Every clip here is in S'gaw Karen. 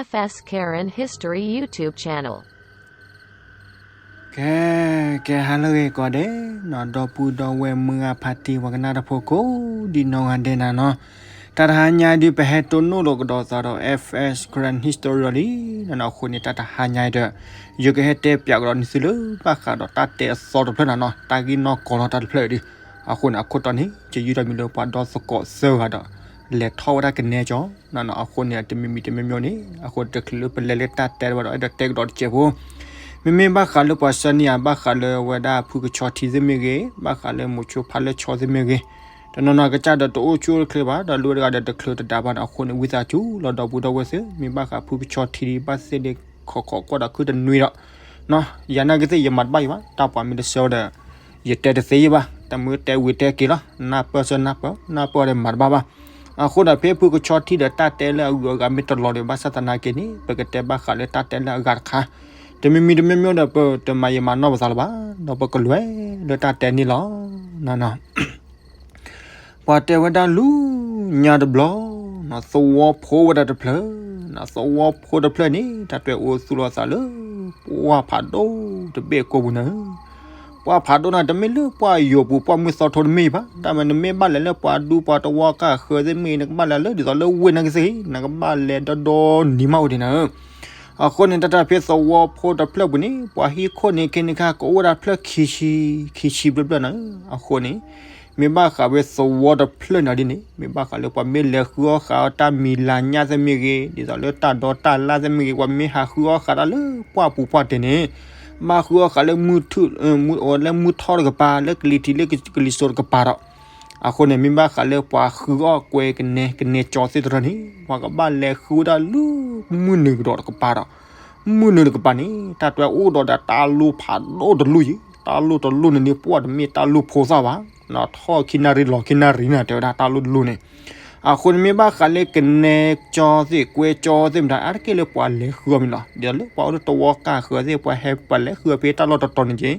F S Karen History YouTube channel. ကဲ ကဲ ဟါလၢအဂ့ၤကိးဂၤဒဲးနီၤ ဒီပုၢ်ဒီဝဲၢ်မုၢ်ဂၤဖါတံၢ် ပှၤကနၣ်တၢ်ဖိကိးဒံနီၢ်ဂၤဒဲးနၤနီၤ, တၢ်တဟါညါဒုး ပဟဲတိၢ်နီၣ်လိာ်ကဒီးသးဒီး F S Karen History လံနီၤ. အဃိန့ၣ် တၢ်တဟါညါအံၤဒီး ယကဟဲတဲပၠးကဒီးန့ၢ်သုလၢ ဘၣ်ဃးဒီးတၢ်တဲအသီတဖျၢၣ်နၤနီၤ, တၢ်ဂ့ၢ်နီၢ်ကီၢ်လီၤတၢ်တဖျၢၣ်အံၤဒုး, အဃိန့ၣ် အခိၣ်တီန့ၣ် ယယုၢ်ထီၣ်မံၤလၢပှၤဒီသကိးသၢဂၤဒီး လဲၤထီၣ်ဝဲဒၣ်ကနဲကၠီ နီၤနီၤ. အဃိန့ၣ် တမံၤမံၤတမံၤမံၤန့ၣ် အဃိတချုးလၢပလဲၤလၢတၢ်တဲတဘၣ်ဒီး အဲၣ်ဒိးတဲကဒီးတစဲးဖိ, မ့မ့ၢ်ဘၣ်ဃးလၢပှၤဆှၢန့ၢ်ယၤ ဘၣ်ဃးလၢဝဲဒၣ်ဖုကဆီထံသ့ၣ်မ့ၢ်ဂ့ၤ, ဘၣ်ဃးလၢမိၤဆိဖါလၢဆီသ့ၣ်မ့ၢ်ဂ့ၤ, တနီၤနီၤကစၢ်ဒီးတအိၣ်ဆူၣ်အိၣ်ချ့ဘၣ်, ဒီးလၢဝဲတဂၤဒီးတချုးတဒါဘၣ်န့ၣ် အဃိန့ၣ် ဝံသးစူၤလီၤ ဒီပုၢ်ဒီဝဲၢ်သ့ၣ်, မ့ၢ်ဘၣ်ဃးဖုကဆီထံဒ်ဘၣ်သ့ၣ်ဒ် ခိးခိးကွၢ်ဒီးခုတနွံဒီး နီၤ, ယၤနာ်က့သ့ၣ် ယမၤတဘၣ်ယံၤဘၣ်, တၢ်ပှၤမ့ၢ်တဆှၢဒီး ယတဲတသ့ယံၤဘၣ်, တမ့ၢ်တဲဝံၤတဲက့ၤလီၤ, နၢ်ပၢၢ်ဆၢနၢ်ပၢၢ်, နၢ်ပၢၢ်ဒီးမၤတဘၣ်ဘၣ်. အဃိဒီးဖဲဖုကဆီထံဒီးတၢ်တဲလၢအဂုၤအဂၤမ့ၢ်တလီၤဒီး ဘၣ်ဆၣ်သနာ်က့န့ၣ် ပကတဲဘၣ်ဃးလၢတၢ်တဲလၢအဂၤတခါ, တမံၤမံၤတမံၤမံၤဒီး ပတမၤယံာ်မၤနီၢ်ပသးလၢၤဘၣ်, ဒီးပကလဲၤလၢတၢ်တဲန့ၣ်လီၤ. နီၤနီၤ ပှၤတဲဝဲဒၣ်လူၤညါတဘျီ, သဝီဖိဝဲဒၣ်တဖျၢၣ်, သဝီဖိတဖျၢၣ်န့ၣ် တၢ်တွဲအိၣ်သူၣ်လီၤသးလၢ ပှၢ်ဖးဒိၣ်တဘ့ၣ်ကိးပူၤန့ၣ်, ပှၢ်ဖးဒိၣ်န့ၣ် တမ့ၢ်လၢပှၢ်ယိာ်ပူၤ ပှၢ်မုၢ်သီထိတမ့ၢ်ဘၣ်, တၢ်မ့ၢ်နမ့ၢ်ဘၣ်လဲၤလၢပှၤဒူပှၤတဝီကၢ်ဃၢၤသ့ၣ်မ့ၢ် နကဘၣ်လဲၤလၢဒ်သိးလၢဝ့ၢ်နာ်က့သ့ၣ်, နကဘၣ်လဲၤဒီဒီနံၤမးအိၣ်ဒံးနၤဧၢ အဃိန့ၣ် တၢ်တၢ်ဖဲသဝီဖိတဖျၢၣ်ပူၤန့ၣ် ပှၤဟံၣ်ခိၣ်န့ၣ် ခဲန့ၣ်ခါ ကအိၣ်ဝဲဒၣ်ဖျၢၣ်ခံဆံ, ခံဆံဘျဲၣ်ဘျဲၣ်နၤဧၢ, အဃိန့ၣ် မ့ၢ်ဘၣ်ဃးဝဲသဝီတဖျၢၣ်န့ၣ်ဒ်န့ၣ် မ့ၢ်ဘၣ်ဃးလၢပှၤမ့ၢ်လဲၤဃုအီၣ်ဃာ်အီၤတၢ်မံၤလၤညၣ်သ့ၣ်မ့ၢ်ဂ့ၤ, ဒ်သိးလၢတၢ်ဒီတၢ်လၣ်သ့ၣ်မ့ၢ်ဂ့ၤ, ပှၤမ့ၢ်ဟးဃုအီၣ်ဃာ်တၢ်လၢပှၢ်ပူၤပှၢ်တဲာ်န့ၣ် ဘၣ်ဃုအီၣ်ဃာ်လၢမုၢ်ထူၣ်, လၢမုၢ်ထီၣ်တကပၤ, လၢကလံၤထံးလၢကလံၤစိးတကပၤဒီး အဃိန့ၣ် မ့ၢ်ဘၣ်ဃးလၢပှၤဃုအီၣ်ကွဲကနဲ ကနဲကၠီသ့ၣ်တဖၣ်န့ၣ် ပှၤကဘၣ်လဲၤဃုဝဲဒၣ်လၢမုၢ်နုာ်ကဒီးတကပၤဒီး မုၢ်နုာ်တကပၤန့ၣ် တၢ်တွဲအိၣ်ဒီးဒီးတၢ်လိၣ်ဖးဒိၣ်တလူၢ်ယံၤ, တၢ်လိၣ်တလူၢ်န့ၣ်န့ၣ် ပှၢ်တမ့ၢ်တၢ်လိၣ်ဖိသၣ်ဘၣ်, ထီၣ်ခံနၣ်ရံၣ်လီၤခံနၣ်ရံၣ်နၤ တဲဝဲဒၣ်တၢ်လိၣ်တလူၢ်န့ၣ်. အဃိန့ၣ်မ့ၢ်ဘၣ်ဃးလၢကနဲကၠီသ့ၣ် ကွဲကၠီသ့ၣ်မတၤ အါတက့ၢ်လၢပှၤလဲၤဃုအီၣ်မ့ၢ်လီၤ, ဒ်သိးလၢပှၤအိၣ်လၢတဝီကၢ်ဃၢၤသ့ၣ် ပှၤဟဲပှၤလဲၤဃုအီၣ်ဖဲတၢ်လီၢ်တတီၤန့ၣ်က့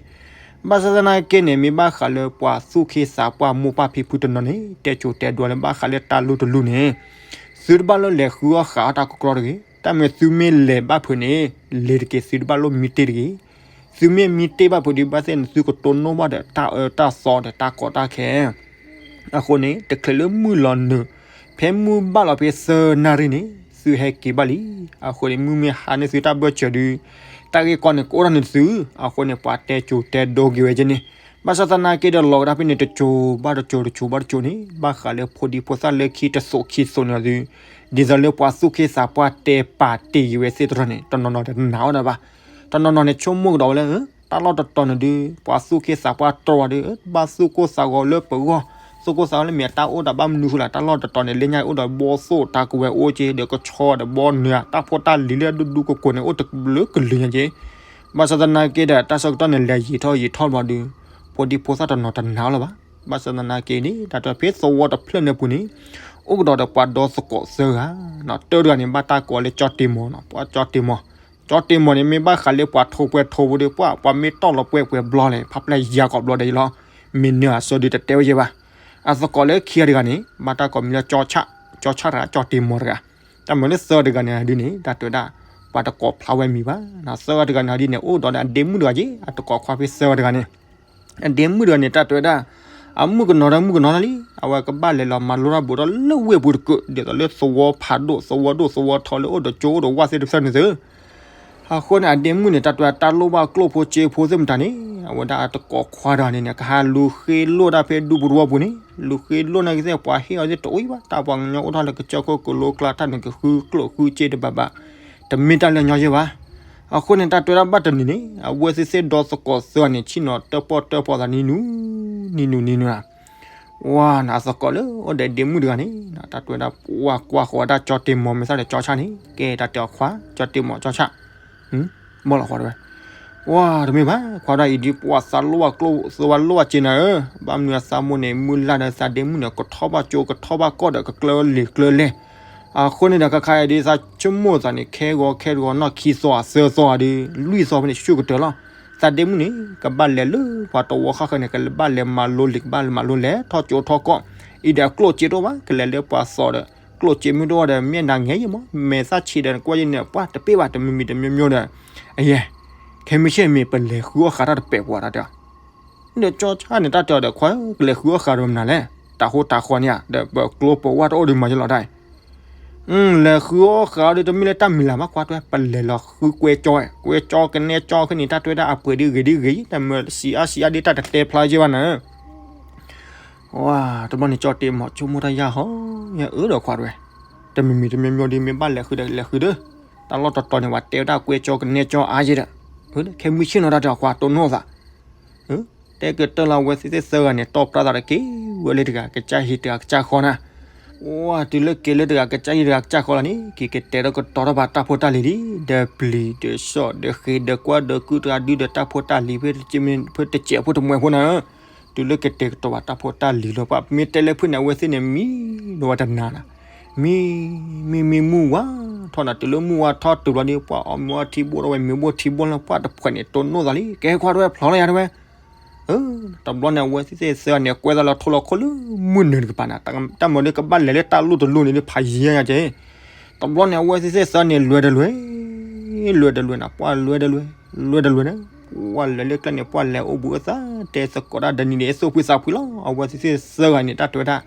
ဘၣ်ဆၣ်သနာ်က့န့ၣ် မ့ၢ်ဘၣ်ဃးလၢပှၤသူၣ်က့သးပှၢ်မိၢ်ပၢ်ဖံဖုတနီၤန့ၣ် တဲစိၤတဲဒိလၢဘၣ်ဃးလၢတၢ်လိၣ်တလူၢ်န့ၣ် သုတဘၣ်လၢလဲၤဃုအီၣ်ဃာ်အီၣ်တၢ်ကကြီတဂ့ၤ, တၢ်မ့ၢ်သုမ့ၢ်လဲၤဘၣ်ဖုးန့ၣ် လဲၤတက့ၢ် သုတဘၣ်လိၣ်မံတ့ၢ်တဂ့ၤ, သုမ့ၢ်မံတ့ၢ်ဘၣ်ဖုးဒံးဘၣ်သ့ၣ်န့ၣ် သုကတိၢ်နီၣ်ဘၣ်ဒီးတၢ်အၢတၢ်သီဒီးတၢ်ကီတၢ်ခဲ အဃိန့ၣ် တချုးလၢမုၢ်လီၤနုာ် ဖဲမုၢ်ဘၣ်လီၤဖဲသၢနၣ်ရံၣ်န့ၣ် သုဟဲက့ၤဘၣ်လံ. အဃိန့ၣ် မုၢ်မ့ၢ်ဟါန့ၢ်သုတၢ်ဘၢၣ်စၢၤဒုး တၢ်ဂ့ၢ်ကီန့ၣ် ကအိၣ်ထီၣ်န့ၢ်သု, အဃိန့ၣ် ပှၤတဲစိၤတဲဒိက့ၤဝဲက့န့ၣ်, ဘၣ်ဆၣ်သနာ်က့ဒီးလီၤကဒါဖဲန့ၣ် တစိၤဘၣ်တစိၤ တစိၤဘၣ်တစိၤန့ၣ် ဘၣ်ဃးလၢဖိဒံဖိသၣ်လၢခံတသိးခံသိးန့ၣ်အီၤသု, ဒ်သိးလၢပှၤသူၣ်က့သးပှၢ်တဲပာ်တ့ၢ်က့ၤဝဲသ့ၣ်တဖၣ်န့ၣ် တနီၤနီၤတနာ်အီၤဒၣ်ဘၣ်. တနီၤနီၤန့ၣ် ဆိကမိၣ်ကဒီးဝဲလၢ တၢ်လီၢ်တတီၤန့ၣ်ဒုး ပှၤသူၣ်က့သးပှၢ်တြီဒုး ဘၣ်သူၣ်ကိၢ်သးဂီၤလၢပဂီၢ်, သူၣ်ကိၢ်သးဂီၤလၢမ့ၢ်အတၢ်အိၣ်ဒီးဘၣ်မနုၤဃိလဲၣ်, တၢ်လီၢ်တတီၤန့ၣ် လၢညါအိၣ်ဒီးဘီသိၣ်တၢ်ကဝဲၤအိၣ်က့ ဒီးကဆီဒီးဘီနုာ် တၢ်ဖိတၢ်လံၤလၢဒူဒူကိကိန့ၣ် အိၣ်တဘျုးကလုာ်ညါက့ ဘၣ်ဆၣ်သနာ်က့ဒီး တၢ်ဆၢကတီၢ်န့ၣ် လဲၤယံာ်ထီၣ်ယံာ်ထီၣ်ဘျီဒုး ဖိဒံဖိသၣ်တနီၤတနာ်လၢၤဘၣ်. ဘၣ်ဆၣ်သနာ်က့န့ၣ် တၢ်တဖဲသဝီတဖျၢၣ်န့ၣ်ပူၤန့ၣ် အိၣ်ကဒီးဒီးပှၤဒီသကိးသၢဂၤ, တၢတဂၤန့ၣ် ဘၣ်တၢ်ကိးလၢကၠီတ့ၢ်မီၤနီၤ, ပှၤကၠီတ့ၢ်မီၤ, ကၠီတ့ၢ်မီၤန့ၣ် မ့ၢ်ဘၣ်ဃးလၢပှၤထိၣ်ပှဲၤထိၣ်ဖိဒီး ပှၤ ပှၤမ့ၢ်တီၢ်လီၤပှဲၤပှဲၤဘျီလဲၣ် ဖးဖျဲၣ်ယၤကီးဘျီဒီးယလီၤ, မ့ၢ်နၢၤအဆၢဒုးတတဲဝဲယဲဘၣ်. အသကိးလၢခံဂၤတဂၤန့ၣ် ဘၣ်တၢ်ကိးမံၤလၢ ကၠီဆၣ်တဂၤ ကၠီတ့ၢ်မီၤတဂၤ, တၢ်မၤလၢသၢဂၤတဂၤန့ၣ်ဒုးန့ၣ် တၢ်တဲဝဲဒၣ် ပှၤတကိးဖျါဝဲမံၤဘၣ်, သၢဂၤတဂၤန့ၣ်ဒုးန့ၣ် အိၣ်ဒီးအဒ့မုၣ်တဂၤက့ အတကိးခွါဖဲသၢဂၤတဂၤန့ၣ် အဒ့မုၣ်တဂၤန့ၣ် တၢ်တဲဝဲဒၣ် အမုၣ်ကနီၤဒီးမုၣ်ကနီၤလီၤလံ, အဝဲကဘၣ်လဲၤလီၤမၤလိတၢ်ဘူးဒီးလၢဝ့ၢ်ပူၤတကုး ဒ်သိးလၢသဝီဖးဒိၣ် သဝီဒိၣ်သဝီထီလၢအိၣ်ဒီးကၠိအိၣ်ဒီးဝၣ်သ့ၣ်တဖၣ်န့ၣ်သု အဃိန့ၣ် အဒ့မုၣ်န့ၣ် တၢ်တဲဝဲဒၣ်တၢ်လိၣ်ဘၣ်ကျိၣ်ဖိစ့ဖိသ့ၣ်မတၤန့ၣ် အဝဲဒၣ်အတကိးခွါတဂၤန့ၣ်န့ၣ် ကဟးလူၤဃ့လိၢ်တၢ်ဖဲဒူပူၤတဝီပူၤန့ၣ် လူၤဃ့လိၢ်နာ်က့သ့ၣ် ပှၤဟ့ၣ်အီၤသ့ၣ်တအိၣ်ဘၣ်, တၢ်ပှၤကညီအိၣ်ထီၣ်လၢကစၢၢ်ခိၣ်ကလိကျါတၢ်န့ၣ် ကဃုကျိၣ်ဃုစ့တဘၣ်ဘၣ်, တမ့ၢ်တၢ်လၢညီယဲဘၣ်. အဃိန့ၣ် တၢ်တဲဝဲဒၣ်ဘၣ်တနံၤန့ၣ် အဝဲသ့ၣ်သ့ၣ်ဒီသကိးသၢဂၤန့ၣ် ဆ့ၣ်နီၤတၢၣ်ပီၣ်တၢၣ်ပီၣ်သးနံၤနုၤ နံၤနုၤနံၤနုၤ ဝဲန့ၣ် အသကိးလၢအိၣ်ဒီးဒ့မုၣ်တဂၤန့ၣ် တၢ်တဲဝဲဒၣ် ပှၤကွၢ်ဃီၤဝဲဒၣ်ကၠီတ့ၢ်မီၤ မ့ၢ်သးဒီးကၠီဆၣ်န့ၣ် ကဲ တၢ်တဲအီၤခွါ ကၠီတ့ၢ်မီၤ ကၠီဆၣ် ဘီၣ်လီၤဃီတဝဲ ဝဲတမ့ၢ်ဘၣ် ခွါဒၣ်အံၤဒ်ပှၤသးလိၣ်ဘၣ်ကျိၣ် သးလိၣ်ဘၣ်စ့နၤဧၢ, ဘၣ်မနုၤအသးမိၢ်န့ၣ် မုၢ်လၢ်ဒီးသးဒ့မုၣ်န့ၣ် ကထီၣ်ဘၣ်ကၠိ ကထီၣ်ဘၣ်ကီၢ်ဒီး ကကျၢလံာ်ကျၢလဲၢ် အဃိန့ၣ်ဒီး ခါခါအံၤဒ်သးဆိကမိၣ်သးန့ၣ် ခဲဂီၤခဲတဂီၤ နီၢ်ခံသီအသၢသီအံၤဒီး လွံၢ်သီဖဲန့ၣ် ဆူၣ်ကတၢၢ်လီၤ. သးဒ့မုၣ်န့ၣ် ကဘၣ်လဲၤလၢပှၤတဝီဃၣ်ဃၢၤန့ၣ် ကဘၣ်လဲၤမၤလိလံာ် ကဘၣ်လဲၤမၤလိလဲၤထီၣ်ကၠိထီၣ်ကီၢ် အံၤဒီးအကျိၣ်စ့တအိၣ်ဘၣ် ကလဲၤလၢပှၤသီဒီး ကျိၣ်စ့မ့ၢ်တအိၣ်ဒီး မ့ၢ်နၤငဲယဲမး မဲာ်သၣ်ဆံးဒီး နကွၢ်ယဲန့ၣ် ပှၢ်တပ့ၢ်ဘၣ် တမံၤမံၤတမံၤမံၤဒီး အယဲ ခဲမုၢ်ဆ့ၣ်မ့ၢ်ပလဲၤဃုအီၣ်ဃာ်တၢ်တပဲာ်ပှၤတၢ်တဲ ဒီးကၠီဆၣ်န့ၣ် တၢ်တဲအီၤဒီး ခွါဧၢ ကလဲၤဃုအီၣ်ဃာ်ဒီးမနုၤလဲၣ် တၢ်ဟိတၢ်ဃီန့ၣ်ဧါ ဒီးပကျိပဝၢ်တအိၣ်ဒီးမၤယလီၤတၢ် လဲၤဃုအီၣ်ဃာ်အီၤဒီး တမ့ၢ်လၢတၢ်မံၤလၢ်ဘၣ် ခွါတဲဝဲ ပလဲၤလီၤဃုကွဲကၠီ ကွဲကၠီကနဲကၠီခဲန့ၣ် တၢ်တဲဝဲဒၣ်အပှ့ၤဒ်ဂ့ၤဒ်ဂ့ၤ တၢ်မၢစံးအါစံးအါဒ်တၢ်တတဲဖျါယဲဘၣ်နၤ ဝါ တဘျီန့ၣ် ကၠီတ့ၢ်မီၤဆိကမိၣ်တၢ်ယၢ်ဟီ ယအၢဒီးခွါတဲဝဲ တမံၤမံၤတမံၤမံၤဒီး မ့ၢ်ဘၣ်လဲၤဃုဒီးလဲၤဃုဒီး တၢ်လီၢ်တတီၤန့ၣ် ပှၤတဲဝဲဒၣ်ကွဲကၠီကနဲကၠီအါယဲဒီး ခဲမုၢ်ဆ့ၣ်နီၤတၢ်တဲအီၤ ခွါတိၢ်နီၣ်သး တဲကတၢၢ်လၢအဝဲသ့ၣ်သၢဂၤန့ၣ် တီၢ်ပြၢသးတက့ၢ် ဝဲလၢတဂၤကစၢ်ဟံၣ်တဂၤကစၢ်ဃီနၤ ဝါ တုၤလၢက့ၤလၢတဂၤကစၢ်ဟံၣ်တဂၤကစၢ်ဃီလီၤန့ၣ် က့ၤကတဲာ်ကတီၤထီၣ်ဘၣ်တၢ်ဖိတၢ်လံၤလံ ဒီးပျံၤဒီးစီၣ်ဒီးဃ့ဒီးကွၢ်ဒီးကုၢ်တဂၤဒုဒီးတၢ်ဖိတၢ်လံၤ ဖဲတစဲးဖိတမှဲးဖိနၤ တုၤလၢကတဲာ်ကတီၤဘၣ်တၢ်ဖိတၢ်လံၤလီၤ ပှၤမ့ၢ်တဲလၢဖုၣ်န့ၣ် အဝဲသ့ၣ်န့ၣ် မံဒီးဝဲတနၤနၤ မံ မံ မံမုၢ်ဝါထီၣ်နၤ တုၤလၢမုၢ်ဝါထီၣ်တုၤဘျီဒီး ပှၤအီၣ်မ့ၤအီထံဘိၣ်ထီၣ်ဝဲ မ့ၤဘိၣ်ထံဘိၣ်လီၤ ပှၤတဖှဲးန့ၣ် တိၢ်နီၣ်သးလံ ကဲခွါတဲဝဲဖျီလီၤယၤတဲဝဲ တဘျီန့ၣ် အဝဲသ့ၣ်သၢဂၤန့ၣ် ကွဲသးလီၤထိလီၤခိၣ်လၢမုၢ်နုာ်တကပၤနၤ တၢ်မၤဒီးကဘၣ်လဲၤလၢတၢ်လိၣ်တလိၣ်န့ၣ်ဒီး ဖးယံၤညါက့ တဘျီန့ၣ် အဝဲသ့ၣ်သၢဂၤန့ၣ် လဲၤဒီးလဲၤ လဲၤဒီးလဲၤနၤ ပှၤလဲၤဒီးလဲၤ လဲၤဒီးလဲၤနၤ ပှၤလဲၤလၢကျဲန့ၣ် ပှၤလဲၤအိၣ်ဘှံးအိၣ်သါ တဲသကိးတၢ်ဒီနံၤန့ၣ် သူၣ်ဖှံသးဖှံလီၤ အဝဲသ့ၣ်သၢဂၤန့ၣ် တၢ်တဲဝဲဒၣ်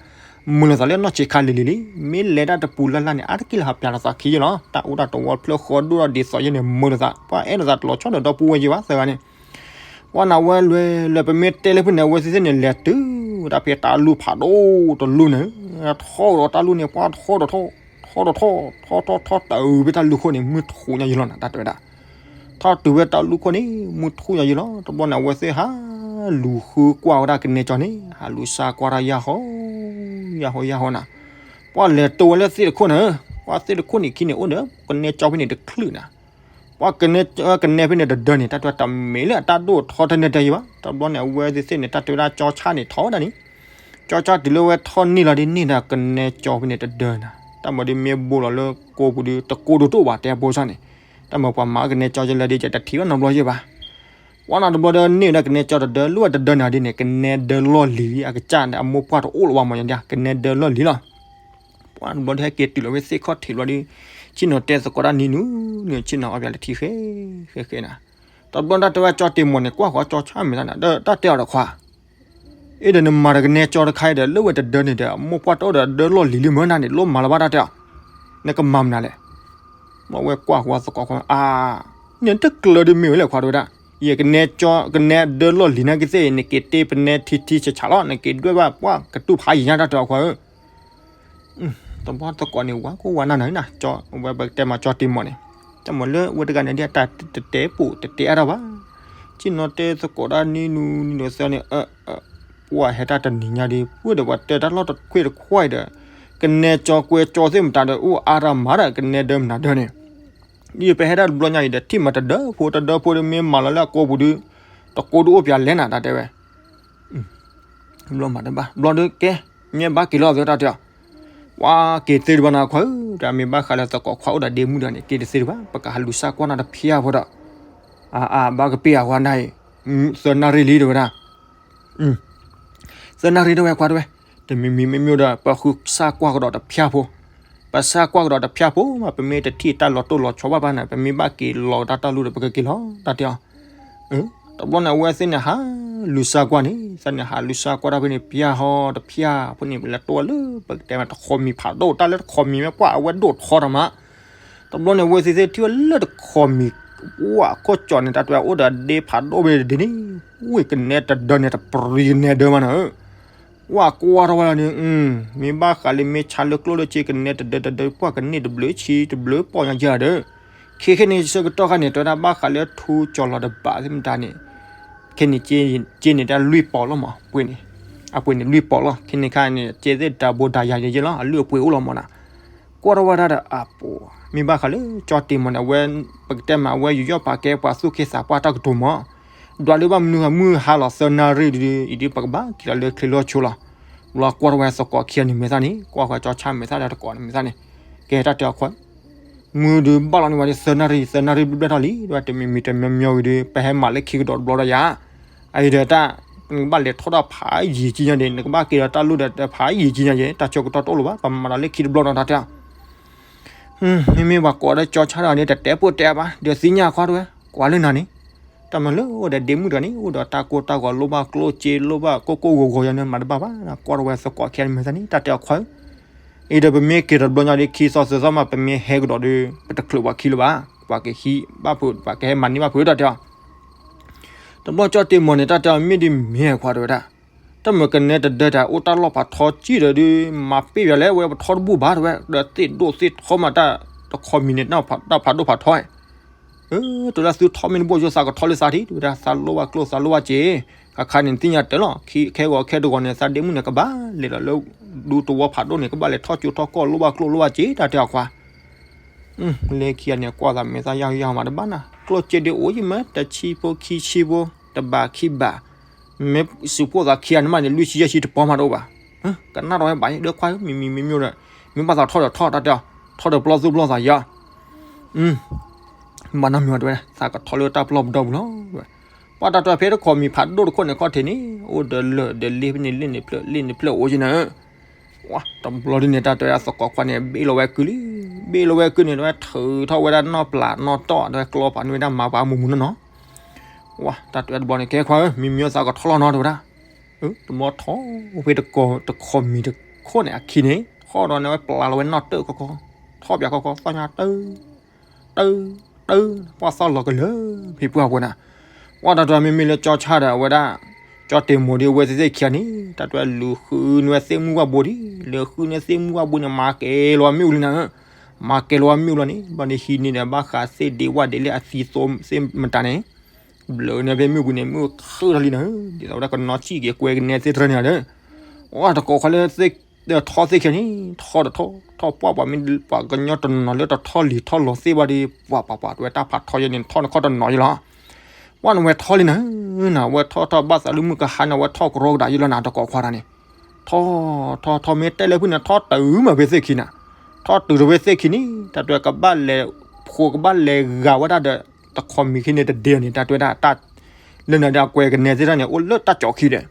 မုာ်လိာ်သးလၢနီၢ်ဆံးခါလံၤလံၤလံ မ့ၢ်လဲၤတၢ်တပူၤလၢ်လၢ်န့ၣ် အါတက့ၢ်လၢဟးပျးလိာ်သးခံယဲလီၤ တၢ်အိၣ်တၢ်တဝီဖျၢၣ်ဃီဒိၣ်ထီၣ်ဒ်သိးယဲန့ၣ် မုာ်လိာ်သး ပှၤအဲၣ်လိာ်သးတလီၤဆီဒီးဒီပုၢ်ဝဲၢ်ယဲဘၣ်သၢဂၤန့ၣ် ပှၤနၤဝဲလဲၤလဲၤ ပမ့ၢ်တဲလၢဖုၣ်န့ၣ် အဝဲသ့ၣ်သ့ၣ်န့ၣ် လဲၤတုၤဝဲဒၣ်ဖဲတၢ်လူၢ်ဖးဒိၣ်တလူၢ်န့ၣ် ထီၣ်ဒီးတၢ်လူၢ်န့ၣ် ပှၤထီၣ်ဒီးထီၣ် ထီၣ်ဒီးထီၣ် ထီၣ်ထီၣ်ထီၣ် တၢ်အုးဖဲတၢ်လူၢ်ခိၣ်န့ၣ် မုၢ်ထူညါယံၤလီၤနၤ တၢ်တဲဝဲဒၣ် ထီၣ်တုၤဝဲတၢ်လူၢ်ခိၣ်န့ၣ် မုၢ်ထူညါယံၤလီၤ တဘျီန့ၣ် အဝဲသ့ၣ်ဟးလူၤဃုကွၢ်ဝဲဒၣ်ကနဲကၠီန့ၣ် ဟးလူၤစါကွၢ်တၢ်ယၢ်ဟီ ယၢ်ဟီယၢ်ဟီနၤ ပှၤလဲၤတိဝဲလၢသ့ၣ်တခိၣ်န့ၣ် ပှၤသ့ၣ်တခိၣ်န့ၣ်ခံန့ၣ်အိၣ်ဒီး ကနဲကၠီဖဲန့ၣ်တချုးနၤ ပှၤကနဲ ကနဲဖဲန့ၣ်တဒၢန့ၣ် တၢ်တဲဝဲတၢ်မ့ၢ်လၢအတၢ်ဒိၣ်ထီတၢ်နဲၣ်တၢ်ယံၤဘၣ် တဘျီန့ၣ် အဝဲသ့ၣ်သ့ၣ်န့ၣ် တၢ်တဲဝဲဒၣ်ကၠီဆၣ်န့ၣ်ထီၣ်ဝဲဒၣ်န့ၣ် ကၠီဆၣ်တုၤလၢဝဲထီၣ်န့ၢ်လီၤဒ်န့ၢ်ဒီးကနဲကၠီဖဲန့ၣ်တဒၢနၤ တၢ်မၤဒီးမ့ၢ်ဘိလီၤလၢကိးပူၤဒီး တကိးဒိၣ်တအိၣ်ဘၣ်တဲအဖိဆၣ်န့ၣ် တၢ်မၤပှၤမၤကနဲကၠီယဲလၢဒ်ကတထံၣ်ဘၣ်နီတဘျီယဲဘၣ် ပှၤနီတဘျီဒီးန့ၢ်ဝဲဒၣ်ကနဲကၠီတဒၢ လၢဝဲတဒၢနၤဒ်န့ၣ် ကနဲဒၢလီၢ်လံၤလံ အကစၢ်န့ၣ် အမိၢ်ပှၢ်တအိၣ်လၢၤဘၣ်မၤယၤဒ် ကနဲဒၢလီၢ်လံၤလီၤ ပှၤတဘျီဒီးဟဲက့ၤတုၤလီၤဝဲသ့ၣ်ခီၣ်ထံးဘျီဒီး ဆ့ၣ်နီၤတဲသကိးတၢ်နံၤနုၤနုၤ ဆ့ၣ်နီၤအီၣ်ပၠးလၢထံဃဲဃဲဃဲနၤ တဘျီတၢ်တဲဝဲကၠီတ့ၢ်မီၢ်န့ၣ် ကွၢ်ဃီကၠီဆၣ်မဲာ်သၣ်နၤ တၢ်တဲအီၤဒီးခွါ အ့ဒီးနမၤဒီးကနဲကၠီတခါအံၤဒီး လၢဝဲတဒၢန့ၣ်ဒီး အမိၢ်ပှၢ်တအိၣ်ဒီးဒၢလီၢ်လံၤလံမၢနၤန့ၣ် လိၣ်မၤလၢၤဘၣ်တၢ်တဲအီၤ နကမၤမနုၤလဲၣ် မ့ၢ်ဝဲကွၢ်ဃီသကိးခွါ အါ နတကျၢၤဒ်မ့ၢ်ဝဲလဲၣ်ခွါတဲဝဲဒၣ် ယကနဲကၠီ ကနဲဒၢလီၢ်လံၤနၤကသ့ၣ် နက့ၤတ့ပနဲထံထံဆးဆးလီၤ နက့ၤဒွဲၣ်ဘၣ်ပှၢ်ကတူၢ်ဖးယံၤညါတၢ်တဲအီၤခွါဧၢ တဘျီသကိးန့ၣ် ဝါခိၣ်ဝါနၢ်နၤ ဝဲပကတဲမၤကၠီတ့ၢ်မီၢ်န့ၣ် တၢ်မၤလၢဝဲတဂၤန့ၣ်ဒ်အတၢ်တတဲပိာ်တတဲအါထီၣ်ဘၣ် ဆ့ၣ်နီၤတဲသကိးတၢ်နံၤနုၤနံၤနုၤသၢန့ၣ် ပှၤဟဲတၢ်တနံၤညါဒီး ပှၤဒီးပှၤတဲတၢ်လီၢ်တခွ့တခွါအံၤဒီး ကနဲကၠီကွဲကၠီသ့ၣ်မတၤဒီး အိၣ်အါတၢ်မၤဒီး ကနဲဒၢမနုၤဒၢန့ၣ် ဒ်ပဟဲတၢ်တဘျီညါအံၤဒီး ထံၣ်မၤတဒၢဖိတဒၢဖိဒီး မ့ၢ်မၤလီၤလၢအကိးပူၤဒီး တကိးဒုးအိၣ်ပၠးလဲၣ်နၤ တၢ်တဲဝဲ ဘျီမၤတဘၣ် ဘျီဒီးကဲ မ့ၢ်ဘၣ်က့ၤလီၤသၢတၢ်တဲအီၤ ပှၤက့ၤသ့တဘၣ်နၤခွါဧၢ တၢ်မ့ၢ်ဘၣ်ဃးလၢသကိးခွါအိၣ်ဒီးဒ့မုၣ်ဒီးန့ၣ် က့ၤတသ့တဘၣ် ပကဟးလူၤစါကွၢ်နၤတဖျါဖိဒီး အါအါ ဘၣ်ကပ့ၤအဝဲနၤအံၤ သၢနၣ်ရံၣ်လံတဲဝဲဒၣ် သၢနၣ်ရံၣ်တဲဝဲခွါတဲဝဲ တမံၤမံၤမ့ၢ်မ့ၢ်ဒီး ပဃုစါကွၢ်ကဒီးတဖျါဖိ ပစါကွၢ်ကဒီးတဖျါဖိမး ပမ့ၢ်တထံၣ်တၢ်လီၤတိၢ်လီၤဆီဘၣ်ဘၣ်န့ၣ် ပမ့ၢ်ဘၣ်က့ၤလီၤတၢ်တၢ်လူၢ်ဒီး ပကက့ၤလီၤတၢ်တဲအီၤ တဘျီန့ၣ် အဝဲသ့ၣ်န့ၣ် ဟးလူၤစါကွၢ်န့ၣ် သးန့ၣ် ဟးလူၤစါကွၢ်တၢ်ဖဲန့ၣ် ပျၢ်ဟီတဖျၢ်ဖိန့ၣ် ပလဲၤတိၢ်ဝဲလၢ ပကတဲမး တခီမံၤဖးဒိၣ် တၢ်လၢတခီမံၤမ့ၢ်ပှၢ်အဝဲဒိၣ်ထီတၢ်မး တဘျီန့ၣ် အဝဲသ့ၣ်သ့ၣ်ထံၣ်ဝဲလၢတခီမံၤ ပှၢ်ခိၣ်ကၠီၣ်န့ၣ် တၢ်တဲအိၣ်ဒီးဒ့ဖးဒိၣ်ဝဲဒ်န့ၣ် ဝ့ၢ်ကနဲတဒၢန့ၣ် တပရံၤကနဲဒၢမးနၤဧၢ ဝဲကွၢ်ထီၣ်ဝဲလီၤန့ၣ် မ့ၢ်ဘၣ်ဃးလၢမ့ၢ်ဆါလၢကျိၣ်လၢစ့ကနဲတဒၢတဒၢ ပှၢ်ကန့ၢ်တဘျုးဆံတဘျုးပီၢ်ညါယၤဒီး ခဲခဲန့ၣ်ဆၢကတီၢ်ခါန့ၣ် တဲဝဲဒၣ်ဘၣ်ဃးလၢထူကၠီၤလီၤတဘးသ့ၣ်မတၤန့ၣ် ခဲန့ၣ် က့န့ၣ်တၢ်လွံၢ်ပီၢ်လီၤမး ပှ့ၤန့ၣ် အပှ့ၤန့ၣ်လွံၢ်ပီၢ်လီၤ ခဲန့ၣ်ခါန့ၣ် က့သ့ၣ်တၢ်ဘိးတၢ်ယၤယဲယဲလီၤ အလုၢ်အပှ့ၤအိၣ်လီၤမးနၤ ကွၢ်ထီၣ်ဝဲဒၣ်ဒီးအပူၤ မ့ၢ်ဘၣ်ဃးလၢကၠီတ့ၢ်မီၢ်န့ၣ် အဝဲ ပကတဲမး အဝဲယူးယီၣ်ပာ်ကဲပှၤသူၣ်က့သးပှၢ်တၢ်ကတိၤမး ဒွးလၢဘၣ်မနုၤမုၢ်ဟါလီၤသၢနၣ်ရံၣ်ဒီး အံၤဒ်ပကဘၣ်က့ၤလီၤလၢချ့လီၢ်ဆိလီၤ ဘျီကွၢ်ထီၣ်ဝဲသကိးခံဂၤန့ၣ်မဲာ်သၣ်န့ၣ် ကွၢ်ဃီကၠီဆၣ်မဲာ်သၣ်ဒီးတကိးန့ၣ်မဲာ်သၣ်န့ၣ် ကဲတၢ်တဲအီၤခွါ မုၢ်ဒုးဘၣ်လီၤန့ၢ်ဝဲဒၣ်သၢနၣ်ရံၣ် သၢနၣ်ရံၣ်ဘျဲၣ်ဘျဲၣ်ထီၣ်လံ ဒ်ဝဲတမံၤမံၤတမံၤမံၤဂ့ၤဒီး ပဟဲမၤလၢခံကဒီးတဘျီဒီးယၤ အအံၤဒီးတၢ် နကဘၣ်လဲၤထီၣ်တၢ်ဖးယံာ်ကံညါဒံး နကဘၣ်က့ၤဒီးတၢ်လိၣ်ဒီးဖးယံာ်ကံညါယဲ တၢ်ဆၢကတီၢ်တအိၣ်လၢၤဘၣ် ပမၤဒီးလၢခံတဘျီနီၤ တၢ်တဲအီၤ မ့မ့ၢ်ပှၤကိးဒီးကၠီဆါတဂၤန့ၣ် တတဲပိၢ်တဲဘၣ် ဒီးသ့ၣ်ညါခွါတဝဲ ကွၢ်လၢနၤန့ၣ် တၢ်မၤလၢအိၣ်ဒီးဒ့မုၣ်တဂၤန့ၣ် အိၣ်ဒီးတၢ်ကိၢ်တၢ်ဂီၤ လိၣ်ဘၣ်ကျိၣ်စ့ လိၣ်ဘၣ်ကိၢ်ကိၢ်ဂီၤဂီၤယၤန့ၣ် မၤတဘၣ်ဘၣ် ကွၢ်တဝဲသကိးခံဂၤန့ၣ် မ့ၢ်သးန့ၣ် တၢ်တဲအီၤခွါဧၢ အံၤဒီးပမ့ၢ်က့ၤဒီးတဘျီညါဒီး ခံသီသၢသီမး ပမ့ၢ်ဟဲကဒီးဒီး ပတချုးပှၤခံလၢၤဘၣ် ပှၤကဟံးဘၣ်ဖုး ပှၤကဟဲမၤန့ၢ်ဘၣ်ဖုး တၢ်တဲအီၤ တဘျီကၠီတ့ၢ်မီၤန့ၣ် တၢ်တဲအီၤမ့ၢ်ဒ်မ့ၢ်ခွါတဝဲဒၣ် တၢ်မၤကနဲတဒၢတၢ် အိၣ်တၢ်လီၢ်ဖးထီကံၣ်ဒီးဒုး မၤပ့ၢ်ယၤလဲၣ် ဝဲပထီတဘူၣ်ဘၣ်တဝဲ ဒီးသ့ၣ်ဒိၣ်သ့ၣ်ထီမးတၢ် တခီမံၤန့ၣ် တၢ်ဖးဒိၣ်ဖးထီ တဝဲဒၣ်သုထီမ့ၢ်တဘူၣ် ယိသးကထီလၢသးထံၣ် တဝဲဒၣ်သးလိၣ်ဘၣ်ကျိၣ်သးလိၣ်ဘၣ်စ့ ခါခါန့ၣ် သ့ၣ်ညါတၢ်လီၤ ခဲဂီၤခဲတဂီၤန့ၣ် သးဒ့မုၣ်န့ၣ် ကဘၣ်လဲၤဒီးလၢ ဒူသဝီဖးဒိၣ်န့ၣ် ကဘၣ်လဲၤထီၣ်ကၠိထီၣ်ကီၢ်လိၣ်ဘၣ်ကျိၣ်လိၣ်ဘၣ်စ့ တၢ်တဲအီၤခွါ လၢခံဂၤန့ၣ် ကွၢ်သးမဲာ်သၣ်ယၢ်ယၢ်မးတဘၣ်နၤ ကျိၣ်စ့ဒုးအိၣ်ယမ့ၢ်တဆံဖိခံဆံဖိ တဘးခံဘး မ့ၢ်စူးဖှိၣ်သးခံဂၤန့ၣ်မးန့ၣ် လွံၢ်ဆံယဲၢ်ဆံတပီမးတအိၣ်ဘၣ် ကနၣ်ဒီးဝဲဘၣ်ဒီးခွါဧၢ မံၤမံၤမံၤမံၤဒီး မ့ၢ်ဘၣ်သးထီၣ်ဒီးထီၣ်တၢ်တဲအီၤ ထီၣ်ဒီးပျီသူၣ်ပျီသးယၤ ဘၣ်နီတမံၤဝဲတဝဲ သးကထီၣ်လၢတၢ်ပျီပဒီပူၤလီၤ ပှၤတၢ်တဲအီၤဖဲတခီမံၤဖးဒိၣ်တခိၣ်န့ၣ်ခီၣ်ထံးန့ၣ် အိၣ်ဒီးလၢာ်ဒီးလ့န့ၣ် လ့န့ၣ်ဖျၢၣ် လ့န့ၣ်ဖျၢၣ်အိၣ်က့ၤနၤ တဘျီဒ်န့ၣ် တၢ်တဲဝဲဒၣ်သကိးခွါန့ၣ် ဘ့ၣ်လီၤဝဲကုလံ ဘ့ၣ်လီၤဝဲကုန့ၣ် တဝဲထုးထီၣ်ဝဲဒၣ်နီၢ်ပျၢ်နီၢ်တီၢ် တဝဲကျီပာ်န့ၢ်ဝဲဒၣ်မၤပှၤမူးမူးနီၢ်နီၢ် ဝဲတၢ်တဲဝဲတဘျီန့ၣ် ကဲခွါဧၢ မံၤမံၤသးကထီၣ်လီၤနီၤ တဝဲဒၣ် တဘျီထီၣ်ဖဲတခီမံၤတခိၣ်န့ၣ် အခံန့ၣ် ထီၣ်ဒီးန့ၣ်ဝဲပျၢ်လီၤဝဲနီၢ်တၢၢ်ခီခီ ထီၣ်ပၠးခီခီ သီၣ်ညါတၢၢ် တၢၢ် တၢၢ် ပှၢ်သီၣ်လီၤကလၢာ် ဖံပှၢ်ပှဲၤနၤ ပှၢ်တၢ်တဲမ့မ့ၢ်လၢကၠီဆါဒီးအဝဲဒၣ် ကၠီတ့ၢ်မိၢ်ဒီးအဝဲသ့ၣ်သ့ၣ်ခံဂၤန့ၣ် တၢ်တဲလူၤဃုန့ၢ်ဝဲသ့ၣ်မုၢ်ဝၣ်ဘိဒံး လူၤဃုန့ၢ်သ့ၣ်မုၢ်ဝၣ်ဘိန့ၣ် မၤကဲလီၤဝဲမ့ၣ်အူလံနၤဧၢ မၤကဲလီၤဝဲမ့ၣ်အူလီၤန့ၣ် ဘျီန့ၣ်ဟံးန့ၢ်ဒီးဘၣ်ဃးသ့ၣ်ဒ့ဝၣ်ဒ့လၢအသံသိသ့ၣ်မတၤန့ၣ် ဘျၢန့ၣ်ဖဲမ့ၣ်အူပူၤန့ၣ် မ့ၣ်အူခုၣ်ထီၣ်လံနၤဧၢ ဒ်သိးဝဲဒၣ်ကနီၤဆံၣ်က့ၤကွဲကနဲသ့ၣ်တဖၣ်န့ၣ်ဒီး အတကိးခွါလၢ ထီၣ်သ့ၣ်ခံဂၤန့ၣ် ထီၣ်ဒီးထီၣ် ထီၣ်ပှၢ်ပှၤမ့ၢ်ပှၤကညီတနီၤလၢတထီၣ်လံၤထီၣ်လီၤသ့ၣ်ဘၣ်ဒီး ပှၤပှၤပှၤတဝဲတၢ်ဖးထီယဲန့ၣ် ထီၣ်နခီၣ်တနီၤယဲလီၤ ပှၢ်နဝဲထီၣ်လံနၤ နဝဲထီၣ်ထီၣ်ဘၣ်သးလၢမုၢ်ကဟါန့ၣ် အဝဲထီၣ်ကရီကဒးယဲလီၤနၤ တကိးခွါတၢ်န့ၣ် ထီၣ် ထီၣ် ထီၣ်မ့ၢ်တဲလၢဖုန့ၣ် ထီၣ်တုၤမးဖဲသ့ၣ်ခံနၤ ထီၣ်တုၤတဝဲသ့ၣ်ခံန့ၣ် တၢ်တဲကဘၣ်လဲၤ ဖိကဘၣ်လဲၤဂာ်ဝဲဒၣ်ဒီး တခီမံၤခံန့ၣ်တဒ့န့ၣ် တၢ်တဲဝဲဒၣ်တၢ် လၢနၤဒီးအကွဲကနဲသ့ၣ်တဖၣ်န့ၣ် အိၣ်လၢတၢ်ကၠီခံဒီး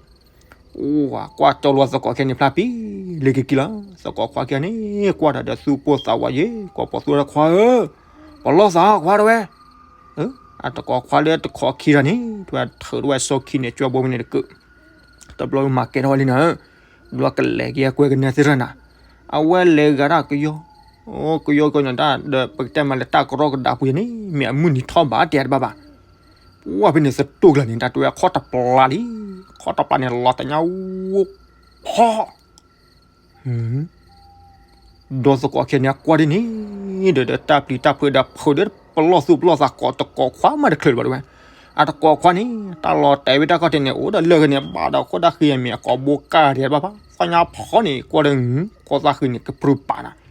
အိၣ်ဝဲကွၢ်ကၠီလီၤသကိးခံဂၤန့ၣ်ဖျါပံၤ လၢကက့ၤလီၤ သကိးခွါခံဂၤန့ၣ် ကွၢ်တၢ်ဒီးသူၣ်ပိၢ်သးဝးယဲ ကွၢ်ပိာ်သူၣ်ခွါဧၢ ပလီၢ်သးခွါတဝဲ အတကိးခွါလၢတခီခံတၢ်န့ၣ် တဝဲထုးတဝဲစီခံန့ၣ် ကၠီဘိမ့ၢ်န့ၣ်တကုး တဘျီမၤကဲထီၣ်ဝဲလံနၤ ဘျီကလဲၤက့ၤအကွဲကနဲသ့ၣ်တဖၣ်နၤ အဝဲလဲၤဂၤတၢ်ကယီ ကယီကယီန့ၣ်တၢ်ဒီး ပကတဲမးလၢတၢ်ကရီကဒးပူၤယဲန့ၣ် မ့ၢ်အမုၢ်နံၤထီၣ်ဘးတဲတဘၣ်ဘၣ် ပှၢ်ဖဲန့ၣ်သတူၢ်ကလာ်န့ၣ် တၢ်တဲဝဲခီၣ်တပျၢ်လံ ခီၣ်တပျၢ်န့ၣ် လီၤတညါဝိ ဖီ ဒီးသကိးခံဂၤန့ၣ် အကွၢ်ဒ်န့ၣ် ဒီးတၢ်ပျံၤတၢ်ဖုးဒီးဖုးဒီး ပလီၢ်သူၣ်ပလီၢ်သးကိးတကိးခွါမးတချုးလၢၤဘၣ်တဝဲ အတကိးခွါန့ၣ် တၢ်လီၤတဲာ်ဝဲတၢ်ခီၣ်ထံးန့ၣ် အိၣ်ဒီးလၢၢ်ဂ့ၤန့ၣ် ဘၣ်ဒီးခိၣ်တၢ်ဃံမ့ၢ်အကိာ်ဘိကၢ်ဒဲးဘၣ်ဘၣ် သီၣ်ညါဖီန့ၣ် ကွၢ်ဒီး ခိၣ်သၣ်ဃံန့ၣ် ကပြုၢ်ပာ်နၤ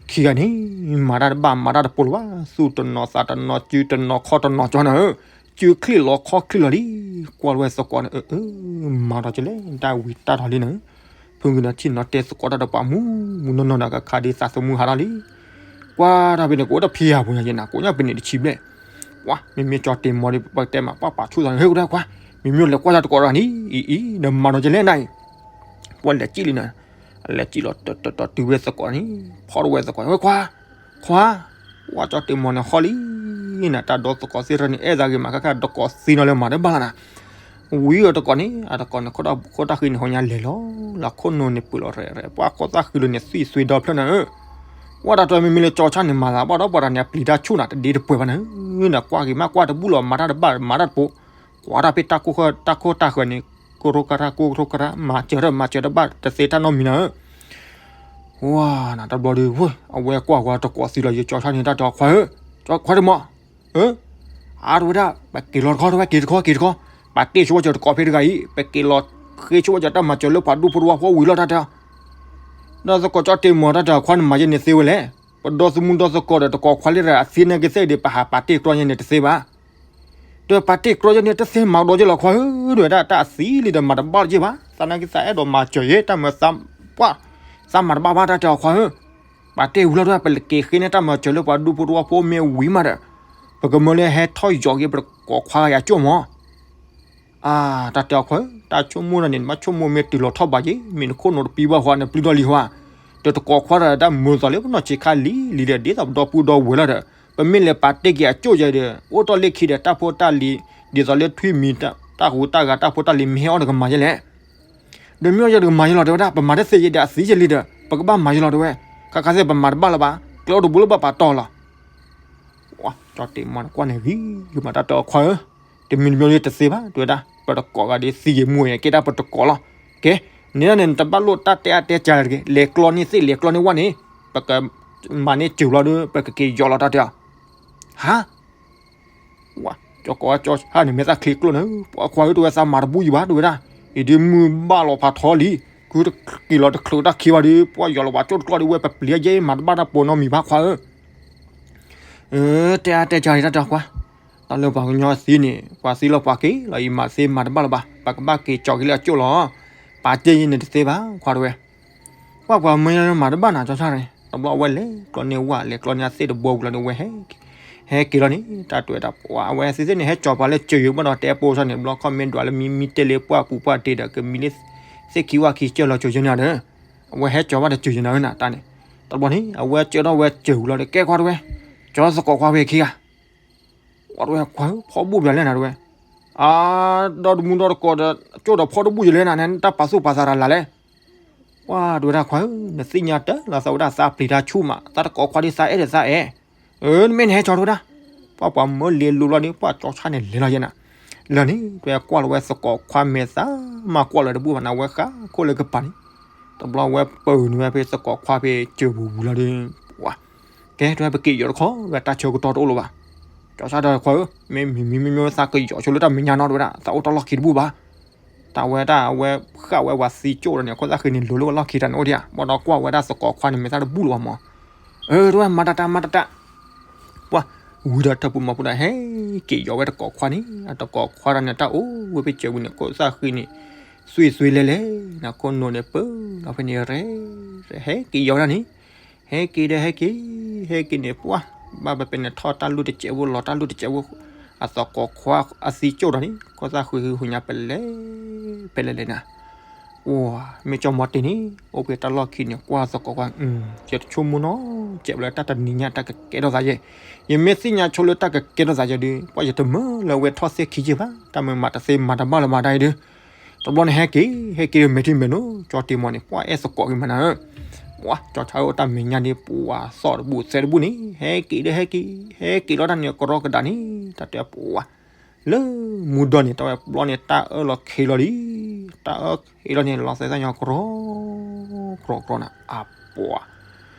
ခံဂၤန့ၣ် မၤတၢ်တဘၣ်မၤတၢ်တပိၤလၢၤဘၣ် သူၣ်တနီၤသးတနီၤ စုတနီၤခီၣ်တနီၤကၠီနၤဧၢ စုချံၣ်လီၤခီၣ်ချံၣ်လီၤလံ ကွၢ်လၢဝဲသကိးန့ၣ် အၢ မၤဒီးကလဲၣ် တၢ်ဝံၤတၢ်ထီၣ်လံနၤဧၢ ဖုဂ့ၤနီၤထံၣ်နီၤတဲသကိးတၢ်ဒီးပှၤမူမူနီၢ်နီၢ်ဒီးကခါဒ်သးသမူဟးထီၣ်လံ ကွၢ်တၢ်ဖဲန့ၣ် ကအိၣ်တဖံးယၤပူၤညါယဲနၤ ကိးညါပန့ၣ်တဆံဘျဲၣ် ကွၢ် မ့မ့ၢ်ကၠီတ့ၢ်မီၤဒီး ပတဲမး ပှၢ်ပာ်ဆူၣ်သးန့ၣ် ဟဲကဒါကွၢ် မ့မ့ၢ်လဲၤကွၢ်တၢ်တကိးတဂၤန့ၣ် အံၤအံၤ ဒီးမၤဒီးကလဲၣ်နၤအံၤ ပှၢ်လဲၤကံၣ်လံနၤ အလဲၤကံၣ်လီၤတတီၤတတီၤတုၤဝဲသကိးန့ၣ် ဖီၣ်တဝဲသကိး ဝဲခွါ ခွါ ကွၢ်ကၠီတ့ၢ်မီၤန့ၣ်ဟီၣ်လံ နၤတၢ်ဒီသကိးသ့ၣ်တဖၣ်န့ၣ် အဲၣ်သးဂ့ၤမး ခါခါတကိးသံနီၤလၢမၤတဘၣ်လၢနၤ ဝံၤအီၤတကိးန့ၣ် အတကိးန့ၣ် ခိၣ်တၢ်ဃံန့ၣ် ဟိညါလဲၤလီၤ လၢခိၣ်နူာ်န့ၣ် ပှ့ၤလီၤရဲၣ်ရဲၣ် ပှၢ်ခိၣ်သၣ်ဃံလၢန့ၣ် သွံၣ်သွ့ဒီဖျၢၣ်နၤဧၢ ဝဲတၢ်တဲမ့မ့ၢ်လၢကၠီဆၣ်န့ၣ် မၤသးဘၣ်ဒီးပှၤတၢ်န့ၣ် အပျံၤတၢ်ဆူၣ်နၤတဒ့တပှဲၤဘၣ်နၤဧၢ နကွၢ်ဂ့ၤမး ကွၢ်တဘူၣ်လီၤ မၤတၢ်တဘၣ် မၤတၢ်တပိၤ ကွၢ်တၢ်ဖဲတၢ်ခိၣ်တၢ်ဃၢၤန့ၣ် ကရိကရၢ် ကရိကရၢ် မၤစၢၤတၢ် မၤစၢၤတဘၣ် တသ့တၢ်နီတမံၤနၤဧၢ ဝါ နတဘျီဒီး အဝဲကွၢ်ကွၢ်တကိးသံလီၤ ယကၠီဆၣ်န့ၣ် တၢ်တဲအီၤ ခွါဧၢ ခွါတ့ၢ်မီၤ အါတဝဲဒၣ် ပက့ၤလီၤတခီ တဝဲက့ၤတခီ က့ၤတခီ ပာ်တ့ၢ်ဆိဝဲစၢၤတကိးဖဲတဂၤအံၤ ပက့ၤလီၤဃ့ဆိဝဲစၢၤတၢ်မၤစၢၤလၢပှၤဒူဖိတဝီဖိဝံၤလီၤ တၢ်တဲအီၤ ဒီးသကိးကၠီတ့ၢ်မီၤ တၢ်တဲအီၤ ခွါန့ၣ်မၤယဲန့ၣ်သ့ဝဲလဲၣ် ပဒီသမူဒီသကိးဒီးတကိးခွါလၢအသ့န့ၣ်ကသ့ၣ်ဒီး ပဟးပာ်တ့ၢ်ကြီယဲန့ၣ်တသ့ဘၣ် ဒီးပာ်တ့ၢ်ကြီယဲန့ၣ် တသ့မၤကဒီးယဲလီၤခွါဧၢ ဒီးဝဲဒၣ်တၢ်အသံလံဒီးမၤတဘၣ်လၢၤဘၣ် သနာ်က့သးအဲၣ်ဒိးမၤစၢၤယဲ တၢ်မၤသးပှၢ် သးမၤတဘၣ်ဘၣ် တၢ်တဲအီၤခွါဧၢ ပာ်တ့ၢ်ဝံၤလီၤဒီး ပက့ၤဃ့န့ၢ်တၢ်မၤစၢၤလၢပှၤဒူဖိတဝီဖိမ့ၢ်ဝံၤမးဒီး ပကမၢလၢဟဲထီၣ်ယီၤက့ၤပတကိးခွါဂၤယၤကၠိၣ်မီၤ အါ တၢ်တဲအီၤခွါဧၢ တၢ်ဆိကမိၣ်တၢ်န့ၣ် နဘၣ်ဆိကမိၣ်မ့ၢ်တုၤလီၤထီၣ်ဘးယ့ၣ် မ့ၢ်နခိၣ်နူာ်တပံဘၣ်ဃီ နပျုၢ်ထီၣ်လံဟီဧါ. ဒီးတကိးခွါတၢ်ဒၣ်မုာ်သိးလၢပနီၢ်ဆံးခါလံလံဒီး ဒ်သိးပဒီပုၢ်ဒီဝဲၢ်လီၤဒီး ပမ့ၢ်လဲၤပာ်တ့ၢ်က့ၤအကၠိၣ်ယဲဒီး အိၣ်တ့ၢ်လၢခံဒီး တၢ်ဖိတၢ်လံၤ ဒ်သိးလၢထွံၣ်မံၤ တၢ်ဟူးတၢ်ဂဲၤ တၢ်ဖိတၢ်လံၤ မ့ၢ်ဟဲအီၣ်ဒီးကမၤယဲလဲၣ်. ဒီးမ့ၢ်အီၣ်ယဲဒီးကမၤယဲလီၤ တဲဝဲဒၣ်. ပမၤတသ့ယဲဒီး အသံယဲလံဒီး ပကဘၣ်မၤယဲလီၤ တဲဝဲ. ခါခါသ့ၣ် ပမၤတဘၣ်လၢၤဘၣ်, ကျဲအိၣ်တဘိလၢဘၣ်ပာ်တီၢ်လီၤ. ကၠီတ့ၢ်မီၤန့ၣ် ကွၢ်န့ၣ်ဂံၤဂ့ၤမး တၢ်တဲအီၤ ခွါဧၢ, တမံၤတမံၤလၢတသ့ဘၣ် တဲဝဲဒၣ်. ပတကိးဂၤဒ်သံယဲမူန့ၣ် ကဲဒၣ်ပတကိးလီၤ. ကဲ, န့ၣ်ဒၣ်န့ၣ် နတဘၣ်လိၣ်တၢ်တဲအါတဲကၢ်တဂ့ၤ, လဲၤကျီန့ၢ်သ့ၣ် လဲၤကျီန့ၢ်ဝၣ်န့ၣ် ပကမၤန့ၢ်စၢၤဘျီဒီး ပကက့ၤယီၤလီၤတၢ်တဲအီၤ. ဟါ ဝါ, ကၠီကိးဝဲကၠီဆါန့ၣ် မ့ၢ်သးချ့ကျိၣ်န့ၣ်, ပှၤခွါဧၢ တဲဝဲ သးမၤတဘူၣ်ယံၤဘၣ် တဲဝဲဒၣ်. အံၤဒ်မုၢ်ဘၣ်လီၤဖးထီလံ, ကုတက့ၤလီၤတချုးတၢ်ခံဘၣ်ဒီး ပှၤယီၤလီၤဝဲကၠိၣ်တကျီဒီး ဝဲပပျံၤယဲမၤတဘၣ်တၢ်ပိာ်နီတမံၤဘၣ် ခွါဧၢ. တဲအါတဲကၢ်လံ တၢ်တဲအီၤ ခွါ, တၢ်လၢပှၤကညီသံန့ၣ် ပှၤသံလီၤပှၤက့ၤလီၤ အံၤမၤသ့မၤတဘၣ်လၢၤဘၣ်, ပကဘၣ်က့ၤကၠီၤက့ၤလၢအကၠိၣ်လီၤ. ပာ်တ့ၢ်ယဲန့ၣ်တသ့ဘၣ် ခွါ တဲဝဲ. ပှၤပှၤမၢယၤမၤတဘၣ်နၤ ကၠီဆါန့ၣ် တဘျီအဝဲလဲၤကျီန့ၢ်ဝၣ် လဲၤကျီန့ၢ်အသ့ၣ်တဘိဝံၤလီၤဒီး ဝဲ ဟဲက့ၤလီၤန့ၣ် တၢ်တဲဝဲဒၣ် ပှၤအဝဲသ့ၣ်သ့ၣ်န့ၣ် ဟဲကၠီၤပှၤလၢစၢၤယံၤဘၣ်ဒီး တဲပိာ်ဆၢန့ၣ် ဘျီခီၣ်မ့ၢ်ဒွးလၢမံမံတဲလၢပှၢ်ပူၤပှၢ်တ့ၢ်ဒီး ကမံလၢသ့ၣ်ခံဝၣ်ခံကၢၢ်လီၤစၢၤယံၤန့ၣ်ဒီး အဝဲဟဲကၠီၤဘၣ်ဒီးစၢၤယံၤန့ၣ်နၤတၢ်န့ၣ်. တဘျီန့ၣ် အဝဲကၢထီၣ်ဝဲစၢၤဝံၤလီၤဒီး ကဲ ခွါ တဲဝဲ, ကၠီၤသကိးခွါဝဲခံဂၤ ဝဲ ခွါဧၢ ဖီဘိၣ်ပၠးလဲၣ်နၤ တဲဝဲ. အါ, ဒီဒူမူဒီတကိးဒီး ကၠိၣ်ဒီးဖီတဘူၣ်ယလဲၣ်နၤန့ၣ် တၢ်ပာ်သူၣ်ပာ်သးတၢ်လၢ်လဲၣ်. ပှၤ တဲဝဲဒၣ် ခွါဧၢ, နသ့ၣ်ညါတၢ်လီၤသးဝဲဒၣ် သးပျံၤတၢ်ဆူၣ်မး သးတကိးခွါဒီးသးအဲၣ်ဒီးသးအဲၣ်. အၢ နမ့ၢ်နဟဲကၠီၤ တဲဝဲဒၣ်. ပှၤပှၤမၢလ့လိၤလီၤဒီး ပှၤကၠီဆါန့ၣ်လဲၤလီၤယဲနၤ. လၢာ်န့ၣ် တဲဝဲကွၢ်လီၤဝဲသကိးခွါမဲာ်သး မၤကွၢ်လီၤတဘူၣ်ဘၣ်နၤ ဝဲဃးခိၣ်လၢကပၤန့ၣ်. တဘျီဝဲပၢၢ်နုာ်ဝဲဖဲသကိးခွါဖဲစၢၤပူၤပူၤလီၤဒီး ပှၤ ကဲ တဲဝဲ ပက့ၤယီၤတခီ ဝဲတၢ်ဆၢကတီၢ်တအိၣ်လၢၤဘၣ်. ကၠီဆါဒီး ခွါဧၢ, မ့မ့ၢ်မ့မ့ၢ်သးကယီၤဆိလၢတၢ်မဲာ်ညါနီၤ တဲဝဲဒၣ်, သးအိၣ်တၢ်လီၢ်ခံတဘူၣ်ဘၣ်. တၢ်ဝဲဒၣ်အဝဲဃၣ်ဝဲပှၤသံကၠိၣ်ဒီးန့ၣ် အခိၣ်သၣ်ဃံန့ၣ် လိၤလၢဝဲလီၢ်ခံတၢ်န့ၣ်အိၣ်ဒံးဧါ, ဘၣ်ဒီးကွၢ်ဝဲဒၣ်သကိးခွါန့ၣ် မဲာ်သၣ်တဘူၣ်လၢၤဘၣ်မး. အၢ တဲဝဲ မၤတၢ်တၢ် မၤတၢ်တၢ်. ပှၤ ဝံၤဒီးထၢၣ်ပူၤမီၤပူၤဒီး ဟဲက့ၤယီၤဝဲသကိးခွါန့ၣ်, အသကိးခွါဒီးန့ၣ် တၢ်အိၣ်ဝဲဖဲစၢၤပူၤန့ၣ် ခိၣ်သၣ်ဃံန့ၣ် သွံၣ်သွံၣ်လဲၤလဲၤ နခိၣ်နူာ်န့ၣ် ပၢလီၤဖဲန့ၣ် ရဲ ဟဲက့ၤယီၤဝဲဒၣ်န့ၣ်, ဟဲက့ၤဒီးဟဲက့ၤ, ဟဲက့ၤန့ၣ် ပှၤ ဘၣ်ပပဲန့ၣ်ထီၣ်တၢ်လူၢ်တစဲးဖိ လီၤတၢ်လူၢ်တစဲးဖိ, အသကိးခွါအသံကၠိၣ်ဒီးန့ၣ် ခိၣ်သၣ်ဃံဃံဟူညါ ပလဲၤ ပလဲၤလဲၤနၤ. အိ မ့ၢ်ကၠီမီၤတ့ၢ်န့ၣ် အိၣ်ဖဲတၢ်လီၢ်ခံန့ၣ် ကွၢ်သကိးခွါ, ယတဆိကမိၣ်နီတစဲးဘၣ်လၢတၢ်တနံၤညါတၢ်ကကဲထီၣ်သးယဲ, ယမ့ၢ်သ့ၣ်ညါဆိလၢတၢ်ကကဲထီၣ်သးယဲဒီး ပှၤယတမၢလၢဝဲထီၣ်သ့ၣ်ခံယဲၢ်ဘၣ်, တၢ်မၤမၤတသ့မၤတဘၣ်လၢၤမၤတၢ်အံၤဒီး တဘျီန့ၣ်ဟဲက့ၤ ဟဲက့ၤဒီးမဲာ်ထံမဲာ်နိ ကၠီတ့ၢ်မီၤန့ၣ် ပှၤအဲၣ်သကိးက့ၤမးနၤဧၢ, ပှၤကၠီဆါဧၢ တၢ်မဲာ်ညါန့ၣ် ပှၤသီၣ်တဘူၣ်သဲတဘူၣ်န့ၣ် ဟဲက့ၤဒီးဟဲက့ၤ, ဟဲက့ၤလီၤတၢ်န့ၣ်ကရီကဒးန့ၣ် တၢ်တဲပှၤ လၢမူဒီန့ၣ် တၢ်ဝဲဘျီန့ၣ် တၢ်အၢၣ်လီၤခံလီၤလံ, တၢ်အၢၣ်ခံလီၤန့ၣ် လီၤသဲသၣ်ညီကရီ ကရီကရီနၤ အပှၤ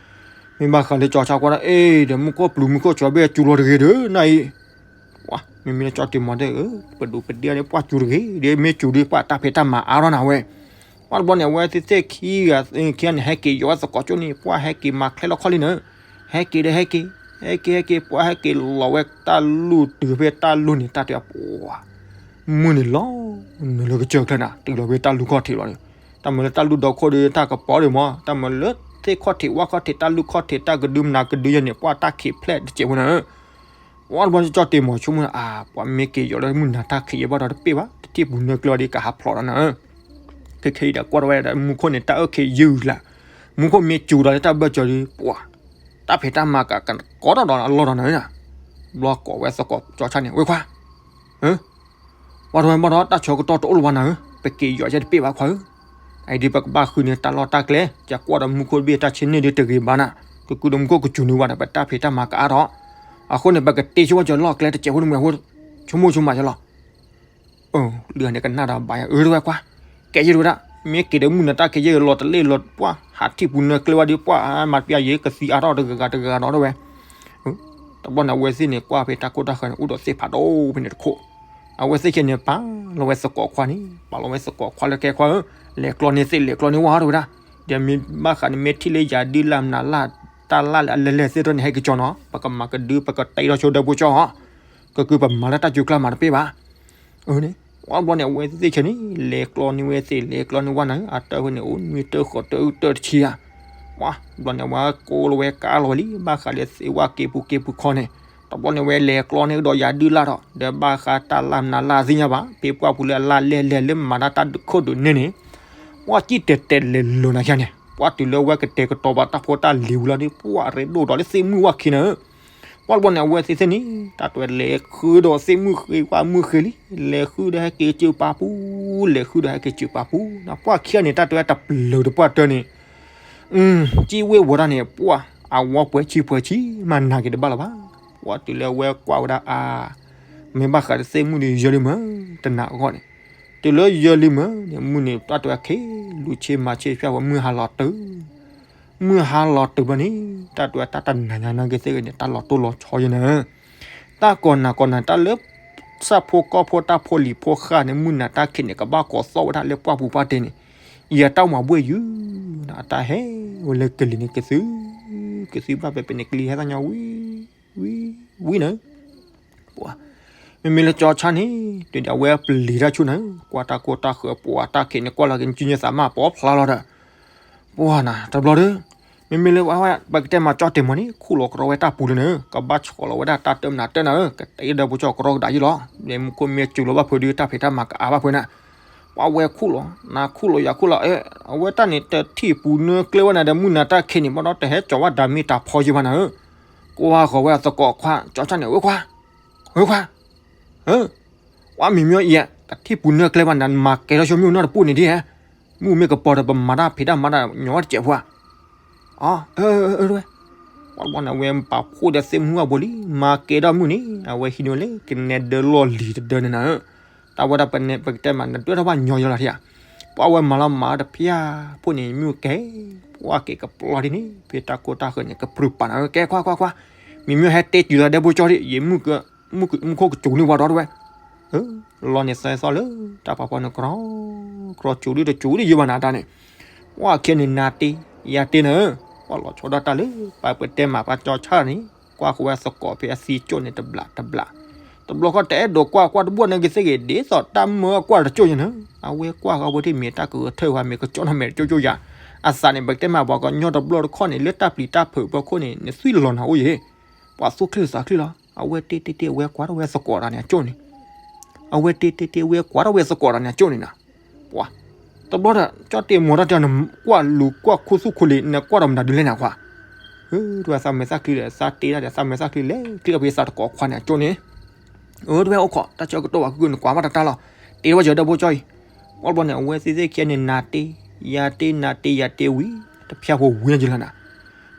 မ့ၢ်ဘၣ်ဃးလၢကၠီဆါကွၢ်ဒီး အ့ၣ် ဒီးမူခိၣ်ပျူၤမူခိၣ်စှီၤဘ့ၣ်စူၤလီၤတဂ့ၤဒီး နၤအံၤ, ပှၤ မ့မ့ၢ်လၢကၠီတ့ၢ်မီၤဒဲးဧၢ ပဒူးပဒ့န့ၣ် ပှၤစူၤတဂ့ၤဒီး မ့ၢ်စူၤဒီး ပှၤတၢ်ဖံးတၢ်မၤအါထီၣ်နၤဝဲ, ပှၤတဘျီန့ၣ် အဝဲသ့ၣ်သ့ၣ်ခံဂၤခံဂၤန့ၣ် ဟဲက့ၤယီၤဝဲသကိးကၠိန့ၣ် ပှၤဟဲက့ၤမၤချဲလီၤခီလံနၤ, ဟဲက့ၤဒီးဟဲက့ၤ, ဟဲက့ၤဟဲက့ၤ ပှၤဟဲက့ၤလီၤဝဲတၢ်လူၢ်တုၤဖဲတၢ်လူၢ်န့ၣ် တၢ်တဲပှၤ မုၢ်န့ၣ်လီၤ နုာ်လၢကစၢၢ်ချၢနၤ တုၤလီၤဖဲတၢ်လူၢ်ခီၣ်ထံးလီၤန့ၣ်, တၢ်မၤလၢတၢ်လူၢ်ဒီခိၣ်ဒီးတၢ်ကပီၤဒီးမး တၢ်မၤလၢသ့ၣ်ခီၣ်ထံးဝၣ်ခီၣ်ထံး တၢ်လူၢ်ခီၣ်ထံး တၢ်ကဒုမနၤကဒုယဲန့ၣ် ပှၤတၢ်ခံးဖျဲၣ်တစဲးဖိနၤဧၢ, ပှၤတဘျီန့ၣ်ကၠီတ့ၢ်မီၤဆိကမိၣ်နၤ အါ ပှၤမ့ၢ်က့ၤယီၤလၢမုၢ်နၤတၢ်ခံးယဲဘၣ်ဒီးတပ့ၢ်ဘၣ် တထံၣ်ပူၤနၢကျၢၤဒီးကဟးဖျိးဒီးနၤဧၢ, ခဲခဲအံၤဒီးကွၢ်ထီၣ်ဝဲဒၣ်မူခိၣ်န့ၣ် တၢ်အၢၣ်ခံးယုၢ်လၢ်, မူခိၣ်မ့ၢ်စူၤဒီးလၢတၢ်ဘၢၣ်စၢၤဒီး ပှၤ တၢ်ဖံးတၢ်မၤကကီထီၣ်ဒီးအလီၢ်ဒီးနၤဧၢ, ဘျီကိးဝဲသကိးကၠီဆါန့ၣ် ဝဲခွါ ပှၤတဝဲဘၣ်ဒီး တၢ်ဆၢကတီၢ်တအိၣ်လၢၤဘၣ်နၤဧၢ, ပက့ၤယီၤယဲတပ့ၢ်ဘၣ်ခွါဧၢ, အအံၤဒ်ပကဘၣ်ဃုန့ၢ်တၢ်လီၢ်တၢ်ကျဲ, ယကွၢ်ဒီးမူခိၣ်တဘ့ၣ်တၢ်ဆ့န့ၢ်ဒ်တဂ့ၤဘၣ်နၤ, ကကုဒီးမူခိၣ်ကစူၤန့ၢ်ဝဲဒီး ပတၢ်ဖံးတၢ်မၤကအါထီၣ်, အဃိန့ၣ် ပကတ့ဆိဝဲကၠီလီၢ်ကျဲတစဲးဖိတမှဲၤဖိ, ဆိကမိၣ်ဆိကမးကၠီလီၤ လၢန့ၣ်ကနၣ်ဒီးဘၣ်ယၤ အၢ တဝဲကွၢ်, ကဲယဲတဝဲဒၣ်, မ့ၢ်က့ၤဒီးမုၢ်နၤတၢ်ခံးယဲလီၤတလ့ၣ်လီၤ ပှၤဟးထံၣ်ပူၤနၢကျၢၤဝဲဒီး ပှၤမၤတပျၢ်ယဲကသံအါထီၣ်တဂၤဂၤတဂၤဂၤဒီးတဝဲ, တဘျီန့ၣ် အဝဲသ့ၣ်န့ၣ် ကွၢ်ဖဲတၢ်ကိၢ်တၢ်ဃၢၤန့ၣ် အိၣ်ဒီးသ့ၣ်ဖးဒိၣ်ဖဲန့ၣ်တခိၣ်, အဝဲသ့ၣ်ခဲန့ၣ် ပာ်လီၤဝဲသကိးခွါန့ၣ် ပာ်လီၤဝဲသကိးခွါလၢကဲခွါဧၢ, လဲၤကျီန့ၢ်သ့ၣ် လဲၤကျီန့ၢ်ဝၣ်တဝဲဒၣ်, ဒီးမ့ၢ်ဘၣ်ဃးန့ၣ် မ့ၢ်ထံၣ်လၢယၤဒုးလၢ်မနုၤလၢ် တၢ်လၢ်လၢအလဲၤလဲၤသ့ၣ်တဖၣ်န့ၣ် ဟဲက့ၤကၠီနီၤ, ပကမၤကဒု ပကတဲဒီးဆိဒီပုၢ်ကၠီအီၤ, ကကုပမၤလၢတၢ်စူၤကျါမးတပ့ၢ်ဘၣ် အၢန့ၣ်, ပှၤဘျီန့ၣ် အဝဲသ့ၣ်ခဲန့ၣ် လဲၤကျီန့ၢ်ဝဲသ့ၣ် လဲၤကျီန့ၢ်ဝၣ်နၤဧၢ, အတၢၢ်ဖဲန့ၣ် အိၣ်နွံတၢၢ်ဃိးတၢၢ်အုၣ်တၢၢ်တဆံဧါ, ပှၤဘျီန့ၣ် အဝဲကိးလီၤဝဲကါလီၤဝဲလံ ဘၣ်ဃးလၢသ့ၣ်ဝၣ်က့ၤပူၤက့ၤပူၤခီန့ၣ်, တဘျီန့ၣ်ဝဲလဲၤကျီန့ၢ်ကဒီးယၤဒုၣ်လၢ်ထီၣ် ဒီးဘၣ်ဃးတၢ်လၢ်မနုၤလၢ်သ့ၣ်ညါဘၣ် ဖဲပှၢ်ပူၤလၢအလၢ်လဲၢ်လဲၢ်လၢမၤတၢ်တၢ်ဒုးခိၣ်ဒုးန့ၢ်န့ၣ် ပှၢ်ကံၣ်တဲာ်တဲာ်လဲၤလီၤနၤခံဂၤန့ၣ် ပှၢ်တုၤလၢဝဲကတဲာ်ကတီၤဘၣ်တၢ်ဖိတၢ်လံၤဝံၤလီၤဒီး ပှၢ်အရ့ဒိၣ်ဒီးလၢသ့ၣ်မုၣ်ဝဲခံဂၤန့ၣ် ပှၢ်တဘျီန့ၣ် အဝဲသ့ၣ်သ့ၣ်န့ၣ် တၢ်တဲဝဲလဲၤဃုဒီးသ့ၣ်မုၣ်ဃ့ဝဲမုၣ်ဃ့လံ လဲၤဃုဒီးဟဲက့ၤစၢၤပာ်ပူၤ လဲၤဃုဒီးဟဲက့ၤစၢၤပာ်ပူၤ ပှၢ်ခံဂၤန့ၣ် တၢ်တဲဝဲတပျၢၤတပှၢ်တၢၢ်န့ၣ် ကံၣ်ဝ့ၢ်ဝီၤတၢ်န့ၣ် ပှၢ်အဝီပှဲၤဆံပှဲၤဆံ မၤနၤက့ၤတဘၣ်လၢၤဘၣ်. ပှၢ်တုၤလၢဝဲကွၢ်ဝဲဒၣ်အါ မ့ၢ်ဘၣ်ဃးဒီးသ့ၣ်မုၣ်ဒီးယဲလံမ့ၢ် တနာ်အဂီၢ်န့ၣ် တုၤလၢယဲလံမ့ၢ်န့ၣ် မုၢ်န့ၣ် တၢ်တဲဝဲခဲ လူၤဆ့မၤဆ့ဖၠၣ်ဝဲ မုၢ်ဟါလီၤတုၤ မုၢ်ဟါလီၤတုၤဘျီန့ၣ် တၢ်တဲဝဲတၢ်တနၤညါနီၢ်က့ၤသ့ၣ်ဂ့ၤန့ၣ် တၢ်လီၤတိၢ်လီၤဆီယဲန့ၣ် တၢ်ကီၢ်နၤကီၢ်နၤ တၢ်လၢ ဆၣ်ဖိကီၢ်ဖိတၢ်ဖိလံၤဖိဃၢ်န့ၣ် မုၢ်နၤတၢ်ခံးန့ၣ် ကဘၣ်ကိးသီၣ်ဝဲဒၣ်လၢပှၢ်ပူၤပှၢ်တဲန့ၣ် ယတၢ်မၤဘှ့ၣ်ယုာ်နၤ အတၢ်ဟဲဝဲလၢကလံၤန့ၣ် ကသု ကသုဘၣ်ပဲပဲန့ၣ် ကလံၤဟဲသၣ်ညီဝံ ဝံ ဝံနၤ ပှၤ မ့မ့ၢ်လၢကၠီဆၣ်န့ၣ် တုၤဒၣ်ဝဲပျံၤတၢ်ဆူၣ်နၤ ကွၢ်တၢ်ကိၢ်တၢ်ဃၢၤ ပှၤတၢ်ခံးန့ၣ် ကွၢ်လီၤက့ၤနစုညါသးမၢ် ပီဖျါလီၤဒီး ပှၤနၤ တဘျီဒီး မ့မ့ၢ်လၢပှၤဝဲ ပကတဲမၤကၠီတဲာ်မီၤန့ၣ် ခူၣ်လီၤကရီဝဲတၢ်ပူၤလၢနၤ ကဘၣ်ဆီၣ်လီၤဝဲဒၣ်တၢ်တၢမနုၤတၢ်နၤဧၢ ကတဲဒီပုၢ်ကၠီကရီကဒးယံလီၤ မ့ၢ်မူခိၣ်မ့ၢ်စူၤလီၤဘၣ်ဖုးဒီး တၢ်ဖံးတၢ်မၤကအါဘၣ်ဖုးနၤ ပှၤဝဲခူၣ်လီၤ နၤခူၣ်လီၤယၤခူၣ်လီၤ အဝဲတၢ်န့ၣ် တထံၣ်ပူၤနၢကျဲဝဲနၤဒီး မုၢ်နၤတၢ်ခံးန့ၣ် ဘၣ်ဒီးတဟဲကၠီၤဝဲဒၣ်မ့ၢ်တၢ်ဖီယံဘၣ်နၤဧၢ ကွၢ်ဃီၤဝဲအသကိးခွါ ကၠီဆၣ်န့ၣ် ဝဲခွါ ဝဲခွါ ပှၤမံၤမ့ၢ်အံၤ တထံၣ်ပူၤနၢကျဲဘၣ်နၤ မၤကဲထီၣ်ဆိမ့ၣ်အူနီၢ်တပူၤန့ၣ်ဒ် မ့ၣ်အူမ့ၢ်ကပီၤဒီး ပမၤတၢ်ဖံးတၢ်မၤတၢ် ညီဝဲတစဲးဖိဧါ အၢ ဝဲ ပှၤဘီန့ၣ် အဝဲပာ်ဖှိၣ်ဒီးသ့ၣ်မုၢ်အဘိလံ မၤကဲထီၣ်မုၢ်န့ၣ် အဝဲဟံးန့ၢ်ဝဲလၢကနဲဒၢလီၢ်လံၤတဒၢန့ၣ်နၤဧၢ တၢ်ဝဲဒၣ်ပကတဲမး နဒွဲၣ်ထီၣ်ဘၣ်ညီယလီၤထံဧါ ပှၤဝဲမၤလီၤမၤတဖၠၣ်ဖိန့ၣ် မ့ၣ်အူကဲ ပှၤက့ၤကပျီဒ်န့ၣ် ဖဲတၢ်ကိၢ်တၢ်ဃၢၤန့ၣ် ကပြုၢ်ပာ်နၤဧၢ ကဲခွါခွါခွါ မံၤမ့ၢ်ဟဲတဲတုၤလီၤဒဲဖိကၠီဒ် ယမူခိၣ်ကစူၤန့ၢ်ပှၤဒီတဝဲ လီၤန့ၣ်သဲသီလၢ တၢ်ပာ်ဖီန့ၣ် ကြီ ကြီစူၤဒ်တစူၤဒ်ယဘၣ်နၤတၢ်န့ၣ် ပှၤခံဂၤန့ၣ် နၤတ့ ယၤတ့နၤဧၢ ပှၤလီၤဆီဒၣ်တၢ်လၢ ပှၤပတဲမးပှၤကၠီဆၣ်န့ၣ် ကွၢ်ဃီၤဝဲသကိးဖဲအသံကၠိၣ်န့ၣ်တဘျးတဘျး တဘျီဃီတအဲၣ်ဒိးကွၢ်ကွၢ်တဘိၣ်န့ၣ်က့ၤသ့ၣ်ဂ့ၤ ဒ်သိးတၢ်မၢအကွၢ်တကၠိၣ်ယဲနၤ အဝဲကွၢ်ဃီၤဝဲဒ်မ့ၢ်တၢ်ကဂဲၤထၢၣ်ဝဲ မ့ၢ်ကကၠီနီၢ်မဲာ်တကၠိၣ်ကၠိၣ်ယၤ အသးန့ၣ် ပကတဲမးပှၤကညီတဘျီတခီၣ်န့ၣ် လၢတၢ်ပျံၤတၢ်ဖုးဖီခိၣ်န့ၣ် နသွံၣ်လီၤနၤအိၣ်ယဲ ပှၤသူၣ်ချ့သးချ့လီၤ အဝဲတ့တ့တ့ အဝဲကွၢ်ထီၣ်ဝဲသကိးတၢ်န့ၣ်အကၠိၣ်န့ၣ် အဝဲတ့တ့တ့ အဝဲကွၢ်ထီၣ်ဝဲသကိးတၢ်န့ၣ်အကၠိၣ်န့ၣ်နၤ ပှၤ တဘျီဒီး ကၠီတဲမီၤတၢ်တဲနၤ ကွၢ်လူၤကွၢ်ခူသူၣ်ခူလံၤ နကွၢ်ဒီးမတၤဒုလဲၣ်နၤခွါ အၢ တဝဲသးမဲာ်သၣ်ချံဒီး သးတ့တၢ်ဒီး သးမဲာ်သၣ်ချံလဲၤချံအီၤဖဲသးတကိးခွါန့ၣ်အကၠိၣ်န့ၣ် အၢ တဝဲအိၣ်ခိး တၢ်ဆၢကတီၢ်ဘၣ်ခုၣ်ခုၣ် နကွၢ်မးတၢ်တၢ်လီၤ တ့ဝဲယဒီပုၢ်ကၠီအံၤ ပှၤဘီန့ၣ် အဝဲသ့ၣ်သ့ၣ်ခံဂၤန့ၣ် နၤတ့ ယၤတ့ နၤတ့ ယၤတ့ဝံၤ တဖၠၣ်ဖိဝံၤန့ၣ်ကလီၤနၤ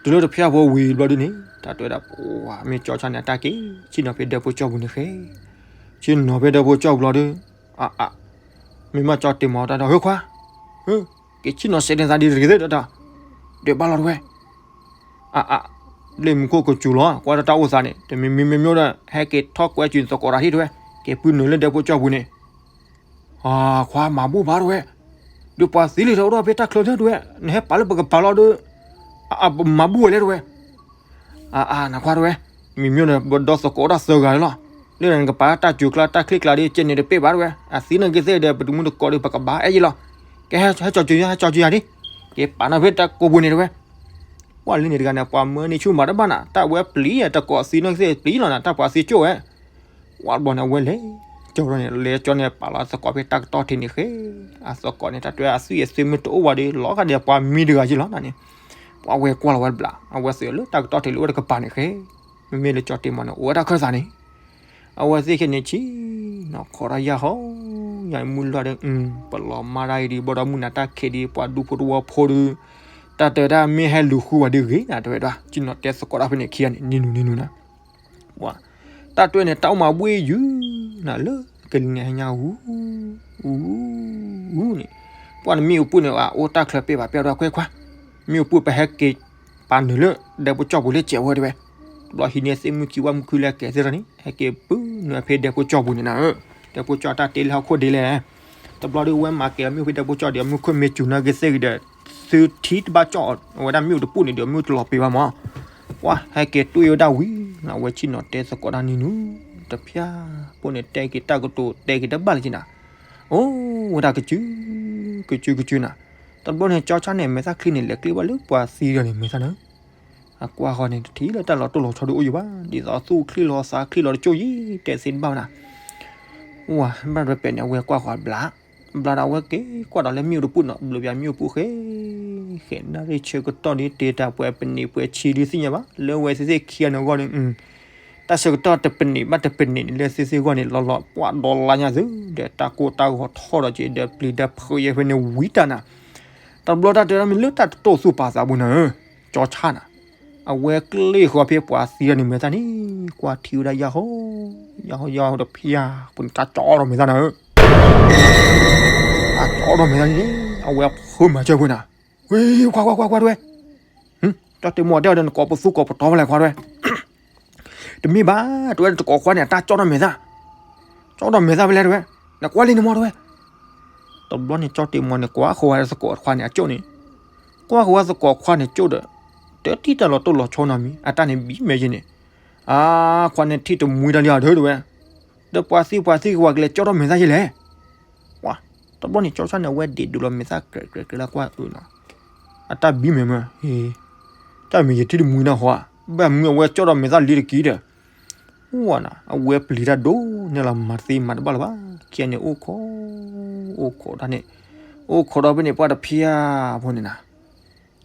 တုၤလၢတဖၠၣ်ဖိဝံၤဘျီဒ်န့ၣ် တၢ်တဲဝဲဒၣ် ပှၤ မ့ၢ်ကၠီဆၣ်န့ၣ် အတၢ်က့ၤ ဆ့ၣ်နီၤဖဲဒီပုၢ်ကၠီပူၤန့ၣ်ဃဲ ဆ့ၣ်နီၤဖဲဒီပုၢ်ကၠီပူၤလီၤဒီး အ အ မ့ၢ်မးကၠီတဲမီၤတၢ်ဒီး ဟၢခွါ ဟၢ က့ၤဆ့ၣ်နီၤစဲးန့ၣ်သးဒ်တဂ့ၤသ့ၣ်ဒီး ဒွဲၣ်ဘၣ်လီၤတဝဲ အ အ လၢမူခိၣ်ကစူၤလီၤ ကွၢ်တၢ်တၢ်အိၣ်သးန့ၣ် တမံၤမံၤမံၤမံၤဒီး ဟဲက့ၤထီၣ်ကွဲးစူၤသကိးတၢ်ဟံၣ်တဝဲ က့ၤပုၢ်နုာ်လၢဒီပုၢ်ကၠီပူၤန့ၣ် အခွါမၤဘူၣ်ဘၣ်တဝဲ ဒီးပှၤသံလံဒီးအိၣ်ဒီးဖဲတၢ်ချၢန့ၣ်တဝဲ နဟဲပာ်လၢပကပၤလီၤဒီး အ အ ပမၤဘူၣ်ဝဲလဲၣ်တဝဲ အ အ နခွါတဝဲ မံၤမ့ၢ်ဒီးပဒီသကိးတၢ်သၢဂၤလီၤ လၢနကပာ်တၢ်စူၤကျါတၢ်ချံကျါဒီး ကဲန့ၣ်တပ့ၢ်ဘၣ်တဝဲ အသံန့ၣ်က့ၤသ့ၣ်ဒီး ပတမူတကိးဒီး ပကဘၣ်အဲၣ်ယဲလီၤ ကဲဟဲကၠီကၠီယၤ ဟဲကၠီကၠီယၤဒ် က့ၤပာ်နၤဖဲတၢ်ကိးပူၤန့ၣ်တဝဲ ပှၤလၢန့ၣ်တဂၤန့ၣ် ပှၤမၢန့ၢ်ဆူၣ်မးတဘၣ်နၤ တၢ်ဝဲပျံၤတကိးသံန့ၣ်က့ၤသ့ၣ်ပျံၤလီၤနၤ တၢ်ပှၤသံကၠိၣ်ဝဲ ပှၤဘီန့ၣ် အဝဲလဲၤကၠီန့ၣ် လဲၤကၠီန့ၣ် ပာ်လီၤသကိးဖဲတၢ်ကတီၢ်ထံးန့ၣ်ဃဲ အသကိးန့ၣ် တၢ်တဲအသွံၣ်အသွံၣ်မ့ၢ်တအိၣ်ဝဲဒီး လီၤဂာ်ဒီးပှၤမံတဂၤယဲလီၤနၤန့ၣ် ပှၤဝဲကွၢ်လီၤဝဲတဘျီ အဝဲသ့ၣ်လၢတၢ်ကတီၢ်ထံးလၢအိၣ်တကပၤန့ၣ်ဃဲ မ့မ့ၢ်လၢကၠီတဲမီၤန့ၣ် အိၣ်ဝဲတၢ်ခၢၣ်သးန့ၣ် အဝဲသ့ၣ်ခဲန့ၣ်ဆံနီၤ ခိးတၢ်ယၢ်ဟီ ယၤမုၢ်လီၤဒီး ပလီၤမၢ်တၢ်အံၤဒီး ဘၣ်ဒီးမုၢ်နၤတၢ်ခံးဒီး ပှၤဒူဖိတဝီဖိဒီး တၢ်တဲဒၣ်မ့ၢ်ဟဲလူၤဃုဝဲဒ်ဂ့ၤနၤ တဲဝဲဒၣ် ဆံနီၤတဲသကိးတၢ်ဖဲန့ၣ်ခံဂၤန့ၣ် နံၤနုၤနံၤနုၤနၤ ပှၤ တၢ်တဲန့ၣ် တၢ်အိၣ်မးဘှ့ၣ်ယုာ်နၤလၢကလံၤန့ၣ် ဟဲညါ အူ အူ န့ၣ် ပှၤနမ့ၣ်အူပုၢ်န့ၣ် အိၣ်တၢ်ချၢပ့ၢ်ဘၣ် ပျဲဒီးခွဲးခွါ မ့ၣ်အူပုၢ်ပဟဲက့ၤ ပာ်နုာ်လၢ ဒီပုၢ်ကၠီပူၤလၢစဲးဝဲတဝဲ ဘျီဟံးန့ၢ်သ့ၣ်မုၣ်ခံဝၣ်မုၣ်ခုလဲၤကဲသ့ၣ်ဒီးန့ၣ် ဟဲက့ၤပုၢ်နုာ်ဖဲဒီပုၢ်ကၠီပူၤန့ၣ်နၤဧၢ ဒီပုၢ်ကၠီတၢ်တ့လၢဟီၣ်ခိၣ်ဒ်လဲၣ် တဘျီဒီးဝဲမၤကဲၤအီၤမ့ၣ်အူဖဲဒီပုၢ်ကၠီဒီး မူခိၣ်မ့ၢ်စူၤနၤက့ၤသ့ၣ်ဂ့ၤဒီး သုထံတဘၣ်ကၠီၣ်အဝဲဒၣ်မ့ၣ်အူတပူၤန့ၣ်ဒီး မ့ၣ်အူတလီၤပံၤဘၣ်မး ပှၤဟဲက့ၤတွံၢ်ဝဲဒၣ်ဝံၤ အဝဲဆံနီၤတဲသကိးတၢ်နံၤနုၤ တဖၠၣ်ဖိန့ၣ် တဲက့ၤတၢ်ကတိၤတဲက့ၤတဘၣ်လၢက့ၤနၤ အိၣ်ဝဲဒၣ်ကစု ကစုကစုနၤ တဘျီန့ၣ် ကၠီဆၣ်န့ၣ် မဲာ်သၣ်ချံန့ၣ် လဲၤကျ့ဘၣ်လၢပှၤသံဒီးန့ၣ် မဲာ်သၣ်န့ၣ် အကွၢ်ဃီန့ၣ် တထံၣ်လၢတၢ်လီၤတိၢ်လီၤဆီဒုးအိၣ်ယံၤဘၣ်, ဒ်သိးသူၣ်ချံလီၤသးချံလီၤတကၠိၢ်ယံၤ တဲသ့တဘၣ်နၤ. ဝၤ ဘၣ်တပျဲန့ၣ် အဝဲကွၢ်ဃီအဘျး, ဘျးဒီးအဝဲက့ၤကွၢ်ဒီးလၢမ့ၣ်အူတပူၤနီၤ, ဘျုးပျၢ်မ့ၣ်အူပူၤဃဲ ဃဲနၣ်ရံၣ်ဆၢကတီၢ်ဒ်တဲတၢ်ပှဲၤပနံးပှဲၤဆံဒ်သ့ၣ်ညါဘၣ်, လၢဝဲသ့ၣ်သ့ၣ်ခံဂၤန့ၣ်အဂီၢ်န့ၣ် တၢ်ဆၢကတီၢ်တပနံးဘၣ်တပနံးန့ၣ် လၢသ့ၣ်သ့ၣ်ဂီၢ်န့ၣ် လီၤလီၤပှၢ်ဒီလါညါသု, ဒီးတၢ်ကိၢ်တၢ်ဂီၤထီၣ်ဒီးက့ၤ ဒီးပျံၤဒီးဖုးယဲဖဲန့ၣ်ဝံၤတၢ်နၤ. တဘျီတၢ်တဲဒၣ်မ့ၢ်လၢတၢ်တတိၢ်သူၣ်ပာ်သးပူၤနၤဧၢ, ကၠီဆၣ်နၤ, အဝဲကျ့ၣ်ဃီဖဲပှၤသံဒီးန့ၣ်မဲာ်သၣ်န့ၣ် ကွၢ်ထံဝဲဒၣ်ယၢ်ဟီ, ယၢ်ဟီယၢ်ဟီတဖျၢၣ်ပူၤန့ၣ် တၢ်ကၠီဒီးမဲာ်သၣ်နၤဧၢ အကၠီဒီးမဲာ်သၣ်န့ၣ် အဝဲဖုးမၤစၢၤပှဲၤနၤ, ဝ့ ခွါခွါခွါခွါတဝဲ, ကၠီတ့ၢ်မီၤတဲအီၤဒီး နကိးပသူကိးပတီၤဖဲလဲၣ်ခွါတဝဲ, တမ့ၢ်ဘၣ် တဝဲတကိးခွါန့ၣ် အတၢ်ကၠီဒီးမဲာ်သၣ်, ကၠီဒီးမဲာ်သၣ်ဖဲလဲၣ်တဝဲ, နကွၢ်လံနမီၤတဝဲ. တဘျီန့ၣ် ကၠီတ့ၢ်မီၤန့ၣ် ကွၢ်ဃီဝဲသကိးခွါန့ၣ်အကၠိၣ်န့ၣ်, ကွၢ်ဃီဝဲသကိးခွါန့ၣ်ကၠိၣ်ဒီး တထံၣ်တၢ်လီၤတိၢ်လီၤဆီနီတမံၤ, အတၢ်န့ၣ်ဘံမဲာ်ယဲန့ၣ်, အါ ခွါန့ၣ်ထံၣ်တမှံတၢ်လံအီၤဒၢတဝဲ, ဒီးပှၤသံပှၤသံကဝၤကလဲၤကၠီဒီးမဲာ်သၣ်ယဲလဲၣ် ဝၤ, တဘျီန့ၣ် ကၠီဆၣ်န့ၣ် အဝဲဒ့ၣ်ဒုးလီၤမဲာ်သၣ်ကြဲးကြဲးကြဲးလၢကွၢ်အၢနီၤ, အတၢ်ဘံမဲာ်မး, တၢ်မ့ၢ်ယထံၣ်တမှံနီၤဟီ, ဘၣ်မနုၤအဝဲကၠီဒီးမဲာ်သၣ်လံတက့ၢ်ဒီး, ဝၤနၤ အဝဲပျံၤတၢ်ဒိၣ်န့ၣ်လီၤ မၤတသ့မၤတဘၣ်လၢၤဘၣ်, ခံဂၤန့ၣ်အိၣ်ခိး, အိၣ်ခိးတၢ်န့ၣ်, အိၣ်ခိးဒီးဖဲန့ၣ် ပှၢ်တဖျၢၣ်ဖိန့ၣ်နၤ,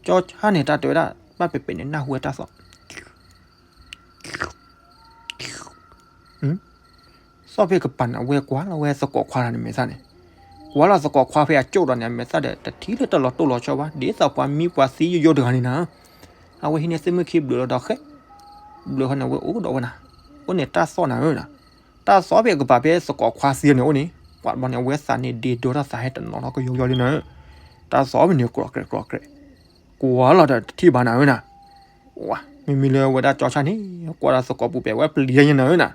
ကၠီဆၣ်န့ၣ် တၢ်တဲဝဲဒၣ် ဘၣ်ပဲာ်ပဲာ်န့ၣ် နၢ်ဟူဝဲတၢ်သီၣ် သီၣ်ဖဲကပၤန့ၣ် အဝဲကွၢ်လီၤဝဲသကိးခွါတဂၤန့ၣ်မဲာ်သၣ်န့ၣ်, ကွၢ်လီၤသကိးခွါဖဲအကၠိၣ်ဒီးန့ၣ် အမဲာ်သၣ်ဒီး တထံၣ်လၢတၢ်လီၤတိၢ်လီၤဆီဘၣ်, ဒ်သိးပှၤမံပှၤသံယိယိတဂၤန့ၣ်နၤ, အဝဲဟံးန့ၢ်သ့ၣ်မုၣ်ခံဘျုးလီၤဒီးဃဲ, ဘျုးဃီန့ၣ် အဝဲအိၣ်ဒီးဝဲနၤ, အိၣ်န့ၣ်တၢ်သီၣ်နၤဧၢနၤ, တၢ်သီၣ်ဖဲအကပၤဖဲသကိးခွါသံန့ၣ်အိၣ်န့ၣ်, ပှၤတဘျီန့ၣ် အဝဲသးန့ၣ်ဒ့ဒိတၢ်သးဟဲတနီၤနီၤကယီကယီလံနၤဧၢ, တၢ်သီၣ်ဖဲန့ၣ် ကြီးကြဲးကြီးကြဲး, ကွၢ်လီၤဒီးတထံၣ်ဘၣ်နၤဧၢနၤ ဝၤ မ့မ့ၢ်လၢဝဲဒၣ်ကၠီဆၣ်န့ၣ် ကွၢ်ဒီးသကိးပူၤပဲာ်ဝဲပျံၤယဲညါနၤဧၢနၤ,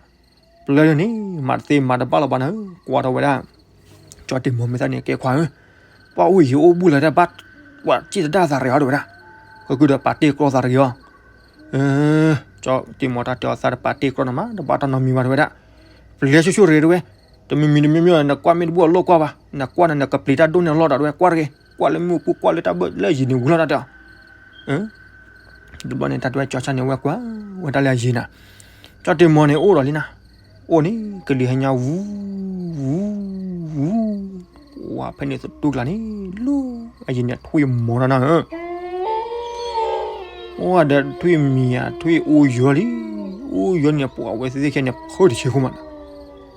ပျဲလၢန့ၣ် မၤတသ့မၤတဘၣ်လီၤဘၣ်နၤဧၢ, ကွၢ်ထီၣ်ဝဲဒၣ် ကၠီတ့ၢ်မီၤမဲာ်သၣ်န့ၣ် ကဲခွါဧၢ, ပှၤအိၣ်ယံၤအိၣ်ဘူၣ်လၢၤတၢ်ဘၣ်, ပှၤစံၣ်တဒၣ်သးတဂ့ၤအီၤတဝဲဒၣ်, ကကုဒီးပာ်တ့ၢ်ကြီသးတဂ့ၤအီၤ, ကၠီတ့ၢ်မီၤတၢ်တဲအီၤသးတပာ်တ့ၢ်ကြီနီၤမး တဘၣ်တၢ်နီတမံၤဘၣ်တဝဲဒၣ်, ပျဲဆိဆိတဂ့ၤတဝဲ, တမံၤမံၤတမံၤမံၤ နကွၢ်မ့ၢ်တဘူၣ်အလီၢ်ကွၢ်ဘၣ်, နကွၢ်န့ၣ် နကပျံၤတၢ်ဒိၣ်န့ၢ်အလီၢ်ဒီးတဝဲ ကွၢ်တဂ့ၤ, ကွၢ်လၢမ့ၣ်အူပူၤ ကွၢ်လၢတၢ်ဘၢၣ်လၢယံၤန့ၣ်ဝံၤလီၤတၢ်တဲအီၤ တဘျီန့ၣ် တၢ်တဲဝဲကၠီဆၣ်န့ၣ် အဝဲကွၢ်ဝဲဒၣ်လၢအယံၤနၤ, ကၠီတ့ၢ်မီၤန့ၣ် အိၣ်ဒီးလံနၤ, အိၣ်န့ၣ် ကလံၤဟဲညါဝူ, ဝူ, ဝူ, ဝၤဖဲန့ၣ်သတူၢ်ကျါန့ၣ် လၢအယံၤန့ၣ် ထွံၣ်မီၤတၢ်နၤဧၢ, အိၣ်ဒီးထွံၣ်မံၤဧါ ထွံၣ်အိၣ်ယီၤလံ, အိၣ်ယီၤန့ၣ် ပှၤဝဲသ့ၣ်သ့ၣ်ခဲန့ၣ် ဖုတဆ့ခိၣ်မးနၤ,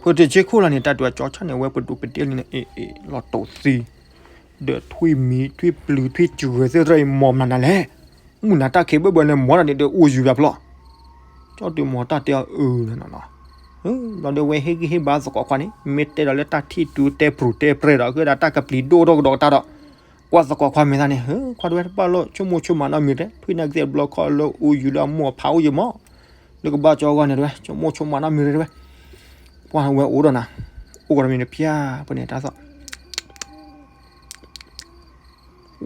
ဖုတဆ့ခိၣ်လီၤန့ၣ် တၢ်တဲဝဲကၠီဆၣ်န့ၣ် အဝဲပဒိးပဒ့လံန့ၣ် အ့ၣ် အ့ၣ် လီၤတိာ်သံ ဒီးထွံၣ်မံၤ ထွံၣ်ပျုၤ ထွံၣ်စှၤသ့ၣ်တဖၣ်အံၤ မီၤမနုၤလဲၣ်, မုၢ်နၤတၢ်ခံးဘၢၣ်ဘၢၣ်န့ၣ် မီၤတၢ်ဒ်ဒီးအိၣ်ယူၤဘၣ်ဖျီၣ်, ကၠီတ့ၢ်မီၤတၢ်တဲအီၤအၢနၤနီၤ, ဘျီဒီးဝဲဟ့ၣ်ဂံၢ်ဟ့ၣ်ဘါသကိးခွါန့ၣ် မ့ၢ်တဲဒီးလၢတၢ်ထံၣ်တုၤတဲပြူၤတဲပြဲၤဒီး ဃုဒၣ်တၢ်ကပျံၤဒိၣ်ထီၣ်ကဒီးကတၢၢ်ဒီး ကွၢ်သကိးခွါမဲာ်သၣ်န့ၣ် ခွါတဝဲတဘၣ်လိာ်ဆိကမိၣ်ဆိကမးနီတမံၤတဲ ထွံၣ်နၢ်ကသ့ၣ်တဘျီခီၣ်လၢအိၣ်ယူၤလၢအမိၢ်အဖးအိၣ်ယံၤမီၤ လၢကဘၣ်ကၠီအဂီၢ်န့ၣ်တဝဲ ဆိကမိၣ်ဆိကမးနီတမံၤတဝဲ ပှၢ်ဝဲအိၣ်ဒီးနၤ အိၣ်ကီးတမံၤတဖျၢၣ်ဖဲန့ၣ်တၢ်သီၣ်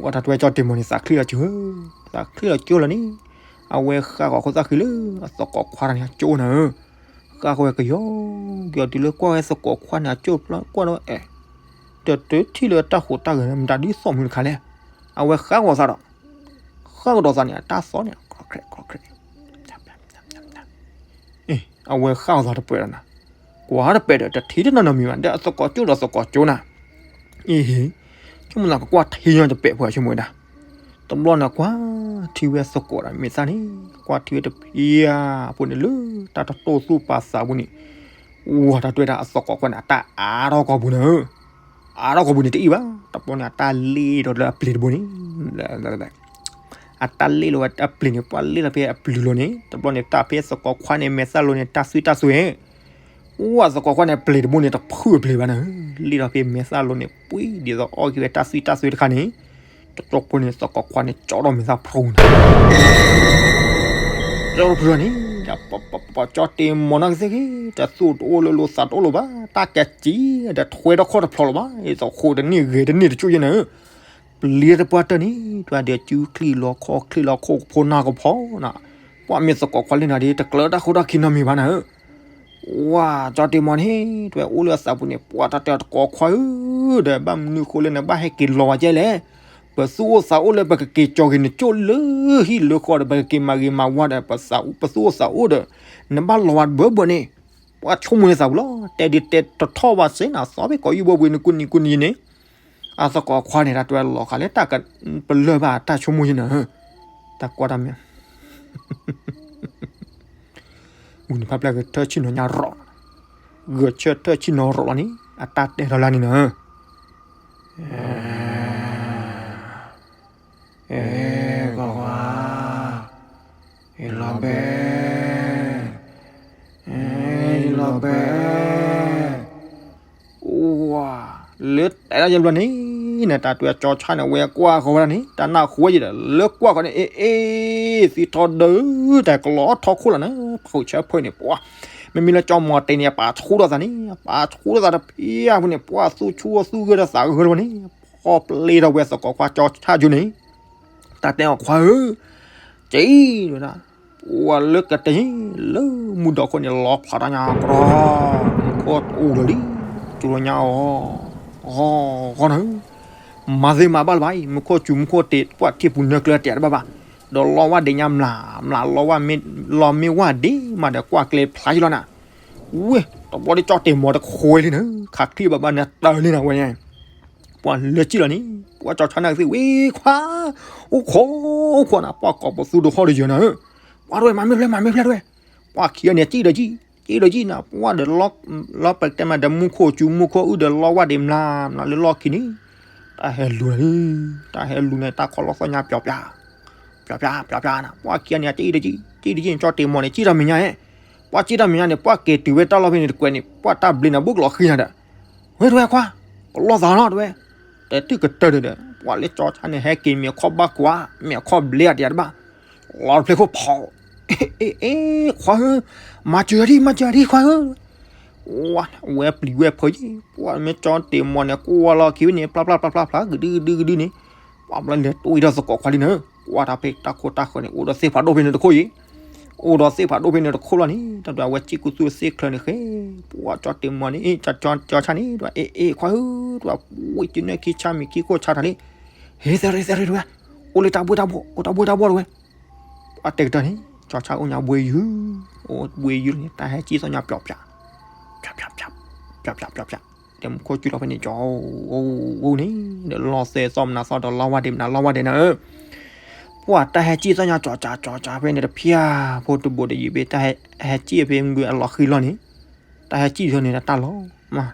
ဝဲတၢ်တဝဲကၠီတ့ၢ်မီၤန့ၣ် သးချံလီၤကၠိ သးချံလီၤကၠိလီၤန့ၣ် အဝဲဃၣ်ဃီၤခိၣ်သၣ်ဃံလၢအသကိးခွါတဂၤန့ၣ်အကၠိနၤဧၢ ဃၣ်ဃီၤဝဲကယီကယီတုၤလၢကွၢ်ဝဲသကိးခွါန့ၣ်အကၠိဖျီကွၢ်ဒီးအဲၣ် တတုၤထံၣ်လၢတၢ်ဟူးတၢ်ဂဲၤမတၤဒ်သိးမုၢ်တခါလဲၣ် အဝဲဃၣ်ဃီၤသးဒီး ဃၣ်ကဒီးသးန့ၣ် အတၢ်သီၣ်န့ၣ် ကြီးကြဲးကြီးကြဲး အဝဲဃၣ်အီၤသးတပှဲၤဒီးနၤ ကွၢ်တပဲာ်ဒီး တထံၣ်တနီၤနီၤမံၤဘၣ် ဒီးအသကိးကၠိဒီးသကိးကၠိနၤ အ့ဟ့ ဆိကမိၣ်သးကကွၢ်ထံညီတပဲာ်ဖိဆိကမိၣ်ဝဲဒၣ် တဘျီန့ၣ်ကွၢ်ထံဝဲသကိးဒီးမဲာ်သၣ်န့ၣ် ကွၢ်ထံဝဲတဖျၢၣ်ဖိန့ၣ်လၢတၢ်တတိၢ်သူၣ်ပာ်သးပူၤန့ၣ် ဝၤတၢ်တွဲဒၣ်အသကိးခွါန့ၣ် အတၢ်အါထီၣ်ကီၢ်ပူၤန့ၣ် အါထီၣ်ကီၢ်ပူၤန့ၣ်တအံၣ်ဘၣ် တဘျီန့ၣ် အတၢ်လ့ၣ်ဒီးလၢအပျ့ၤတဘိန့ၣ် အတၢ်လ့ၣ်လီၤဝဲအပျ့ၤန့ၣ် ပှၤလ့ၣ်လီၤဖဲအပျ့ၤလိၤန့ၣ် တဘျီန့ၣ် တၢ်ဖဲသကိးခွါန့ၣ် မဲာ်သၣ်လိၤန့ၣ် တၢ်သွံၣ်တၢ်သွဲ ဝၤသကိးခွါန့ၣ် အပျ့ၤတဘိန့ၣ် တဖုအပျ့ၤဘၣ်န့ၣ် လ့ၣ်လီၤဖဲမဲာ်သၣ်လိၤန့ၣ် ပှံၤဒ်သိးအီၣ်က့ၤဝဲတၢ်သွံၣ်တၢ်သွဲတခါန့ၣ် တတီၢ်ဖိန့ၣ် သကိးခွါန့ၣ် ကၠီဒီးမဲာ်သၣ်ဖျိနၤ ကၠီဖျိန့ၣ် ပပပပကၠီတ့ၢ်မီၤနီၢ်ကသ့ၣ်ဂ့ၤ တသူၣ်တအိၣ်လၢၤလိာ်သးတအိၣ်လၢၤဘၣ် တၢ်ကစံးဒီးထွဲထီၣ်ခီၣ်တဖျိလၢၤဘၣ် အသဃိးတန့ၢ်ဂ့ၤတန့ၢ်တကၠိၣ်ယဲနၤဧၢ ပျံၤတပှၢ်တၢၢ်န့ၣ် တွၢ်ဒီးစုချံလီၤခီၣ်ချံလီၤခိၣ်ကဖိနၢ်ကဖီနၤ ပှၤမ့ၢ်သကိးခွါလၢနၤဒီး တကျၢၤတၢ်ခိၣ်တၢ်ခံနီတမံၤဘၣ်နၤဧၢ ဝၤကၠီတ့ၢ်မီၤန့ၣ် တဝဲအိၣ်လၢအသးပူၤန့ၣ် ပှၤတၢ်တဲအီၤသကိးခွါဧၢ ဒီးဘၣ်မနုၤဃိလၢနဘၣ်ဟဲက့ၤလီၤဝဲကဲလဲၣ် ပသူၣ်အိၣ်သးအိၣ်လၢပကက့ၤကၠီၤက့ၤနကၠိၣ်လၢဟံၣ်လၢဃီဒီး ပကက့ၤမၤဂ့ၤမၤဝါဒီး ပသူၣ်အိၣ်သးအိၣ်ဒီး နဘၣ်လီၤဝဲတဘၢဘၢန့ၣ်, ပှၤဆိကမိၣ်န့ၢ်သးပူၤလီၤ. တဲဒ်တဲတထီၣ်ဘၣ်စ့ၢ်နၤ သီဖဲကိးယုၢ်ဘိဘှံးနကုနံၤကုနံၤန့ၣ်, အသကိးခွါန့ၣ် တၢ်တွဲလီၤဃာ်လၢတၢ်ကပလၢၢ်ဘၣ်တၢ်ဆိကမိၣ်ယဲန့ၣ်, တၢ်ကွၢ်တၢ်မ့ၢ် ဝံၤန့ၣ်ဖးဖျဲၣ်ဂဲၤဆၢထၢၣ်ဆ့ၣ်နီၤညါရီၤ, ဂဲၤဆၢထၢၣ်ဆ့ၣ်နီၤရီၤလီၤန့ၣ် အတၢ်တဲထီၣ်လၢန့ၣ်နၤ, အဲ ကီၢ်ခွါ, ယလီၤဘဲ, အဲ ယလီၤဘဲ, အိၣ်ဝါ, လၢတဲဒၣ်ယဘျီန့ၣ်, နတၢ်တွဲကၠီဆါန့ၣ် ဝဲကွၢ်ဃီၤဝဲဒၣ်န့ၣ် တၢ်နၢ်ဟူဝဲယဲဒီး လၢကွၢ်ဃီၤန့ၣ် အ့ အ့ သံထီၣ်ဒုး တၢ်ကလီထီၣ်ခိၣ်လီၤနၤ, ဖုးဆၢဖုးန့ၣ် ပှၤ, မ့မ့ၢ်လၢကၠီမီၤတ့ၢ်န့ၣ် အပာ်ဆူၣ်ထီၣ်သးန့ၣ် အပာ်ဆူၣ်ထီၣ်သးတဖၣ်အပူၤန့ၣ် ပှၤသူၣ်ဆူၣ်အီၤသူၣ်ဂၢၢ်ဒီးသးဂၢၢ်လီၤန့ၣ်, ဖီၣ်ပျဲထီၣ်ဝဲသကိးခွါကၠီဆါကၠိန့ၣ်, တၢ်တဲအီၤခွါဧၢ, က့ၤဝဲဒၣ် ပှၤလၢကတၢၢ် လၢမုၢ်ဒီးခိၣ်န့ၣ် လီဖျးတၢ်ညါကရီ, မူခိၣ်အိၣ်လီၤလံ, ကၠိလီၤညါအီၤ, ဂီၤဂီၤနၤ, မၤသ့မၤဘၣ်လၢၤဘၣ်အံၤ မူခိၣ်စူၤမူခိၣ်တ့ၢ် ပှၤထံပူၤနၢကျၢၤတ့ၢ်တဘၣ်ဘၣ်, ဒီးလီဝၢ်ဒ့ၣ်ညါမျး, မျးလီဝၢ်မ့ၢ်, လီမ့ၢ်ဝၢ်ဒ့ၣ်မးဒီး ကွၢ်ကျဲဖျါယလီၤနၤ, ဝ့ၢ် တဘျီဒ်ကၠီတ့ၢ်မီၤတခွဲလံနၤ, ခးချံဘၣ်ဘၣ်နၤတၢ်လံနၤဝဲန့ၣ် ပှၤလၢကံၣ်လီၤန့ၣ် ပှၤကၠီဆါန့ၣ်ကသံၣ်ဝံၤခွါ, အိၣ်ခိး, အိၣ်ခိးနၤ ပှၤကိးပသူတဟီၣ်တယၢၤနၤဧၢ, ပှၤတဝဲ မၤမ့ၢ်ဖျဲၣ် မၤမ့ၢ်ဖျဲၣ်တဝဲ, ပှၤခံဂၤန့ၣ် ကံၣ်ဒီးကံၣ်, ကံၣ်ဒီးကံၣ်နၤ ပှၤဒီး လီပကတဲမးဒီးမူခိၣ်စူၤမူခိၣ်အုၣ်ဒီးလီဝၢ်ဒ့ၣ်မျး, မျးလၢလီၢ်ခံန့ၣ်, တၢ်ဟဲလူၤနၤ, တၢ်ဟဲလူၤန့ၣ် တၢ်ခီလီၤသီၣ်ညါပျီပျီ ပျီပျီ ပျီပျီနၤ ပှၤခံဂၤန့ၣ် ကံၣ်ဒီးကံၣ်, ကံၣ်ဒီးကံၣ် ကၠီတ့ၢ်မီၤန့ၣ် ကံၣ်တၢ်မဲာ်ညါဧါ, ပှၤကံၣ်တၢ်မဲာ်ညါန့ၣ် ပှၤက့ၤတုၤဝဲတၢ်လီၢ်ဖဲန့ၣ်တကွဲးန့ၣ် ပှၤတၢ်ဘျ့နၤ ဘူးကလီၤဃံနၤဒီး, ဝဲတဝဲခွါ, ကလီၤသးလီၤတဝဲ, တတုၤကတၢၢ်ဒီး ပှၤလၢကၠီဆါန့ၣ် ဟဲက့ၤမ့ၢ်အခီၣ်ဘၣ်ကွၢ် မ့ၢ်အခီၣ်ဘျ့အဒံးတဘၣ်, လီၤတဖျဲၣ်ခိၣ်ဖီ, အ့ အ့ ခွါဧၢ, မၤစၢၤဒံး မၤစၢၤဒံးခွါဧၢ, ဝဲပျံၤဝဲဖုးယံၤ ပှၤမ့ၢ်ကၠီတ့ၢ်မီၤန့ၣ် ကွၢ်လီၤခံဝဲန့ၣ် ဖျါဖျါဖျါဖျါဖျါ ကဒုကဒုကဒုန့ၣ်, ပှၤဘျီလဲၤတူၢ်အံၤဒီးသကိးခွါလံနၤ, ပှၤတၢ်ဖဲတၢ်ခိၣ်တၢ်ဃၢၤန့ၣ် အိၣ်ဒီးသ့ၣ်ဖးဒိၣ်ဖဲန့ၣ်တခိၣ်အံၤ, အိၣ်ဒီးသ့ၣ်ဖးဒိၣ်ဖဲန့ၣ်တခိၣ်လီၤန့ၣ် တၢ်ဒွးဝဲစံၣ်ကူသူသ့ၣ်ချၢန့ၣ်ဃဲ, ပှၤကၠီတ့ၢ်မီၤန့ၣ် အ့ ကၠီဆါန့ၣ် ဒွး အ့ အ့ ခွါဧၢ, ဒွးဝံၤကနၢခံဆါမံၤခံခိၣ်ဆါတၢ်လံ, ဟ့ သရ့သရ့တဝဲ, အိၣ်လၢတၢ်ဘှ့ၣ်တၢ်ဘှီၣ် အိၣ်တၢ်ဘှ့ၣ်တၢ်ဘှီၣ်တဝဲ, ပှၤတဲကတၢၢ်န့ၣ် ကၠီဆါအိၣ်ညါဘှ့ၣ်ယုၢ်, အိၣ်ဘှ့ၣ်ယုၢ်န့ၣ် တၢ်ဟဲကံၣ်သီၣ်ညါပျီပျီ, ပျီပျီပျီပျီပျီပျီ, ဒီးမူခိၣ်စူၤလီၤဖဲန့ၣ် ကၠီအိၣ်န့ၣ် ဒီးလီၢ်သဲသီၣ်မနၤသီၣ်ဒီးလီဝၢ်ဒ့ၣ်မနၤလီဝၢ်ဒ့ၣ်နၤဧၢ, ပှၤတၢ်ဟဲကံၣ်သီၣ်ညါကၠီကၠီကၠီကၠီဖဲန့ၣ်တဖၣ်, ဖိတဘိဒီးယံၤဘ့ၣ် တၢ်ဟဲကံၣ်ဖဲမုၢ်အလီၤဃံလီၤန့ၣ်, တၢ်ဟဲကံၣ်ဒီးန့ၣ်တၢ်လီၤမး,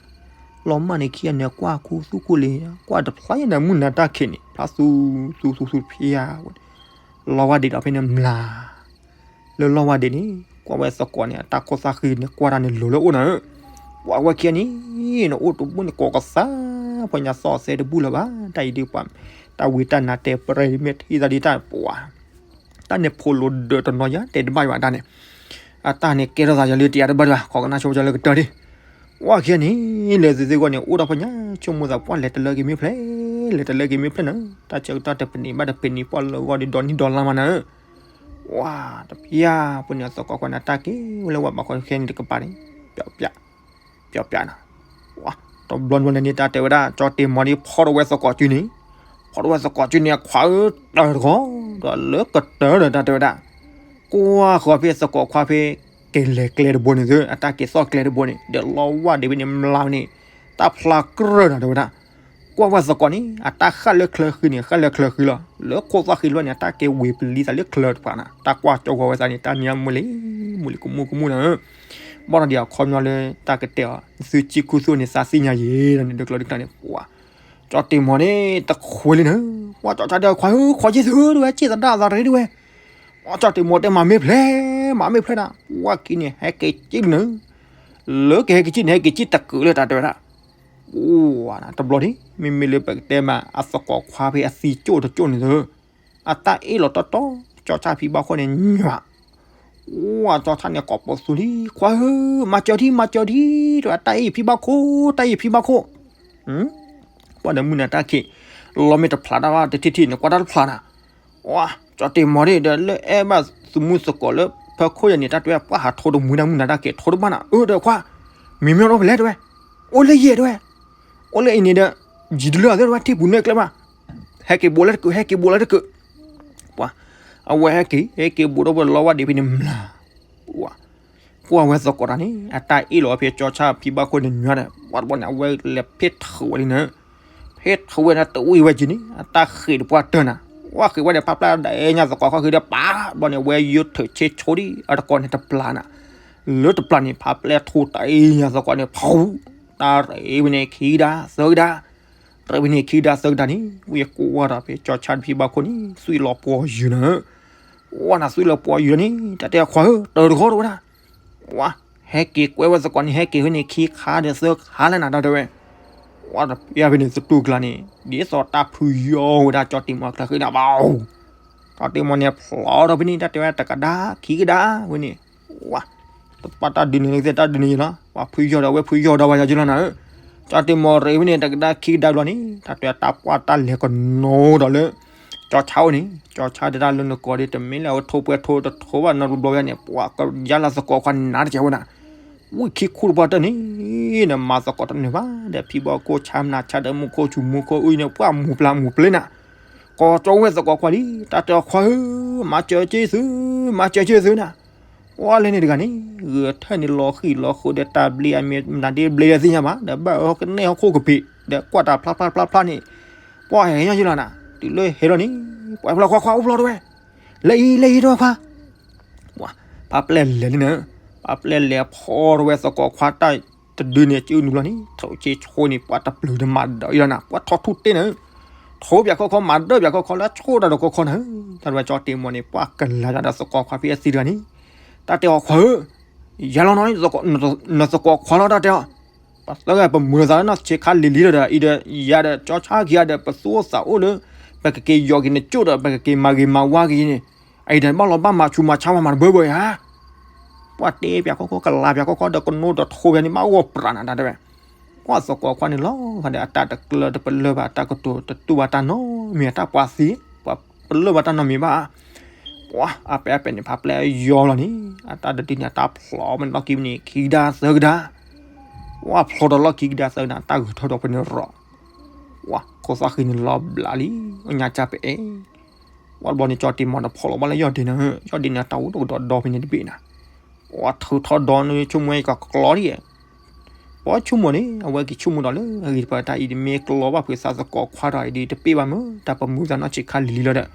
လီၤမၢ်န့ၣ်ခံဂၤန့ၣ် ကွၢ်ခူသူၣ်ခိၣ်လံ, ကွၢ်တဖျါယဲၢ်န့ၣ် မုၢ်နၤတၢ်ခံးန့ၣ် ဖျါသူသူသူသူတဖၣ်, လီဝၢ်ဒ့ၣ်ဒီးဖဲန့ၣ်မျး လၢလီဝၢ်ဒ့ၣ်န့ၣ် ကွၢ်ဝဲသကိးန့ၣ် အတၢ်ခိၣ်သၣ်ဃံန့ၣ် ကွၢ်တၢ်န့ၣ်လိၤလၢအိၣ်နၤဧၢ, ပှၤဝဲခံဂၤန့ၣ် နအိၣ်တဘူၣ်န့ၣ် ကိးကသါ ပှၤညါသီၣ်သဲတဘူၣ်လၢၤဘၣ်, တၢ်အံၤဒ်ပှၤ တၢ်ဝံတၢ်နါတဲပရၢမ့ၢ်ထံၣ်သးဒ်တၢ်ပှၤ တၢ်န့ၣ်ဖိလိၤဒၢးတနီၤယါ တဲတဘၣ်ယွၤတၢ်န့ၣ်, အတၢ်န့ၣ်ကဲထီၣ်သးယၤလၢတယၤတဘၣ်ဒံးဘၣ် ခိးကနၣ်ဆိကၠီလၢကတၢၢ်ဒံး, ပှၤခံဂၤန့ၣ် လဲၤသ့သ့ဂီၢ်န့ၣ် အိၣ်ဒီးပှၤညါဆိကမိၣ်သး ပှၤလဲၤတလၢက့ၤမ့ၢ်ဖျဲၣ်, လဲၤတလၢက့ၤမ့ၢ်ဖျဲၣ်နၤ, တၢ်ဆၢကတီၢ်တပနံၤဘၣ်တပနံၤ ပှၤလၢဂီၢ်ဒ်ဒီနံၣ်ဒီလါမးနၤဧၢ, ဝါ တဖၣ်ပှၤန့ၣ်အသကိးခွါန့ၣ် တၢ်က့ၤဝဲလၢဝဲဘၣ်ခီခဲန့ၣ်တကပၤန့ၣ်, ပျီပျီ ပျီပျီနၤ, ဝါ တဘျီဘျီန့ၣ်န့ၣ် တၢ်တဲဝဲဒၣ် ကၠီတ့ၢ်မီၤဒ်ဖီၣ်ထီၣ်ဝဲသကိးစုန့ၣ်, ဖီၣ်ထီၣ်ဝဲသကိးစုန့ၣ် အခွါဧၢ တၢၢ်တဂီၤ, ဒီးလၢကတၢၢ်ဒီးတၢ်တဲဝဲဒၣ်, ကွၢ်ဃီၤဖဲသကိးခွါဖဲ ကလဲၤကျဲတဘိန့ၣ်သု အတၢ်က့ၤသီၣ်ကျဲတဘိန့ၣ် ဒီးလီဝၢ်ဒ့ၣ်ဖဲန့ၣ် မျးန့ၣ် တၢ်ဖျါကြၢၢ်နၤတဲဝဲဒၣ်, ကွၢ်ဝဲသကိးန့ၣ် အတၢ်ဃၣ်လၢချၢဃံန့ၣ် ဃၣ်လၢချၢဃံလီၤ, လၢခိၣ်သၣ်ဃံလီၤန့ၣ် အတၢ်က့ၤဝ့ၤပလံသးလၢချၢတဖၣ်နၤ, တၢ်ကွၢ်ကၠီဂီၤဝဲသးန့ၣ် တၢ်နံၤမူလံ, မူလံကမူကမူနၤဧၢ, ဘၣ်ဒီးအခီပညီလၢတၢ်ကတဲအီၤ သုစံၣ်ခူသူၣ်န့ၣ် သးသ့ၣ်ညါယဲၢ်ဒီးန့ၣ် ဒုးကျီဒုးကျၢန့ၣ် ပှၤ ကၠီတ့ၢ်မီၤန့ၣ် တခွဲလံနၤ, ပှၤကၠီဆါဒီးခွါဧၢ ခွါယ့ၢ်သုဒဝဲ က့ၢ်သဒၣ်အသးတရ့ဒဝဲ, ပှၤကၠီတ့ၢ်မီၤတဲမၤမ့ၢ်ဖျဲၣ်, မၤမ့ၢ်ဖျဲၣ်နၤ, ပှၤခံန့ၣ် ဟဲက့ၤက့ၣ်လံနၤ, လၢကဟဲက့ၤက့ၣ်န့ၣ် ဟဲက့ၤက့ၣ်တကုာ်လၢတၢ်တဲဝဲဒၣ်, အိၣ်ဝဲနၤ တဘျီဒ် မ့မ့ၢ်လၢပကတဲမး အသကိးခွါဖဲအသံကၠိၣ်တကၠိၣ်န့ၣ်သု အတၢ်အ့ၣ်လီၤတီတီ ကၠီဆါဖံဘၣ်ခိၣ်န့ၣ် ညွး, ဝါ ကၠီဆါန့ၣ်ကိးပသူလံ ခွါဧၢ မၤစၢၤဒံး မၤစၢၤဒံး တၢ်အ့ၣ်ဖံဘၣ်ခိၣ် တၢ်အ့ၣ်ဖံဘၣ်ခိၣ်, ပှၤဒီးမုၢ်နၤတၢ်ခံး လီမ့ၢ်တဖျါတၢ်ဘၣ်တထံၣ်ထံၣ်န့ၣ် ကွၢ်တၢ်တဖျါနၤ, ဝါ ကၠီတ့ၢ်မီၤဒ်ဒီး လၢအဲၣ်ဘၣ်သမူသကိးလၢဖၢခိၣ်ယၤန့ၣ် တၢ်တဲဝဲပှၤဟးထိတမူတၢ်မုၢ်နၤတၢ်ခံး ထိတဘၣ်နၤ အၢ ဒီးခွါ မ့ၢ်မ့ၢ်အိၣ်ဖဲလဲၣ်တဲဝဲ, အိၣ်လၢယဲၢ်တဲဝဲ, အိၣ်လၢအံၤန့ၣ်ဒီး ယံၤတလၢအသၢတဲဝဲ ထံၣ်ပူၤနဲၣ်ကျဲဘၣ်, ဟဲ ဟဲက့ၤဘူးလၢတကုး ဟဲက့ၤဘူးလၢတကုး, ပှၤ, အဝဲဟဲက့ၤ ဟဲက့ၤဘူးဒီးဝဲလီဝါဒံးဖဲန့ၣ်မျး, ပှၤ, ကွၢ်ဝဲသကိးတၢ်န့ၣ် အတၢ်အ့ၣ်လိာ်ဖဲကၠီဆါဖံဘၣ်ခိၣ်န့ၣ်ညီဒီး ပှၤတဘျီန့ၣ် အဝဲလဲၤဖ့ၣ်ထုးဝဲလံနၤ, ဖ့ၣ်ထုးဝဲန့ၣ်တဝံၣ်ဝဲက့ၤန့ၣ် အတၢ်ဃ့ၢ်တပှၢ်တၢၢ်နၤ, ဝဲဃ့ၢ်ဝဲဒီးဖးဖျါဒၣ်အဲၣ်ညါသကိးခီဃ့ၢ်ဒီးပာ်ဘျီန့ၣ် ဝဲယိထၢၣ်ဆ့ဆိဒံး အတကိးန့ၣ်တပျၢ်နၤ, လၢတပျၢ်န့ၣ် ဖးဖျါထူတၢ်အဲၣ်ညါသကိးန့ၣ် ဖူ တၢ်ရ့ဝဲန့ၣ်ခံကဒါသၢကဒါ ရ့ဝဲန့ၣ်ခံကဒါသၢကဒါန့ၣ် ဝံၣ်ကွၢ်ဒီးဖဲကၠီဆါဖံဘၣ်ခိၣ်န့ၣ် သွံၣ်လီၤပှီၤယုာ်နၤ, ဝဲနၤသွံၣ်လီၤပှီၤယုာ်လီၤန့ၣ် တၢ်တဲအခွါဧၢ တၢ်တဂီၢ်တဝဲဒၣ်, ဝဲ, ဟဲက့ၤကွဲဝဲသကိးန့ၣ် ဟဲက့ၤဃ့န့ၣ်ခံခါဒီးသၢခါလၢနၤတၢ်တဲဝဲ, ဝဲတပျၢ်ဖဲန့ၣ်သတူၢ်ကျါန့ၣ် ဒ်သိးတၢ်ဖုယီၤဝဲဒၣ်ကၠီတ့ၢ်မီၤကျၢၤဃ့နၤဘၣ် ကၠီတ့ၢ်မီၤန့ၣ်ဖျီဒီးဖဲန့ၣ် တၢ်တဲဝဲတကဒါခံကဒါဝဲန့ၣ်, ဝဲ, တပာ်တၢ်ဒုးန့ၣ်လၢကသ့ၣ်တၢ်ဒုးန့ၣ်ယလီၤ ပှၤဖုယီၤဒီးဝဲဖုယီၤဒီးဝဲယလီၤနၤဧၢ, ကၠီတ့ၢ်မီၤရ့ဝဲန့ၣ် တကဒါခံကဒါဘျီန့ၣ် တၢ်တဲတၢ်ပှၢ်တၢ်လဲၤကနိဒီးလၢ ကၠီဆါအိၣ်န့ၣ် ကၠီဆါဒၣ်တၢ်လၢနကိးဒီး တမ့ၢ်လၢအဝဲထိၣ်ပှဲၤထိၣ်တထိၣ်ဘၣ်နီတဘျီဘျီန့ၣ် ပှၤကယါလၢသကိးခွါနၤတကဲဝဲဒၣ်, ဝံၣ်ခံခူတပှၢ်တၢၢ်န့ၣ် နမၤသကိးတနၢၤဘၣ်ဒီး ဖံဘီခိၣ်ဆါမနၤဆါဒီးမူခိၣ်ဆူၣ်မူခိၣ်အုၣ်န့ၣ် ပှၤမူပျၢ်မူပျ့ၤနၤ, ကိးကၠီဝဲသကိးခွါလံ တၢ်တဲအခွါဧၢ, မၤစၢၤက့ၤသု, မၤစၢၤက့ၤသုနၤ, ပှၤလဲၤန့ၣ်တဂၤန့ၣ် ဂဲၤထၢၣ်န့ၣ်လီၤဃံၤလီၤဃိဒီးတၢ်ဘျ့အမ့ၢ်မနုၤဒ်ဘျ့ဒီးသ့ၣ်ညါဘၣ် ဒီးဘၣ်အီၤကနဲၣ်ဟီၣ်ခိၣ်ကပ့ၤ ဒီးကွၢ်တၢ်ဖျါဖျါဖျါဖျါန့ၣ်, ပှၤဟဲညါယလီၤနၤ တုၤလၢဟဲလီၤန့ၣ် ပှၤဖျီခွါခွါအိၣ်ဖျီတဝဲ, လဲၤအံၤလဲၤအံၤတဝဲခွါ ပှၤ, ပာ်ပျဲၢ်လဲၤလံနၤ, ပာ်ပျဲၢ်လဲၤဖီတဝဲသကိးခွါတၢ်တဒုန့ၣ် ကၠုနုာ်ဘျီန့ၣ် ထိၣ်ဆ့ဆိန့ၣ် ပှၤတပျုာ်တမၤဒီးအံၤလီၤနၤ ပှၤထီၣ်ထူၣ်တ့ၢ်နၤ, ထိၣ်ပၠးခီခီမၤဒၢပၠးခီခီလၢဆိတၢ်ဒီးခီခီနၤ, တၢ်တဝဲကၠီတ့ၢ်မီၤန့ၣ် ပှၤကလၤယၤဒီးသကိးခွါဖဲအသံတဂၤန့ၣ်, တၢ်တဲအီၤခွါဧၢ, ယၤလီၤနီၤ နသကိးခွါလီၤတၢ်တဲအီၤ, ပှၤသၢဂၤပမုာ်သးလၢနီၢ်ဆံးခါလံၤလံၤလီၤဒီး အံၤဒီးယၤဒီးကၠီဆါက့ၤယၤဒီး ပသူအိၣ်သးအိၣ်လၢ ပကက့ၤယီၤက့ၤနကၠိၣ်ဒီး ပကက့ၤမၤဂ့ၤမၤဝါက့ၤန့ၣ်, အံၤဒီးဘၣ်လီၤဘၣ်မၤဆူးမၤဆါဝဲမၤတဘၢဘၢဧါ, ပှၤတ့ပၠးခီခီ ကလၤပၠးခီခီဒီး ကနိဒီးထိၣ်ပၠးန့ၣ် ဘၣ်ဂီၢ်ပြးနၤတၢ်တဲဝဲ, ပှၤသကိးခွါန့ၣ်လီၤဂာ်ဒီး အတၢ်တကျၢၤတပလၢၢ်ဘၣ် အတၢ်ကတိၤတတူၢ်ဘၣ်တၢ်နီတမံၤ အတၢ်ပှၤသံ, ပှၤပလၢၢ်ဘၣ်တၢ်နီတမံၤဘၣ်, ပှၤအပျဲၢ်အပျဲၢ်န့ၣ် ဖးပျဲၢ်ယီၤလီၤန့ၣ် အတၢ်တဒုန့ၣ် အတၢ်ဖျီမ့ၢ်လီၢ်ခံန့ၣ် ခံကဒါသၢကဒါ, ပှၤဖျီဒီးလီၢ်ခံကဒါသၢကဒါ တၢ်ဂဲၤထၢၣ်ဒီးဖဲန့ၣ်ရီၤ ပှၤခိၣ်သၣ်ဃံန့ၣ်လီၤဘျးလံ, အညါကၢ်ပအဲၣ်, ပှၤတဘျီန့ၣ် ကၠီတ့ၢ်မီၤန့ၣ်ဖီၣ်လီၤဘၣ်လၢယီၢ်ဒ့နၤ, ယီၢ်ဒ့န့ၣ် တၢ်အိၣ်တကဒီးဒီဖဲန့ၣ်တဘ့ၣ်နၤ, ပှၤထုးထီၣ်ဒီနဆိကမိၣ်အံၤကကျီဒံး, ပှၤဆိကမိၣ်န့ၣ် အဝဲက့ၤဆိကမိၣ်ဒီးလၢအဂ့ၤတပၤတၢ်အံၤ တမ့ၢ်ကျီဘၣ်ဖုးသးသကိးခွါဒီးအံၤဒီး တပ့ၢ်ဘၣ်မ့ၢ် တၢ်ပမုာ်သးနီၢ်ဆံးခါလံၤလံၤလီၤဒီး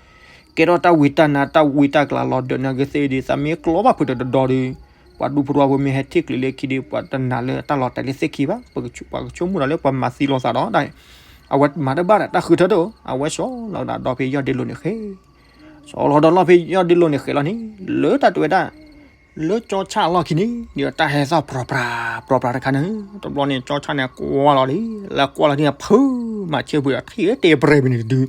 ကဲထီၣ်တၢ်ဝံတၢ်နါတၢ်ဝံတၢ်ကျးလီၤဒီး နကသ့ၣ်ဒ်သးမ့ၢ်ကျီဘၣ်ဖုးတဒီဒီဒီး ပှၤဒူဖိတဝီဖိမ့ၢ်ဟဲထံၣ်ကျဲၤလၢခံဒီး ပှၤတနာ်လၢတၢ်လီၤတဲာ်လၢသ့ၣ်ခံဘၣ်, ပှၤကဆိကမိၣ်ဒီးလၢပှၤမၤသံလိာ်သးဒီးဒၣ်, အဝဲမၤတဘၣ်ဒီးတၢ်ဃုထၢတအိၣ်, အဝဲဆီလီၤကဒီးဒီဖဲယီၢ်ဒ့လိၤန့ၣ်ဃဲ, ဆီလီၤဒီးလီၢ်ဖဲယီၢ်ဒ့လိၤန့ၣ်ဃဲလီၤန့ၣ် လၢတၢ်တဲဝဲဒၣ် လၢကၠီဆၣ်အလီၢ်ခံန့ၣ် ဒ်တၢ်ဟဲသီၣ်ပြီပြၤ ပြီပြၤတခါန့ၣ်, တဘျီန့ၣ် ကၠီဆၣ်န့ၣ်ကွၢ်လီၤလံ, လၢကွၢ်လီၤန့ၣ် ဖုမၤဆ့ၣ်ပှ့ၤဒီးထံၣ်တဲပြဲၢ်ပန့ၣ်တဒု,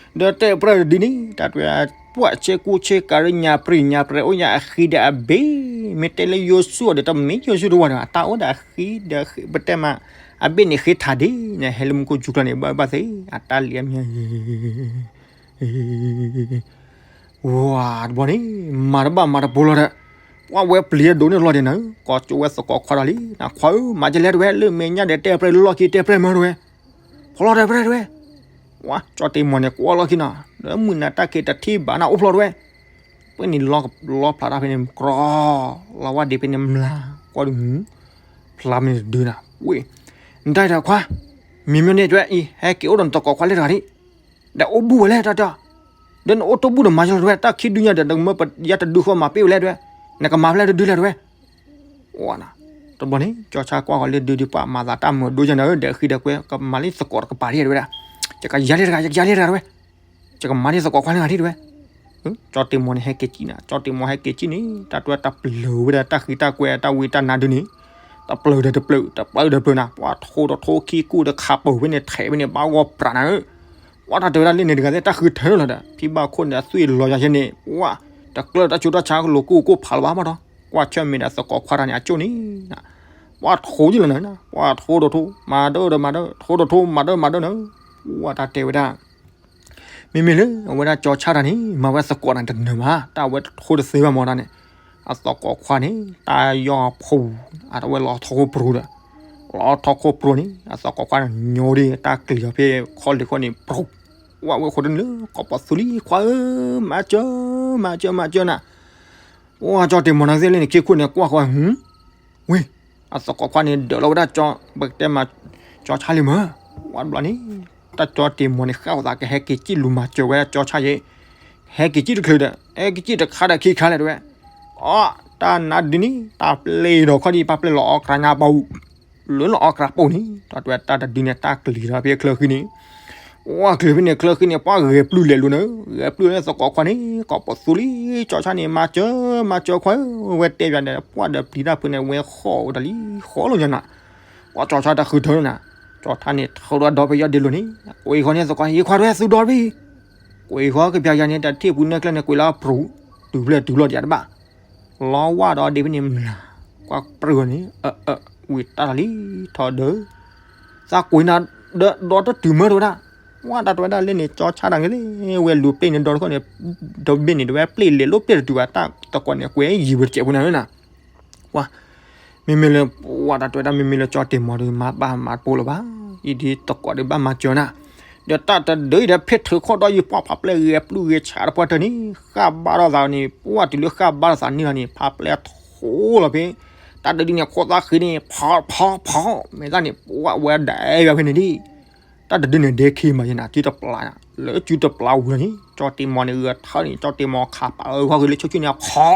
ဒီးတဲပြဲၢ်တဒုန့ၣ် တၢ်တဲဝဲဒၣ် ပှၤဆ့ကူဆ့ကၤရ့ညါပြံၢ်ညါပြဲၢ် အိၣ်ညါအဃံဒီးအဘ့ၣ်, မ့ၢ်တဲလၢယိၤဆူၣ်အီၤဒီး တမ့ၢ်ယိၤဆူၣ်တဝီဒီး အတၢ်အိၣ်ဒီးအဃံဒီးပတဲမး, အဘ့ၣ်န့ၣ်ဃ့ထးဒ့, နဟဲလၢမူခိၣ်ယူၤကျါန့ၣ် ဘၣ်ဘၣ်သ့, အတၢ်လံၤအမံၤ ဝါတဘျီန့ၣ် မၤတဘၣ်မၤတပိၤလီၤဒီး, ပှၤဝဲပျံၤဒိးန့ၢ်လီၤဒဲးနၤ, ကိးကၠိဝဲသကိးခွါဒီးလံ, နခွါဧၢ မၤကလဲၣ်တဝဲ လၢမဲာ်ညါဒီးတဲပြဲၢ်လၢလီၢ်ခံတဲပြဲၢ်မၢတဝဲ, ဖီလီၤတဲပြဲၢ်တဝဲ, ဝါ ကၠီတ့ၢ်မီၤန့ၣ် ကွၢ်လီၢ်ခံနီၤ, ဒီးမုၢ်နၤတၢ်က့ၤတထံၣ်ဘၣ်နၤအိၣ်ဖျီတဝဲ, ပှဲၤန့ၣ် လီၤဖျးတၢ်ဖဲန့ၣ် ကြီ, လီၤဝါဒ့ဖဲန့ၣ်မျး, ကွၢ်ဒုးမူ, ဖျါမ့ၢ်တဒုနၤ, ဝ့ၢ်, နတၢ်ဒီးခွါ, မ့မ့ၢ်န့ၣ်တဝဲအံၤ ဟဲက့ၤအိၣ်ဒီးနသကိးခွါလၢတဂၤဒံး ဒီးအိၣ်ဘူၣ်ဝဲလဲၣ်တၢ်တဲ, ဒီးနအိၣ်တဘူၣ်ဒီးမၤယလီၤတဝဲ တၢ်ခံဒုညါဒီး နကမၢပယါတဒုဃီမၤပ့ၢ်ဝဲလဲၣ်တဝဲ, နကမၤဖဲလဲၣ်တဒုလဲၣ်တဝဲ, ဝါနၤ, တဘျီန့ၣ် ကၠီဆါကွၢ်ဃီၤလၢဒုဒုပှၤမၤသးတၢ်မုာ်ဒိယါနၤဧၢ ဒီးဃံဒီးကွဲ ကမၤလံသကိးတကပၤဒံးတဝဲဒၣ်, ယကယါလံတဂၤ ယကယါလံတဂၤတဝဲ, ယကမၤလံသကိးခွါန့ၣ်ဂၤဒံးတဝဲ ကၠီတ့ၢ်မီၤန့ၣ် ဟဲက့ၤကံၣ်နၤ, ကၠီတ့ၢ်မီၤဟဲက့ၤကံၣ်န့ၣ် တၢ်တွဲတၢ်ပျၢၤဝဲဒၣ်တၢ်ဃံတၢ်ကွဲတၢ်ဝံတၢ်နါဒုန့ၣ်, တပျၢၤဒီးတပျၢၤ တပျၢၤဒီးပျၢၤနၤ, ပှၤထိဒီးထိခံကူဒီးခးပၢၤဖဲန့ၣ် ထဲးဖဲန့ၣ် ဘၣ်ဂီၢ်ပြးနၤဧၢ, ပှၤတၢ်တဲဝဲဒၣ်လၢန့ၣ်တဂၤသ့ၣ် တၢ်ဃုထၢလီၤဒီး ဖံဘၣ်ခိၣ်န့ၣ် အသွံၣ်လီၤယၤယဲန့ၣ် ပှၤ, တကျၢၢ်တၢ်ဆူးတၢ်ဆါကလိာ်ကူၣ်ကိၣ်ဖးလီၤဘၣ်မးဒီး, ကွၢ်ဆၢၣ်မဲာ်ဒီးသကိးခွါတၢ်န့ၣ် အကၠိၣ်န့ၣ်နၤ, ပှၤထိယလီၤနၤ, ပှၤထိဒီးထိ မၤဒၢဒီးမၤဒၢ ထိဒီးထိ မၤဒၢမၤဒၢနၤ, ပှၤတၢ်တဲဝဲဒၣ် မ့မ့ၢ်လၢ အဝဲဒၣ်ကၠီဆါတၢ်န့ၣ် မၤဝဲသကိးတၢ်န့ၣ်တနၢၤဘၣ်, တၢ်အဝဲထိတသ့ဘၣ်မးတၢ်န့ၣ်, အသကိးခွါန့ၣ် တၢ်ယီၢ်ဖှူ, အဝဲလီၤထီၣ်ခိၣ်ပြူၤဒီး, လီၤထီၣ်ခိၣ်ပြူၤန့ၣ် အသကိးခွါန့ၣ် ညိဒၣ်တၢ်ကျံၤအီၤဖဲခီလ့ၣ်ခီန့ၣ် ပြူၤ, ဝဲဝဲဃိတန့ၣ်လၢ ကိးပိာ်သူလံ ခွါဧၢ, မၤစၢၤ, မၤစၢၤ, မၤစၢၤနၤ. ပှၢ်ကၠီတ့ၢ်မီၤနၤသ့ၣ်လၢန့ၣ် ခ့ခိၣ်န့ၣ်ကွၢ်ဃီ ဟူ, ဝ့ၢ်, အသကိးခွါန့ၣ် ဒၢးလီၤဝဲဒၣ်ကၠီ, ပကတဲမၤ, ကၠီဆါလံမၢ်, ဝဲတဘျီန့ၣ် တၢ်ကၠီတ့ၢ်မီၤန့ၣ် ဃၣ်အသးကဟဲက့ၤစံၣ်လူၤမၤစၢၤဝဲဒၣ်ကၠီဆါယဲ, ဟဲက့ၤစံၣ်တချုးဒီး ဟဲက့ၤစံၣ်တခါဒီးခံခါလဲၣ်တဝဲ, အီ, တၢ်နါဒုန့ၣ် တၢ်ပျဲၢ်ဒီးခီၣ်ဒံး ပၢ်ပျဲၢ်လီၤအီၣ်ကြၢးညါပူၤ လၢလီၤအီၣ်ကြၢးပိာ်န့ၣ် တၢ်တဝဲတၢ်တဒုန့ၣ် တၢ်ကလံၤဒီးဖဲချၢဃံန့ၣ်, ဝဲချုးဖဲန့ၣ်ချၢဃံန့ၣ် ပှၢ်ဂဲၤပျုၢ်လဲၤလိၤန့ၣ်, ဂဲၤပျုၢ်လၢသကိးခွါန့ၣ် ကိးပိာ်သူလံ ကၠီဆါန့ၣ် မၤစၢၤ, မၤစၢၤခွါဧၢ, ဝဲတဲပၠးဒီး ပှၢ်ဒီးပျံၤတၢ်ဖုန့ၣ် ဝဲဃီၣ်ဝဲတၢ်လံ ဃီၣ်လီၤညါနၤ, ပှၢ်ကၠီဆါတၢ်ဃုထၢနၤ, ကၠီဆါန့ၣ် ထၢဒီးဒီဖဲယီၢ်ဒ့လိၤန့ၣ်, ကွံာ်ဃီန့ၣ်သကိး ယခွါတဝဲသူဒီဖဲ ကွံာ်ဃီကပျးယၤန့ၣ် တထံၣ်ပူၤနဲၣ်ကျဲန့ၣ် ကွံာ်လၢအပြူၤ, တုၤဖျဲၣ်တုၤလီၤဒံးတဘၣ်, လီဝါဒီးဒ့ဖဲန့ၣ်မျး, ကွၢ်ပြူၤန့ၣ်, ဝံၤတၢ်တၢ်လံ, ထီၣ်ဒၢ, သးကွံာ်နၤ, ဒီးတတုၤမၢတဝဲဒၣ်, ဝဲတၢ်တဝဲဒၣ်လၢန့ၣ် ကၠီဆါတၢ်ဂ့ၤလံ, ဝဲလူၤပျဲၢ်န့ၣ်ဒီတခီန့ၣ်, ဒီဘ့ၣ်န့ၣ် တဝဲပျဲၢ်လဲၤလိပျဲၢ်တတုၤဘၣ် တၢ်သကိးန့ၣ် ကွဲယံၤဝဲတစဲးဖိနၤဧၢနၤ ပှၤ, မ့မ့ၢ်လၢ, ပှၤတၢ်တဝဲဒၣ်မ့မ့ၢ်လၢကၠီတ့ၢ်မီၤဒီး မၤဘၣ်မၤတပိာ်လၢၤဘၣ်, အံၤဒ်သကိးဒီးဘၣ်မၤစၢၤနၤ, ဒီးတၢ်တဒုအံၤဒီး ဖဲထုးခီၣ်ဒီးယပှၢ်ဖးပျဲၢ်ဂဲၤပျုၢ်ဂဲၤဆးတပှၢ်တၢၢ်န့ၣ် ဃၣ်ဘါထီၣ်သးန့ၣ် ပှၢ်တုၤလၢဃၣ်ဘါထီၣ်သးန့ၣ်လီၤန့ၣ် ဖးပျဲၢ်ထိလီၤဖဲ, တၢ်တဒုန့ၣ် ခိၣ်သၣ်ဃံန့ၣ် ဖီဖီဖီ, မဲာ်သၣ်န့ၣ် ပှၢ်ဝဲဒၣ်ယၤဖဲန့ၣ်ဒ် တၢ်တဒုန့ၣ် ဒဲခ့မးယဲနၤ စုတပျၢ်, လၢစုတပျၢ်ဝံၤလီၤန့ၣ် ကၠီတ့ၢ်မီၤန့ၣ် ဂဲၤထၢန့ၣ် ကၠီတ့ၢ်မီၤခးပာ်အၢခီၣ်ဃံလၢဆိဆိန့ၣ် ဖီ,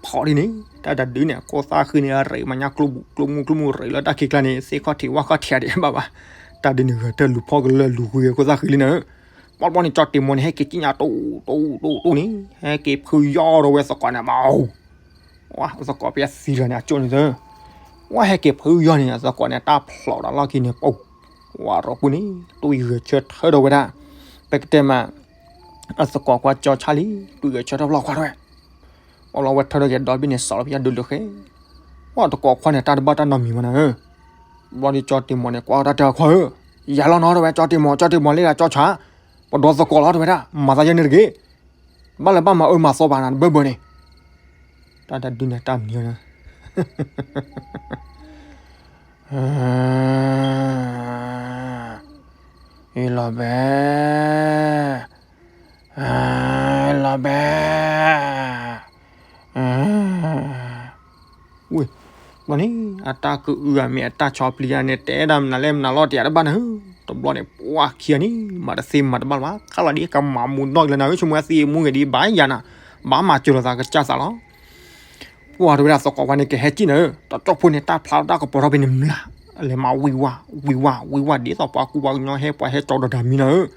ဖီဒ်န့ၣ် တၢ်တဒုန့ၣ် ခိၣ်သၣ်ဃံန့ၣ် ရ့းမးညါ ကျိမူကျိမူရ့းလၢတၢ်ခံးကျါန့ၣ် သ့ၣ်ခီၣ်ထံးဝၣ်ခီၣ်ထံးဒံးဘၣ်ဘၣ်, တၢ်ဒုန့ၣ် ဂဲၤထၢလူၤဖီကလၢလူၤဃုဂဲၤခိၣ်သၣ်ဃံလံနၤ, ပီပီန့ၣ် ကၠီတ့ၢ်မီၤန့ၣ် ဟဲက့ၤကံၣ်ညါတိၢ်တိၢ်တိၢ်တိၢ်န့ၣ် ဟဲက့ၤဖုယီၢ်ဒီးဝဲသကိးန့ၣ် ဘၣ် ဝဲသကိးဖဲအသံလီၤန့ၣ် အကၠိန့ၣ်သၢ, ဝဲဟဲက့ၤဖုယီၢ်န့ၣ် သကိးန့ၣ် တၢ်ဖျိးဒီးလီၢ်ခံန့ၣ် ပူၤ, ဝဲရီပူၤန့ၣ် တွံၢ်ဂဲၤဆၢထၢဒီးဝဲဒၣ်, ပကတဲမး, အသကိးကွၢ်ကၠီဆါလံ တွံၢ်ဂဲၤဆၢထၢဖျီၣ်ခွါတဝဲ, အီလီၤဝဲထၢဒီးယဲဒီဘ့ၣ်န့ၣ် စးလီၤဖဲယဒုလၢဃဲ, ဝဲသကိးခွါန့ၣ် တၢ်တဘၣ်တၢ်နီတမံၤမးနၤဧၢ, ဘျီဒ်ကၠီတ့ၢ်မီၤန့ၣ် ကွၢ်တၢ်တဲအီၤခွါဧၢ, ယၤလီၤနီတဝဲ ကၠီတ့ၢ်မီၤ ကၠီတ့ၢ်မီၤလၢဂၤကၠီဆါ, ပဒိးသကိးလီၤတဝဲဒၣ် မၤသးယဲန့ၣ်တဂ့ၤ ဘၣ်လၢဘၣ်မၤအၢမၤသီဘၣ်နၤ တဘၢဘၢန့ၣ်, တၢ်တဒုန့ၣ် တၢ်မံၤန့ၣ်, အ့လီၤဘဲ, အ့လီၤဘဲ, ဝ့ၢ်, ဘျီန့ၣ် အတၢ်ကအုအမ့ၢ်အတၢ်ဆီပျံၤယၤန့ၣ် တဲဒၣ်မနုၤလဲၣ်မနုၤလီၤတယၤတဘၣ်နၤ, တဘျီန့ၣ် ပှၢ်ခံဂၤန့ၣ် မၤတသ့မၤတဘၣ်လၢၤဘၣ် ခါလီၤဒ်ကမၤမူနီၢ်ကလၢနၤဧၢ ဆိကမိၣ်ဝဲသံမူဂဲၤဒ်ဘၣ်ယၤနၤ, ဘၣ်မၤစၢၤလိာ်သးကစၢ်သးလီၤ. ပှၢ်တဝဲဒၣ်သကိးခွါန့ၣ် ကဟဲကံၣ်နၤဧၢ, တကၠီဖိန့ၣ် တၢ်ဖျါထီၣ်တၢ်ကပီၤထီၣ်ဖဲန့ၣ်မျး, လဲၤမၤဝံၤဝါ, ဝံၤဝါ, ဝံၤဝါ ဒ်သိးပှၤကူပှၤကညီဟဲ ပှၤဟဲကၠီဒီးတၢ်မံနၤဧၢ.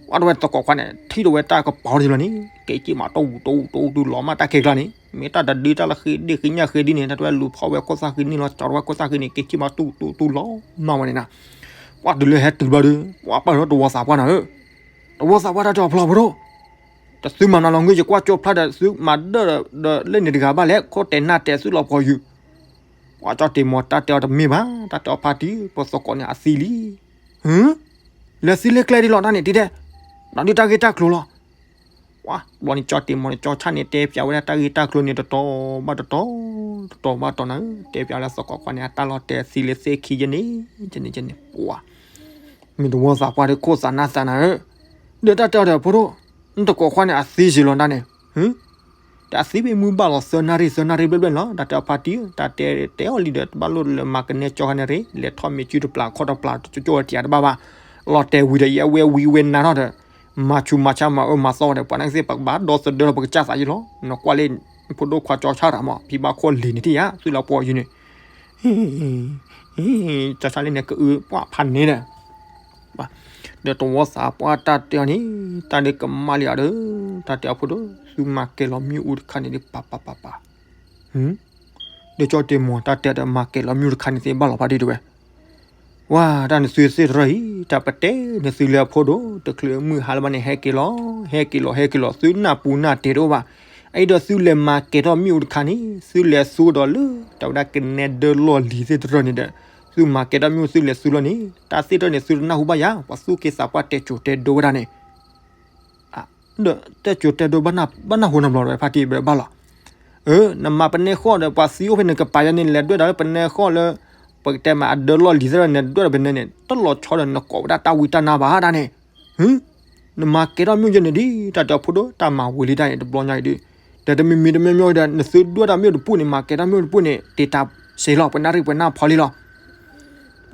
ပှၢ်တဝဲသကိးခွါန့ၣ် ထံၣ်တဝဲတၢ်ကပီၤထီၣ်လီၤန့ၣ် က့ၤကံၣ်မး တူတူတူတူလီၤမးတၢ်ခဲကျါန့ၣ် မ့ၢ်တၢ်တဒုတၢ်လၢဃ့ဒ့ၣ်ဃ့ညၣ်ဃ့ဒ်န့ၣ် တၢ်တဝဲလူၤဖီၣ်ဝဲခိၣ်သၣ်ဃံန့ၣ်လီၤ ကၠီတဝဲခိၣ်သၣ်ဃံန့ၣ် က့ၤကံၣ်မးတူတူတူလီၤမးဝဲန့ၣ်နၤ. ပှၢ်တုၤလၢဟဲတုၤဘျီဒီး ပှၢ်ပၢၢ်လၢတဝီသးပှၢ်နၤဧၢ, တဝီသးပှၢ်တၢ်တဲအီၤဖျီဖိဒိၣ် တသုမၤနၤလီၤ ငုၢ်ယကွၢ်ကၠိဖျါဒီးသုမၤဒၣ်ဒီးလၢန့ၣ်တဂၤဘၣ်လဲၣ် ခိၣ်တဲာ်နၢ်တဲာ်သုလီၤပှီၤယုာ်. ပှၢ်ကၠီတ့ၢ်မီၤတၢ်တဲအီၤတမ့ၢ်ဘၣ် တၢ်တဲအီၤဖါတံၢ် ပသကိးန့ၣ်အသံလံ. ဟၢ, လဲၤသံလဲၤကျဲဒ်လီၤတၢ်န့ၣ်တံၤဒဲး, ဒီးဒုးတၢ်ဂ့ၢ်တၢ်ကျိၤလီၤ. ပှၢ်ဘျီန့ၣ် ကၠီတ့ၢ်မီၤန့ၣ် ကၠီဆၣ်န့ၣ် တဲပၠးဝဲဒၣ်တၢ်ဂ့ၢ်တၢ်ကျိၤန့ၣ် တတီၤဘၣ်တတီၤ, တတီၤဘၣ်တတီၤနၤဧၢ, တဲပၠးလၢသကိးခွါန့ၣ် အတၢ်လီၤတဲာ်သံလၢသ့ၣ်ခံယဲန့ၣ်, ယဲန့ၣ်ယဲန့ၣ် ပှၢ် မ့ၢ်တဝီသးပှၢ်ဒီးခိၣ်သးနၢ်သးနၤဧၢ, ဒီးတၢ်တဲအီၤဒီးဖိဒိၣ်, နသကိးခွါန့ၣ် အသံစ့ၢ်လီၤတၢ်န့ၣ်, တၢ်သံဘၣ်မုၢ်ဘၣ်လီၤသၢနၣ်ရံၣ်သၢနၣ်ရံၣ်ဘျဲၣ်ဘျဲၣ်န့ၣ်လီၤ, တၢ်တဲအီၤဖါတံၢ်, တၢ်တဲတဲအီၤလံဒီး တဘၣ်လိၣ်လၢမၤကနဲကၠီခါန့ၣ်ရ့, လဲၤထီၣ်မ့ၢ်စုတပျၢ်ခီၣ်တပျၢ်ကၠိကၠိတယၤတဘၣ်ဘၣ်, လီၤတဲာ်ဝံၤဒီး ယဲဝဲဝံၤဝဲနၤထီၣ်ဒီး မၤဆူးမၤဆါမၤအၢမၤသီဒီး ပှၤနာ်က့သ့ၣ် ပကဘၣ်ဒီသဒၢလီၤ ပကစၢ်သးယံလီၤ, နကွၢ်လၢ ဖိဒိၣ်ခွါကၠီဆၣ်တၢ်မး ဖံဘၣ်ခိၣ်လံၤန့ၣ်ထံၣ်ယၤ သုလီၤပှီၤယုာ်န့ၣ်, ကၠီဆၣ်လၢန့ၣ်ကအုပှၢ်ဖးန့ၣ်ဒီး ဒီးတဝီသးပှၢ်တၢ်တဲအီၤန့ၣ် တၢ်ဒုးကမၣ်လံဧါဒီး တၢ်တဲအီၤဖိဒိၣ် သုမၤကဲၤလီၤမ့ၣ်အူတခါန့ၣ်ဒ်ပၤပၤပၤပၤ, ဒီးကၠီတ့ၢ်မီၤတၢ်တဲဒီး မၤကဲၤလီၤမ့ၣ်အူတခါန့ၣ်သ့ဘၣ်လီၤဖါတံၢ်တဝဲ ဝါ တၢ်နသုသ့ၣ်တရၢအံၤ တၢ်ပတဲနသုလၢအဖိဒိၣ် တချုးမုၢ်ဟါလၢၤဘၣ်န့ၣ် ဟဲက့ၤလီၤ ဟဲက့ၤလီၤ ဟဲက့ၤလီၤ သုနၢ်ပူၤနၢ်တဲာ်တအိၣ်ဘၣ်. အအံၤဒီးသုလဲၤမၤကဲၤထီၣ်မ့ၣ်အူတခါန့ၣ် သုလဲၤသူဒီးလၢ တၢ်ဝဲဒၣ်ကနဲဒၢလီၢ်လံၤသ့ၣ်တရၢန့ၣ်ဒီး သုမၤကဲၤထီၣ်မ့ၣ်အူသုလဲၤသူလီၤန့ၣ် တၢ်သ့ၣ်တရၢန့ၣ် သုတနၢ်ဟူဘၣ်ယၤ ပှၤသူၣ်က့သးပှၢ်တဲစိၤတဲဒိဝဲဒၣ်န့ၣ် ဒီးတဲစိၤတဲဒိ ဘၣ်နၢ်ဟူနဘျီဒီးဖါတံၢ်ဘၣ်လီၤ. အၢ နမၤပနဲဃီၣ်ဒီး ပှၤသံအိၣ်ဖဲန့ၣ် ကပာ်ယၤန့ၣ် လဲၤဒွဲၣ်ဒၣ်လၢပနဲဃီၣ်လၢ ပကတဲမးအဒၢလီၢ်လံၤသ့ၣ်တရၢန့ၣ် ဒွဲၣ်ဒီးပနဲန့ၣ် တလီၤဆီဒီးနကိးဝဲဒၣ်တၢ်ဝံတၢ်နါဘၣ်ဒၣ်န့ၣ်. နမၤကဲထီၣ်မ့ၣ်အူယဲန့ၣ်ဒ် တၢ်တဲအီၤဖိဒိၣ် တၢ်မၤဝံၤလံတၢ်န့ၣ် တဘျီညါအံၤဒ် ဒီးတမံၤမံၤတမံၤမံၤဒီး နသုဒွဲၣ်တၢ်မ့ၣ်အူတပူၤန့ၣ် မၤကဲထီၣ်မ့ၣ်အူတပူၤန့ၣ် တ့တၢ်စ့လီၤ ပနၣ်ရံၣ်ပနၣ်ဖီလံလီၤ.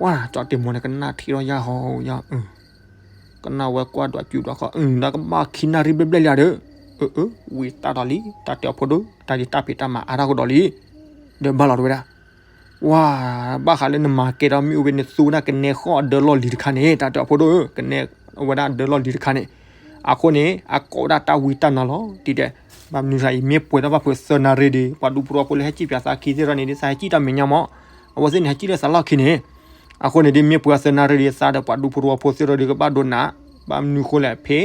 ပှၤကၠီတ့ၢ်မီၤန့ၣ် ကနၣ်ထံၣ်ထီၣ်ယၢ်ဟီယၢ် ကနၣ်ဝဲကွၢ်ဒွးစုဒွးခီ အၢ တၢ်ကဘၣ်ခံနၣ်ရံၣ်ဘျဲၣ်ဘျဲၣ်လံဧါဒီး, အၢ အၢ ဝံၤတၢ်ဒီးလံ တၢ်တဲအီၤဖိဒိၣ် တၢ်ဒ်တၢ်ဖံးတၢ်မၤအါထီၣ်ကဒီးလံ, ဒီးဘၣ်လီၤတဝဲဒၣ်, ဝါ ဘၣ်ဃးလၢနမၤကဲထီၣ်မ့ၣ်အူဖဲန့ၣ် သူဝဲဒၣ်ကနဲဃီၣ်အဒၢလီၢ်လံၤတခါန့ၣ် တၢ်တဲအီၤဖိဒိၣ်ဧၢ, ကနဲဝဲဒၣ်အဒၢလီၢ်လံၤတခါန့ၣ်, အဃိန့ၣ် အကိးဝဲဒၣ်တၢ်ဝံတၢ်နါလီၤ ဒ်တဲ, ဘၣ်မနုၤဃိအံၤ မ့ၢ်ပှဲၤထီၣ်ဘၣ်ဖုးသၢနၣ်ရံၣ်ဒီး ပှၤဒူဖိသဝီဖိလၢဟဲစံၣ်ပၠးသးခံသ့ၣ်ဒီးန့ၣ် ဒ်သးဟဲစံၣ်တၢ်မဲာ်ညါမး, အဝဲသ့ၣ်န့ၣ် ဟဲစံၣ်လၢသးလီၢ်ခံန့ၣ်, အဃိန့ၣ်ဒ်မ့ၢ်ပှဲၤသၢနၣ်ရံၣ်ဒီး သးဒီးပှၤဒူဖိသဝီဖိသ့ၣ်ဒီးကဘၣ်ဒိနး, ဘၣ်မနုၤဃိလဲၣ်ဖဲ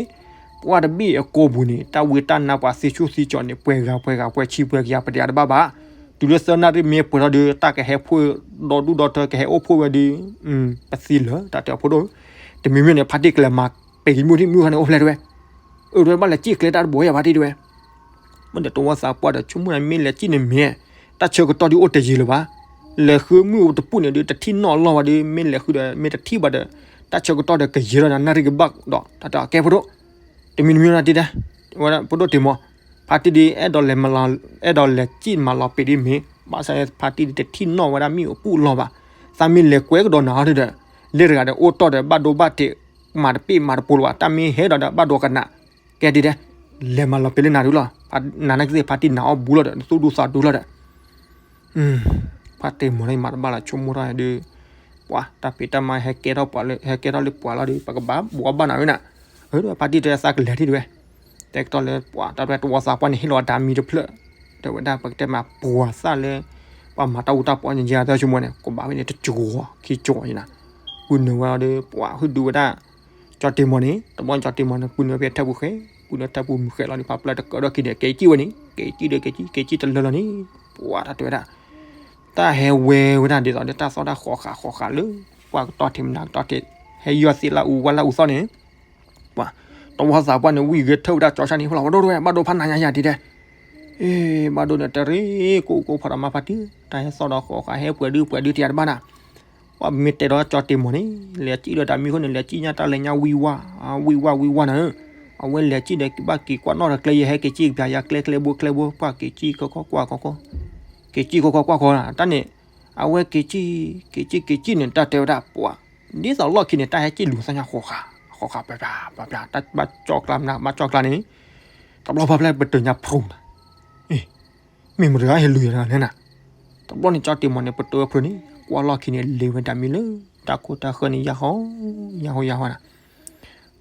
ပှၢ်တဘ့ၣ်အကိာ်ပူၤန့ၣ် တၢ်ဝံတၢ်နါပှၤသံဆူၣ်သံကၠီၤန့ၣ် ပှဲၤဂၤပှဲၤဂၤပှဲၤဆံပှဲၤကယၤပတယၤတဘၣ်ဘၣ်, တုၤလၢသၢနၣ်ရံၣ်မ့ၢ်ပှဲၤထီၣ်ဒီး တၢ်ကဟဲဖှိၣ်ဒီဒူၣ်ဒီထၢကဟဲအိၣ်ဖှိၣ်ဝဲဒီး, ပသံလၢာ် တၢ်တဲအီၤဖိဒိၣ်, တမံၤမံၤန့ၣ် ဖါတံၢ်ကလဲၤမၤပဲာ်က့ၤမုၢ်ထံၣ်မုၢ်ဃါန့ၣ်အိၣ်ဖျဲၣ်တဝဲ, အၢ တဝဲဘၣ်လဲၤစံၣ်ကျဲတၢ်တဘိယဲၢ်ဖါတံၢ်တဝဲ မ့ၢ်ဒီးတဝီသးပှၢ်ဒီး ဆိကမိၣ်န့ၣ် မ့ၢ်လဲၤစံၣ်န့ၣ်မ့ၢ်, တၢ်ဆၢကတီၢ်ဒ်အိၣ်တယံာ်လၢၤဘၣ်, လဲၤဃုမုၢ်အူတပူၤန့ၣ်ဒီး တထံၣ်နီၣ်လီၢ်ဘၣ်ဒီး မ့ၢ်လဲၤဃုဒီး မ့ၢ်တထံၣ်ဘၣ်ဒီး တၢ်ဆၢကတီၢ်ဒီးကယဲၢ်လီၤနၤ နၣ်ရံၣ်ကဘၣ်ဒီး တၢ်တဲအီၤကဲဖိဒိၣ်, တမံၤတမံၤနီၤတံၢ်တဲ, ဝဲဒၣ်ဖိဒိၣ်တ့ၢ်မီၤ, ဖါတံၢ်ဒ် အဲၣ်ဒိးလဲၤမၤလီၤ, အဲၣ်ဒိးလဲၤစံၣ်မၤလီၤပဲာ်ဒ်မ့ၢ်, ဘၣ်ဆၣ်ဖါတံၢ်ဒ်တထံၣ်နီၣ်ဝဲဒၣ်မ့ၣ်အူအပူၤလီၢ်ဘၣ်, သးမ့ၢ်လဲၤကွဲကဒီးနၤအီၤဒီး, လၢတဂၤဒီးအိၣ်တီၢ်ဒီး ဘၣ်ဒိဘၣ်ထံး, မၤတပ့ၢ်မၤတပိၤလၢၤဘၣ်, တၢ်မ့ၢ်ဟဲဒီးဒီး ဘၣ်ဒိကနၣ်, ကဲတံၢ်တဲ, လဲၤမၤလီၤပဲာ်လၢနၤဒုလီၤ, နၤနာ်က့သ့ၣ်ဖါတံၢ်နၤအီၣ်ဘူးလီၤဒီး နသူၣ်ဒူသးဒူလီၤဒီး ဖါတံၢ်မီၤန့ၣ် မၤတဘၣ်လၢၤ ဆိကမိၣ်ထီၣ်ဒီး, ပှၤတၢ်ဖံးတၢ်မၤဟဲကဲထီၣ်ပှၤလၢ ဟဲကဲထီၣ်လၢပှၤလီၤဒီး ပကဘၣ်ဘှီဘၣ်နၤဝဲနၤ, အၢ ဒီးဖါတံၢ်တဲသးကလဲၤထံၣ်တဝဲ, တဲကတီၢ်လၢပှၤတၢ်တဝဲတဝီသးပှၢ်န့ၣ် ဟ့ၣ်လီၤအတၢ်မံတဖျၢၣ်, တဲဝဲဒၣ်ပကတဲမၤပှၤသၣ်လၢ, ပှၤမၤတၢ်အူတၢ်ပီညါတၢ်ဆိကမိၣ်န့ၣ် ကဘၣ်ဝဲန့ၣ်တကီၤခံကီၤအံၤနၤ, ပုၢ်နုာ်ဝဲဒီး ပှၤဟုၣ်ဒုးဝဲဒၣ် ကၠီတ့ၢ်မီၤန့ၣ် တဘျီကၠီတ့ၢ်မီၤန့ၣ် ပုၢ်နုာ်ဝဲဖဲထၢၣ်ပူၤဃဲ, ပုၢ်နုာ်ထၢၣ်ပူၤမုၢ်ဃဲလီၤန့ၣ် ဖးပျၢၢ်တကးဒီးခံန့ၣ် က့ၤစံၣ်ဝဲန့ၣ် က့ၤစံၣ်ဒီးက့ၤစံၣ် က့ၤစံၣ်တလၢလီၤန့ၣ်, ပှၤတၢ်တဲဝဲဒၣ်, တၢ်ဟဲဝဲဝဲဒၣ်ဒ်သိးဒီးတၢ်သီၣ်တၢ်ဃီဃာ်ဃီဃာ်လၢ, ပှၤကတီၢ်ထံးမနၤကတီၢ်ထံး, ဟဲယီၢ်သ့ၣ်လၢအူဝဲလၢအူသီၣ်န့ၣ်, ပှၤ, တဝီသးပှၢ်န့ၣ် ဝံၢ်ဂဲၤထၢၣ်ဝဲဒၣ်ကၠီဆၣ်န့ၣ် ဟိလီၤဝဲဒိၣ်တဝဲ ဘၣ်ဒိဖးနးညါယၤတံၢ်တဲ အ့ ဘၣ်ဒိန့ၣ်တရ့ ကိးကိးဖးဒီးမါဖါတံၢ် တၢ်ဟဲသီၣ်ဒီးဃီဃာ် ဟဲပှဲၤဒုပှဲၤဒုတယၤတဘၣ်နၤ, ပှၤမ့ၢ်တဲဒီးကၠီတ့ၢ်မီၤန့ၣ် လဲၤစံၣ်ဒီးတၢ်မံၤဃိန့ၣ် လဲၤစံၣ်ညါတၢ်လဲၤညါဝံၢ်ဝါ, ဝံၢ်ဝါဝံၢ်ဝါနၤဧၢ, အဝဲလဲၤစံၣ်ဒီးဘၣ်က့ၤကွၢ်နီၣ်ဒီးကျဲ ယဟဲက့ၤစံၣ်ကပျးယၤကျဲကျဲဘိကျဲဘိ ပှၤက့ၤစံၣ်ခီခီကွၢ်ခီခီ, က့ၤစံၣ်ခီခီကွၢ်ခီနၤ တၢ်န့ၣ်, အဝဲက့ၤစံၣ်, က့ၤစံၣ်က့ၤစံၣ်န့ၣ် တၢ်တဲဝဲဒၣ်ပှၤ, ဒ်သိးလီၢ်ခံန့ၣ် တၢ်ဟဲစံၣ်လူၤသ့ၣ်ညါဃီဃာ်, ဃီဃာ်ပျၢ်ပျၢ်ပျၢ်ပျၢ် တၢ်ဘၣ်ကၠီကျါမနၤ ဘၣ်ကၠီကျါန့ၣ်, တဘျီဖးပျဲၢ်ပတုာ်ညါဖျိနၤ, မ့ၢ်မတၤဟဲလူၤယၤတဂၤလဲၣ်နၤ, တဘျီန့ၣ်ကၠီတ့ၢ်မီၤန့ၣ် ပတုာ်ဝဲဖျိန့ၣ် ကွၢ်လီၢ်ခံန့ၣ် လဲၤဝဲဒၣ်မံၤလၢ, တၢ်ခိၣ်တၢ်ဃၢန့ၣ် ယၢ်ဟီ, ယၢ်ဟီယၢ်ဟီနၤ,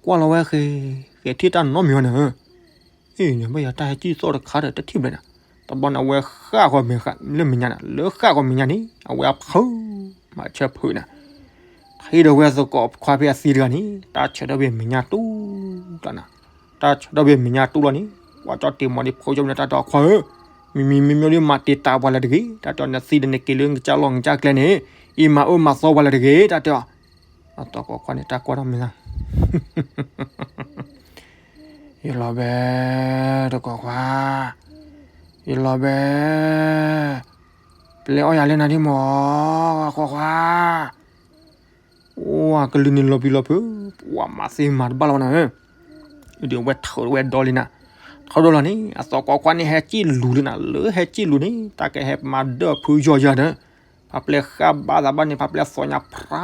ကွၢ်လီၤဝဲဃဲ, ဃဲထံၣ်တၢ်နီတမံၤဝဲနၤ အ့ၣ် န့ၣ်ဘၣ်ယၤတၢ်ဟဲစံၣ်သီၣ်တခါဒီးတထံၣ်ဘျဲၣ်နၤ, တဘျီန့ၣ် အဝဲဃၣ်ဃီၤမ့ၢ်လၢမဲာ်ညါန့ၣ် လၢဃၣ်ဃီၤမဲာ်ညါန့ၣ် အဝဲအဖု, မၤဆၢဖုနၤ, ထံၣ်ဒီးဝဲသကိးခွါဖဲအသံတဂၤန့ၣ် တၢ်ဆၢထၢၣ်ဖဲမဲာ်ညါတူၢ်တၢ်နၤ, တၢ်ဆၢထၢၣ်ဖဲမဲာ်ညါတူၢ်လီၤန့ၣ် ပှၤကၠီတ့ၢ်မီၤန့ၣ် ဖုကၠီမနုၤတၢ်တဲအီၤခွါဧၢ, မံၤမံၤမံၤမံၤဒီးမၤတ့ၢ်တၢ်ပှၤလၢတဂ့ၤ တၢ်တဲအီၤ နသံဒီးနက့ၤလၢနကစၢ်လီၢ်နကစၢ်ကျဲန့ၣ်, အံၤမၤအၢမၤသီပှၤလၢတဂ့ၤ တၢ်တဲအီၤ အသကိးခွါန့ၣ် တၢ်ကွၢ်ထီၣ်မ့ၢ်သး ယလီၤဘဲ, တကိးခွါ, ယလီၤဘဲ, ပလဲၤအီၣ်ယၤလၢနၤဒ်မီၤ, ကိးခွါ, အိၣ်ကလုၢ်န့ၣ်လီၤပျံၤလီၤဖုး, ပှၤမၤသ့မၤတဘၣ်လီၤနၤဧၢ, ဒ်ဝဲထၢဝဲဒီလံနၤ, ထၢဒီလီၤန့ၣ် အသကိးခွါန့ၣ် ဟဲစံၣ်လူၤလံနၤ, လၢဟဲစံၣ်လူၤန့ၣ် တၢ်ကဟဲမၤဒၢၣ်ဖုယီၤယၤဒီး ဖးပျဲၢ်ဃၣ်ဘၣ်သးဘၣ်န့ၣ် ဖးပျဲၢ်သီညါဖြါ,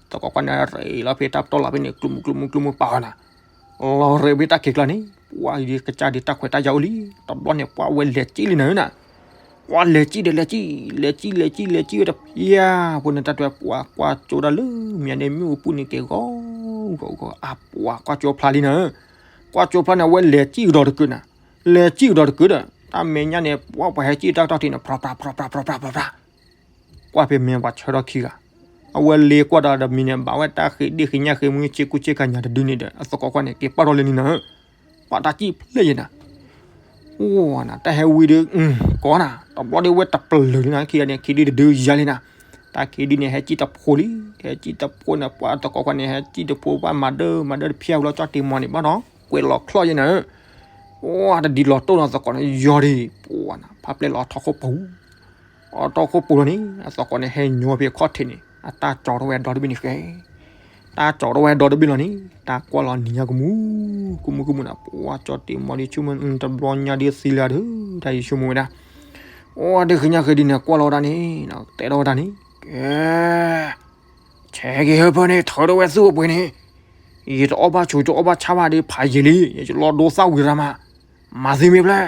သကိးခွါန့ၣ် ရ့လီၤဖဲတၢ်ပတီၢ်လီၤဖဲန့ၣ် ကျူမူကျူမူကျူမူပာ်အီၤနၤ, လီၤရ့ဖဲတၢ်ခံးကျါန့ၣ် ပှၤကစၢ်ဒ်တၢ်ခွဲးတၢ်ယာ်အိၣ်လံ, တဘျီန့ၣ် ပှၤဝဲလဲၤစံၣ်လံနၤဧၢနၤ, ပှၤလဲၤစံၣ်ဒီးလဲၤစံၣ်, လဲၤစံၣ်လဲၤစံၣ်လဲၤစံၣ်ဝဲတဖၣ်, ဖိန့ၣ်တၢ်တဲပှၤကွၢ်ကၠိဒၣ်လၢ မ့ၢ်န့ၣ်မ့ၣ်အူပူၤန့ၣ်က့ၤဂီၤဂီၤဂီၤ အပှၤကွၢ်ကၠိဖျါလံနၤဧၢ, ကွၢ်ကၠိဖျါန့ၣ် အဝဲလဲၤစံၣ်ကဒီးတကုာ်နၤ, လဲၤစံၣ်ကဒီးတကုာ်ဒီး တၢ်မဲာ်ညါန့ၣ် ပှၤပှၤဟဲစံၣ်တၢ်ကတီၢ်ထံးန့ၣ် ဖြီဖြါဖြီဖြါဖြီဖြါဖြီဖြါ ကွၢ်ဖဲမဲာ်ပှၤဆၢထီၣ်ခံဂၤ, အဝဲလ့ကွၢ်ဒီးဒီးမံၤန့ၣ် ဘၣ်ဝဲတၢ်ဃ့ဒ့ၣ်ဃ့ညၣ်ဃ့မူဆ့ကူဆ့ကၤညါတဒုန့ၣ်ဒီး အသကိးခွါန့ၣ် က့ၤပာ်ထီၣ်လၢန့ၣ်နၤဧၢ, ပှၤတၢ်စံၣ်ဖျဲၣ်ယဲနၤ, အိၣ်နၤ တၢ်ဟဲဝံၤဒီး ကီနၤ တဘျီဒီးဝဲတပျၢၤလံနၤ ခံဂၤန့ၣ် ခံဒုတဒုယၤလံနၤ, တၢ်ခံဒုန့ၣ် ဟဲစံၣ်တဖိလံ, ဟဲစံၣ်တဖိန့ၣ် ပှၤသကိးခွါန့ၣ် ဟဲစံၣ်တဖိဘၣ်မၤဒၢမၤဒၢတဖျဲၣ်ဝံၤလီၤ ကၠီတ့ၢ်မီၤန့ၣ် ဘၣ်ဒီး ကွဲးလီၤချီၣ်ယဲနၤဧၢ, အိၣ်တဒ်လီၤတိၢ်နီၤသကိးန့ၣ် ယီၤဒံး ပှၤနၤ ဖးပျဲၢ်လီၤထီၣ်ခိၣ်ပူၤ အီၣ်တီၢ်ခိၣ်ပူၤလီၤန့ၣ် အသကိးန့ၣ် ဟဲညိဖဲခီၣ်ထံးန့ၣ် အတၢ်ကၠီထီၣ်ဝဲဒီတဘ့ၣ်န့ၣ်ဃဲ, တၢ်ကၠီၤထီၣ်ဝဲဒီတဘ့ၣ်လီၤန့ၣ် တၢ်ကွၢ်လီၤနံၤညါကမူၣ် ကမူၣ်ကမူၣ်န့ၣ် ပှၤကၠီတ့ၢ်မီၤဒ်ဆိကမိၣ် တဘျီညါဒ်သံလၢဒုး တၢ်ယဆိကမိၣ်ဝဲဒၣ် အိၣ်ဒ့ၣ်ဃ့ညါဃ့ဒ်န့ၣ် ကွၢ်လီၤဝဲဒၣ်န့ၣ် တဲထီၣ်ဝဲဒၣ်န့ၣ် ကဲ ဆဲးက့ၤဟၢဖၢန့ၣ် ထၢထီၣ်ဝဲသူၣ်အပှ့ၤန့ၣ် ယတအီၣ်ဘၣ်ဆိ တအီၣ်ဘၣ်ဆၣ်ဘၣ်ဒီး ဖးယံာ်လံ ယကလီၤဒိသၣ်ဝံၤရၤမး မၤသံမ့ၢ်ဖျဲၣ်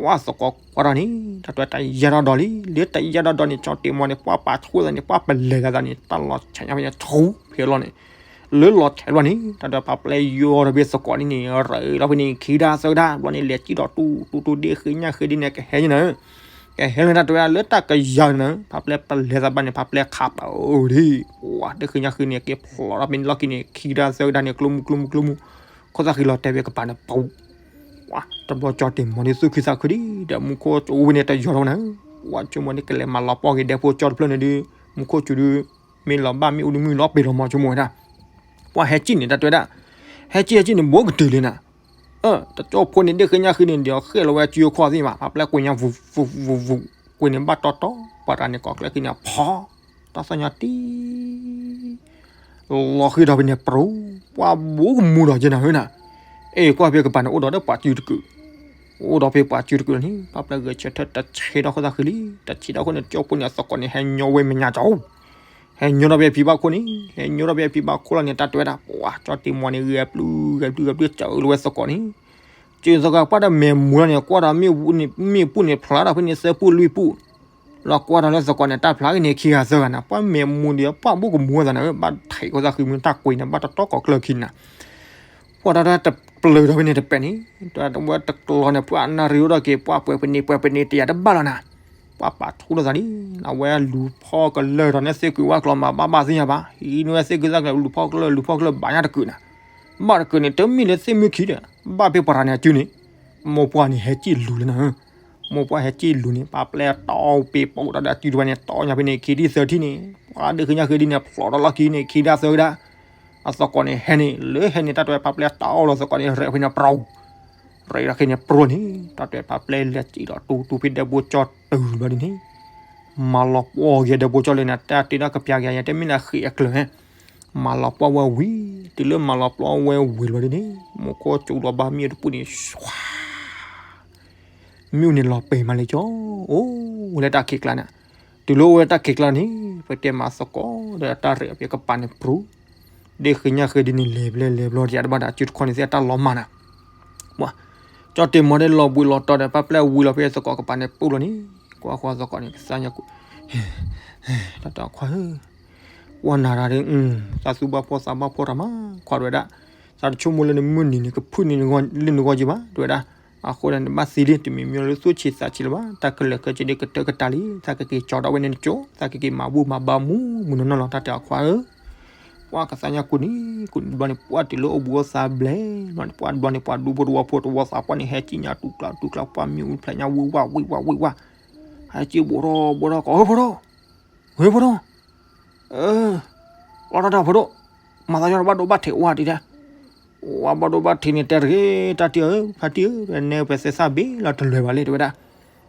ဝဲသကိးကွၢ်ထီၣ်န့ၣ် တၢ်တဲတၢ်ယၢ်ထီၣ်ဒီးလံ လၢတၢ်ယၢ်ထီၣ်ဒီးန့ၣ် ကၠီတ့ၢ်မီၤန့ၣ် ပှၤပာ်ဆူၣ်သးန့ၣ် ပှၤပလဲၤသးန့ၣ် တၢ်လီၤဆဲးညါဖဲန့ၣ် ဆူဖဲလီၤန့ၣ် လၢလီၤဆဲးဘျီန့ၣ် တၢ်တဲဖးပျဲယီၤဒီးဖဲသကိးန့ၣ်န့ၣ် ရ့လီၤဖဲန့ၣ် ခံဒါသၢဒါ ဘျီန့ၣ် လဲၤစံၣ်ဒီးတူတူတူ ဒ့ၣ်ဃ့ညါဃ့ဒ်န့ၣ် ကဟဲန့ၣ်နၤ ကဟဲလၢတၢ်တဲဝဲဒၣ်လၢတၢ်ကယၤနၤ ဖးပျဲပလဲၤသးဘၣ်န့ၣ် ဖးပျဲခးပာ်အိၣ်ဒံး ဝဲဒ့ၣ်ဃ့ညါဃ့န့ၣ် က့ၤဖျိးထီၣ်ဖဲန့ၣ်လီၢ်ခံန့ၣ် ခံဒါသၢဒါန့ၣ် ကျိမူကျိမူကျိမူ ခိၣ်သၣ်ဃံလီၤတဲာ်ဝဲကပၤန့ၣ်ပူၤ ဝဲတဘျီကၠီတ့ၢ်မီၤန့ၣ်သူၣ်ခုသးခုဒံး ဒီးမူခိၣ်စူၤဝဲန့ၣ်တယီၤထီၣ်နၤ ဝဲဆိကမိၣ်န့ၣ်ကလဲၤမၤလီၤပှီၢ်က့ၤဒဲဖိကၠီတဖျၢၣ်န့ၣ်ဒုး မူခိၣ်စူၤဒုး မ့ၢ်လီၤဘၣ်မ့ၣ်အူဒုး မ့ၢ်လီၤပ့ၤလီၤမီၤဆိကမိၣ်ဝဲဒၣ် ပှၤဟဲစံၣ်န့ၣ် တၢ်တဲဝဲဒၣ် ဟဲစံၣ်ဟဲစံၣ်န့ၣ် ဘိကတုၤလံနၤ တကၠီဖိန့ၣ် ဒ့ၣ်ဃ့ညါဃ့န့ၣ် ဒီးဃဲၣ်လီၤဝဲအစုအခီၣ်သ့ၣ်မး ဖးပျဲကွ့ညါ ဝူးဝူးဝူးဝူး ကွ့န့ၣ်ဘၣ်တီတီ ပှၤတဂၤန့ၣ်ကိးကျဲခံန့ၣ် ဖီ တၢ်သီၣ်ညါတံၢ် လီၤဃံဒီးဖဲန့ၣ်ပြူၤ ပှၤဘိကမူဒီးက့နၤဧၢနၤ အ့ၣ် ကွၢ်ဖဲကပၤန့ၣ် အိၣ်ဒီးဒီးပှၤစုတကုာ် အိၣ်ဒီးဖဲပှၤစုတကုာ်လီၤန့ၣ် ဖးပျဲဂဲၤဆၢထၢၣ်တဆဲးဒီးခိၣ်သၣ်ဃံလံ တဆဲးဒီးခိၣ်န့ၣ် တကၠီဖိန့ၣ် အသကိးန့ၣ် ဟဲညီဝဲမဲာ်ညါကၠီ ဟဲညီဒီးဖဲဖံဘၣ်ခိၣ်န့ၣ် ဟဲညီဒီးဖဲဖံဘၣ်ခိၣ်လီၤန့ၣ် တၢ်တဲဝဲဒၣ် ပှၤကၠီတ့ၢ်မီၤန့ၣ် ဂဲၤပျုၢ်ဂဲၤပျုၢ်ဂဲၤပျုၢ် စၢၤလီၤဝဲသကိးန့ၣ် စၢၤသကိးပှၢ်ဒီးမဲာ်မူလီၤန့ၣ် ကွၢ်ဒီးမ့ၣ်ပူၤန့ၣ်ဖျါဒီးဖဲန့ၣ်သၢပူၣ်လွံၢ်ပူၣ် လီၤကွၢ်ဒီးလၢသကိးန့ၣ် တၢ်ဖျါက့ၤန့ၣ်ခံဂၤသၢဂၤနၤ ပှၤမဲာ်မူဒံး ပှၤဘိကမူသးနၤ ဘၣ်ထဲးခိၣ်သၣ်ဃံမုၢ်တၢ်ကွ့န့ၣ် ဘၣ်တတီကိးကျၢၢ်ခံနၤ ပှၤတၢ်တပျၢၤဒီးဖဲန့ၣ်တပဲာ်န့ၣ် တၢ်ဝဲတကျီန့ၣ် ပှၤနၣ်ရံၣ်အိၣ်ဒီးက့ၤ ပှၤပှဲၤပနံၤပှဲၤပနံၤတယၤတဘၣ်လီၤနၤ ပှၤပာ်ထူလီၤသးဒ် အဝဲလူၤဖီကလၢာ်ဒီးန့ၣ်သ့ၣ်ကွံာ်ဝဲကျီမး ဘၣ်ဘၣ်သ့ၣ်ညါဘၣ် ဟံးန့ၢ်ဝဲသ့ၣ်ကွံာ်သးကျၢၢ် လူၤဖီကလၢာ် လူၤဖီကလၢာ်ဘၣ်ညါတကုာ်နၤ ဘၣ်တကုာ်န့ၣ် တမ့ၢ်လၢသ့ၣ်မုၢ်ခံဒီး ဘၣ်ဖဲပှၤတဂၤန့ၣ်အစုန့ၣ် မိၢ်ပှၢ်န့ၣ်ဟဲစံၣ်လူၤလၢနၤ မိၢ်ပှၢ်ဟဲစံၣ်လူၤန့ၣ် ပှၤပျဲတီပ့ၤပိာ်တၢ်ဒီးအစုတဝဲန့ၣ် တီညါဖဲန့ၣ် ခံထံၣ်သၢထံၣ်န့ၣ် ပှၤဒ့ၣ်ဃ့ညါဃ့ဒ်န့ၣ် ဖျိးဒီးလီၢ်ခံန့ၣ် ခံဒါသၢဒါ အသကိးန့ၣ်ဟဲန့ၣ် လၢဟဲန့ၣ် တၢ်တဲဝဲဖးပျဲတီလီၤသကိးန့ၣ် ရဲၣ်ဖဲန့ၣ်ပြူၤ ရဲၣ်ဒီးဃ့န့ၣ်ပြူၤန့ၣ် တၢ်တဲဖးပျဲလဲၤစံၣ်ဒီးတူတူဖဲဒဲဖိကၠီတုၤဘျီဒ်န့ၣ် မၤလီၤပှီၢ်က့ၤဒဲဖိကၠီလၢနၤ တၢ်တ့ဒီးကပျၢ်က့ၤယၤ တမ့ၢ်လၢဃ့အကျၢၤ မၤလီၤပှီၢ်ဝဲဝံၤ တုၤလၢမၤလီၤပှီၢ်ဝဲဝံၤလီၤဒ်န့ၣ် မူခိၣ်စူၤလီၤဘၣ်မ့ၣ်အူတပူၤန့ၣ် ဆွါ မ့ၣ်အူန့ၣ်လီၤပံာ်မးလၢကၠီ အိၣ်ဝဲလၢတၢ်ခံးကျါနၤ တုၤလၢအိၣ်ဝဲတၢ်ခံးကျါန့ၣ် ပတဲမၤသကိးဒီးတၢ်ရဲၣ်အပျဲၢ်ကပၤန့ၣ်ပြူၤ ဒ့ၣ်ဃ့ညါဃ့ဒ်န့ၣ် လဲၤဘျဲလဲၤဘျီတယၤတဘၣ်ဒီး အစုတခီန့ၣ်သ့ၣ်အတၢ်လီၤမၢ်နၤ ပှၤ ကၠီတ့ၢ်မီၤဒ်လီၤဘှံးလီၤတီၤဒီး ပှၤပျဲဝံၤလီၤဖဲသကိးကပၤန့ၣ်ပူၤလီၤန့ၣ် ကွၢ်ဃီသကိးန့ၣ် ကစၢ်ညါကူၣ် တၢ်တခွါဧၢ ကွၢ်နၤတၢ်ဒ် သးသူဘၣ်ဖှီၣ်သးဘၣ်ဖှီၣ်တၢ်မး ခွါတဝဲဒၣ် သးတဆိကမိၣ်လၢနမုၢ်နံၤန့ၣ် ကဖုၣ်န့ၢ်လၢနဂီၢ်က့ၤဘၣ် တဝဲဒၣ် အဃိဒၣ်နဘၣ်သံလံ တမ့ၢ်မ့ၢ်လၢသူၣ်ဆံးသးဆံးလၢၤဘၣ် တၢ်ခဲလၢာ်ခဲဆ့ဒ်ကတၢၢ်ကတၢၢ်လံ သးကက့ၤကၠီဒီးဝဲန့ၣ်နကၠိ သးကက့ၤမၤဘူၣ်မၤဘါမူမူနီၢ်နီၢ်လီၤ တၢ်တဲအခွါဧၢ ပှၤကစၢ်ညါကူၣ်န့ၣ် ကူၣ်န့ၣ်ဘျီန့ၣ် ပှၤတုၤလၢအိၣ်ဘူးအိၣ်သးဘျဲၣ်ဘျီန့ၣ် ပှၤဘျီန့ၣ် ပှၤဒူဖိတဝီဖိတဝီသးပှၢ်န့ၣ် ဟဲစံၣ်ညါတူၢ်ကျါတူၢ်ကျါ ပှၤမ့ၣ်အူဖျဲးညါဝံၢ်ဝါဝံၢ်ဝါဝံၢ်ဝါ ဟဲစံၣ်ဘိးထီၣ်ဘိးထီၣ်ကီး ဟဲဖိဒိၣ် ဟဲဖိဒိၣ် လီၤတၢ်တၢ်ဖိဒိၣ် မၤသးညီတဘၣ်ဒိဘၣ်ထံးဝဲတံၢ်တဲ ဝဲဘၣ်ဒိဘၣ်ထံးန့ၣ် တဲတဂ့ၤ တၢ်တံၢ်ဧၢ ဖါတံၢ်ဧၢ နဲပှၤသဲစၢ်ဘ့ၣ်လီၤတလၢာ်ဘၣ်လံ တဝဲဒၣ်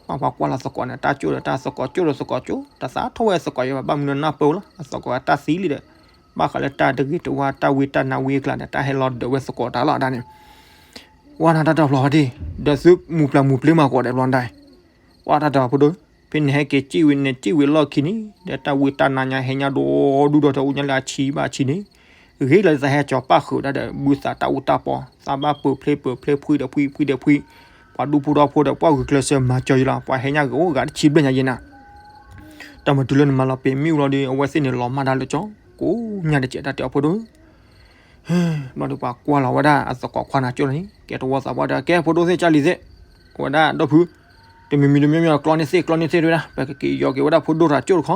ပှၤပှၤကွၢ်လီၤသကိးန့ၣ် တၢ်ကၠိဒီးတၢ်သကိး ကၠိဒီးသကိးကၠိ တၢ်သးထီၣ်ဝဲသကိးယဘၣ် ဘၣ်မနုၤနၢ်ပၢၢ်လီၤ အသကိးအတၢ်သံလံဒီး ဘၣ်ဃးလၢတၢ်တဂ့ၤတဝါ တၢ်ဝံတၢ်နါဝံအကျါန့ၣ် တၢ်ဟဲလီၤဒၢးဝဲသကိးတၢ်လီၤဒၣ်န့ၣ် ဝဲနၤတၢ်တၢ်ဖျီဖါတံၢ် ဒီးသုမူပျၢ်မူပျ့ၤမၤကိးဒဲးဘျီဒၣ် ပှၤတၢ်တဲအီၤဖိဒိၣ် ဖဲန့ၣ်ဟဲက့ၤစံၣ်ဝံၤန့ၣ် စံၣ်ဝံၤလီၢ်ခံန့ၣ် ဒီးတၢ်ဝံတၢ်နါညါဟဲညါဒိၣ်ဒူၣ်ဒီးတၢ်အိၣ်ညါလၢအဆံးဘၣ်အဆံးန့ၣ် ဂ့ၤလၢသးဟဲကၠီၤပၣ်ဃုာ်ဒၣ်ဒီး ဘုသးတၢ်အူတၢ်ပီ သးဘၣ်ပၢၤဖျ့ပၢၤဖျ့ ဖှံဒီးဖှံ ဖှံဒီးဖှံ ပှၤဒူဖိထီဖိဒီး ပှၤဂုာ်ကျဲးစၢးမၤစၢၤယလီၤ ပှၤဟဲညါဂ့ၤအိၣ်ဂၤတဆံဘျဲၣ်ညါယဲနၤ တၢ်မၤတုၤလၢနမၤလီၤပံာ်မ့ၣ်အူလီၤဒီး အဝဲသ့ၣ်န့ၣ်လီၤမၢ်ဒၣ်လၢကၠီ ကိးညါတကဲး တၢ်တဲအီၤဖိဒိၣ် ဘျီဒီးပှၤကွၢ်လီၤဝဲဒၣ်အသကိးခွါနၤကၠိလီၤန့ၣ် ကဲတဝီသးပှၢ်ဒီး ကဲဖိဒိၣ်သ့ၣ်ကၢ်လံၤသ့ၣ် အဝဲဒၣ်ဒီဖု တမံၤမံၤတမံၤမံၤ ကျီန့ၢ်သ့ၣ်ကျီန့ၢ်သ့ၣ်တဝဲဒၣ် ပကက့ၤယီၤက့ၤဝဲဒၣ်ဖိဒိၣ်တၢ်ကၠိတခီ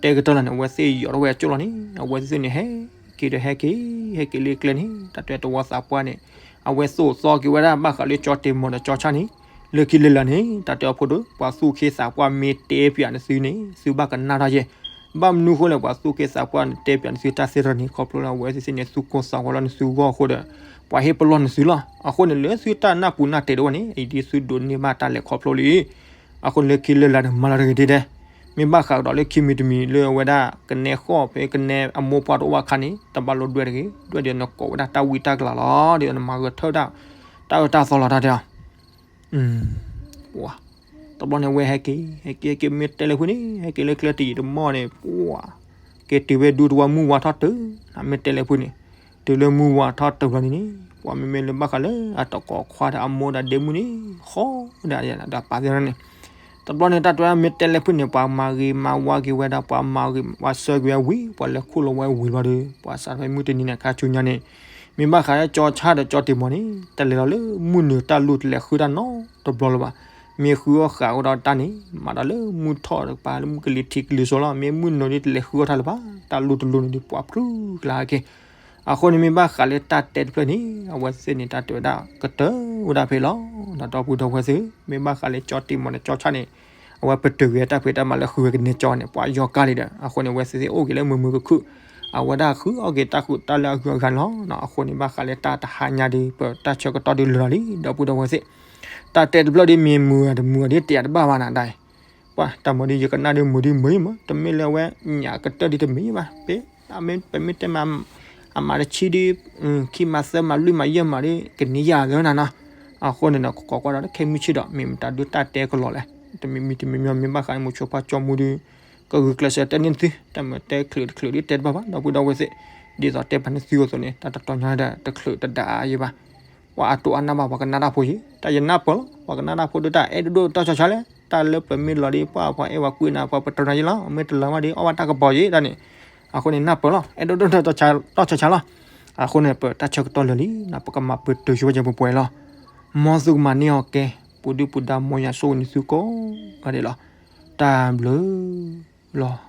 တဲကတၢၢ်လီၤန့ၣ် အဝဲသ့ၣ်ယီၤထီၣ်ဝဲအကၠိလီၤန့ၣ် အဝဲသ့ၣ်န့ၣ်ဟဲက့ၤဒီးဟဲက့ၤ ဟဲက့ၤလၢကျဲန့ၣ် တၢ်တဲတဝီသးပှၢ်န့ၣ် အဝဲသိၣ်သီက့ၤဝဲဒၣ်ဘၣ်ဃးလၢကၠီတ့ၢ်မီၤဒီးကၠီဆၣ်န့ၣ် လၢခံလၢလာ်န့ၣ် တၢ်တဲအီၤဖိဒိၣ် ပှၤသူၣ်က့သးပှၢ်မ့ၢ်တဲပၠးနသုန့ၣ် သုဘၣ်ကနၣ်ထီၣ်ယဲ ဘၣ်မနုၤအဃိလဲၣ် ပှၤသူၣ်က့သးပှၢ်န့ၣ် တဲပၠးနသုတၢ်သ့ၣ်တဖၣ်န့ၣ် ခီဖျိလၢအဝဲသ့ၣ်သ့ၣ်န့ၣ် သူၣ်ကိၢ်သးဂီၤလၢနသုဂီၢ်အဃိဒီး ပှၤဟ့ၣ်ပလီၢ်နသုလီၤ. အဃိန့ၣ် လၢသုတၢ်နၢ်ပူၤနၢ်တဲာ်တအိၣ်န့ၣ် အံၤဒ်သုဒိးန့ၢ်ဘၣ်တၢ်လဲၤခီဖျိလံ. အဃိန့ၣ် လၢခံလၢလာ်န့ၣ် မၤလီၤတဂ့ၤဒ်ဒဲး မ့ၢ်ဘၣ်ဃးကဒီးလၢခံမံၤတမံၤလၢအဝဲဒၣ်ကနဲဃီၣ်ဖဲကနဲအမိၢ်ပှၢ်တအိၣ်ဘၣ်အခါန့ၣ် တဘၣ်လိၣ်ဒွဲၣ်တဂ့ၤ, ဒွဲၣ်ဒီးနကိးဝဲဒၣ်တၢ်ဝံတၢ်ကလၤလီၤ, ဒီးနမၤဂဲၤထၢၣ်တၢ် တၢ်အၢတၢ်သီလီၤတၢ်တဲအီၤ ပှၤ တဘျီန့ၣ်ဝဲဟဲက့ၤ ဟဲက့ၤ ဟဲက့ၤ မ့ၢ်တဲလၢဖုန့ၣ် ဟဲက့ၤလၢကျဲတယံာ်တမီၢ်န့ၣ် ပှၤ က့ၤတုၤဝဲဒူတဝါမုၢ်ဝါထီၣ်တုၤ မ့ၢ်တဲလၢဖုန့ၣ် တုၤလၢမုၢ်ဝါထီၣ်တုၤလီၤန့ၣ်န့ၣ် ပှၤမ့မ့ၢ်လၢဘၣ်ဃးလၢအတကိးခွါဒီးအမိၢ်ဒီးဒ့မုၣ်န့ၣ် ဃီဒီးဒီးပာ်သ့ၣ်န့ၣ် တဘျီန့ၣ် တၢ်တဲမ့ၢ်တဲလၢဖုန့ၣ် ပှၤမၤဂ့ၤမၤဝါက့ၤဝဲဒၣ် ပှၤမၤဂ့ၤဝါဆၢက့ၤဝဲဝံၤ ပှၤလဲၤခူၣ်လီၤဝဲဝံၤလီၤဒီး ပှၤစးထီၣ်ဖဲမုၢ်တနံၤန့ၣ် ခါဆူညါန့ၣ် မ့ၢ်ဘၣ်ဃးလၢကၠီဆၣ်ဒီးကၠီတ့ၢ်မီၤန့ၣ် တလဲၤလီၤလၢမုၢ်နုာ်တၢ်လိၣ်တလဲၤဃုတၢ်နီတဘျီလၢၤဘၣ်. မ့ၢ်ဃုအီၣ်ဃာ်အိၣ်ဒီးတၢ်န့ၣ် မၤဒီးလၢမုၢ်ထီၣ်တကပၤ လၢမုၢ်ကလံၤထံးကလံၤစိးလီၤ. မ့ၢ်မုၢ်နုာ်ဒီးတလဲၤဃုအီၣ်တၢ်လၢၤဘၣ်. တၢ်လိၣ်တလိၣ်န့ၣ်ဒီးပှၤဖျုးကလါက့ၤ အဃိန့ၣ်မ့ၢ်ဘၣ်ဃးလၢတၢ်တဲတဖျၢၣ်န့ၣ် အဝဲသ့ၣ်န့ၣ် တၢ်တဲဝဲဒၣ်ကတၢၢ်ဝဲဒၣ်ဖဲလီၤ. ဒီပုၢ်ဒီဝဲၢ်သ့ၣ် မ့ၢ်ဘၣ်ဃးလၢကၠီတ့ၢ်မီၤဒီးကၠီဆၣ်န့ၣ် အဝဲပတုာ်က့ၤတၢ်ဖံးတၢ်မၤလၢဃုဝဲကန့ၢ်ကၠီန့ၣ် ပှၤယီၤကါလံဒီး အဃိန့ၣ် အဝဲသ့ၣ်သ့ၣ်အိၣ်က့ၤလၢမုာ်မုာ်ခုၣ်ခုၣ် အဝဲဒၣ်ဃုအီၣ်က့ၤတၢ်ဃုတၢ်လၢအဂုၤအဂၤန့ၣ်လီၤ. အဃိန့ၣ် ဘၣ်ဃးလၢတၢ်တဟါညါဒီး ပတၢ်ဆၢကတီၢ်ဒုးလၢာ်လီၤလံ ဒီပုၢ်ဒီဝဲၢ်သ့ၣ် တၢ်တဲတဖျၢၣ်ဒီးမ့ၢ်မုာ်တမုာ်ဒီး တယာ်တဘၣ်ဘၣ်နၤဒၣ်အံၤ ပှၤတၢ်မၤဒီး ယကနၣ်ဒီးမုာ်ဒီးမုာ်မး တမ့ၢ်လၢအဝဲညၣ်ကတၢၢ်ဒီးတမ့ၢ်ဘၣ် ပမ့ၢ်တဲမး အမၤတဆံဒီး ခံမၤသၢမၤလွံၢ်မၤယဲၢ်မၤဒီး ကန့ၢ်ယၤလၢနၤနီၤ. အဃိန့ၣ်ဒီး ကကိးကွၢ်ဒီးခဲမုၢ်ဆ့ၣ်ဒီး မ့ၢ်မတၤဒုးတၢ်တဲကလီၤလဲၣ်. တမံၤမံၤတမံၤမံၤ မ့ၢ်ဘၣ်ဃးမိၤဆိဖါကၠီမူဒီး ကဂုာ်ကျဲးစၢးတဲန့ၢ်သု တၢ်မၤတဲချုးတချုးဒီးတဲတဘၣ်ဘၣ် ဒီပုၢ်ဒီဝဲၢ်သ့ၣ် ဒ်သိးတဲပာ်န့ၢ်သုအသိးန့ၣ် တၢ်တတီညါဒီးတချုးတဒၣ်အါယံၤဘၣ် ပှၤအတိၢ်အါနၢ်ဘၣ် ပှၤကနၣ်တၢ်ဖိယံၤ တၢ်ယနၢ်ပၢၢ်လီၤ ပှၤကနၣ်တၢ်ဖိဒီးတၢ်အဲၣ်ဒိၣ်ဒိၣ်တီဆါဆါလဲၣ် တၢ်လၢပမ့ၢ်လီၤဒီး ပှၤပှၤအဲၣ်ပှၤကွံနၤ ပှၤပတြၢၤနၤယံၤလီၤ မ့ၢ်တလီၤမးဒီး အီၣ်ဘၣ်တၢ်ကပီၤယံၤတၢ်န့ၣ် အဃိန့ၣ် နၢ်ပၢၢ်လီၤ အဲၣ်ဒိၣ်ဒိၣ်တီဆါဆါလီၤ အဃိန့ၣ် ပတၢ်ဆၢကတီၢ်လၢာ်လံ ပကမၤပတုာ်ဆိဝဲကဲပှဲၤပှဲၤလီၤ မ်သုကမၤန့ၢ်အီၤကဲ ပူၤဒုၣ်ပူၤဒါ မ်ယွၤဆိၣ်ဂ့ၤန့ၢ်သုကိးဂၤဒဲးလီၤ တၢ်ဘျုးလီၤ.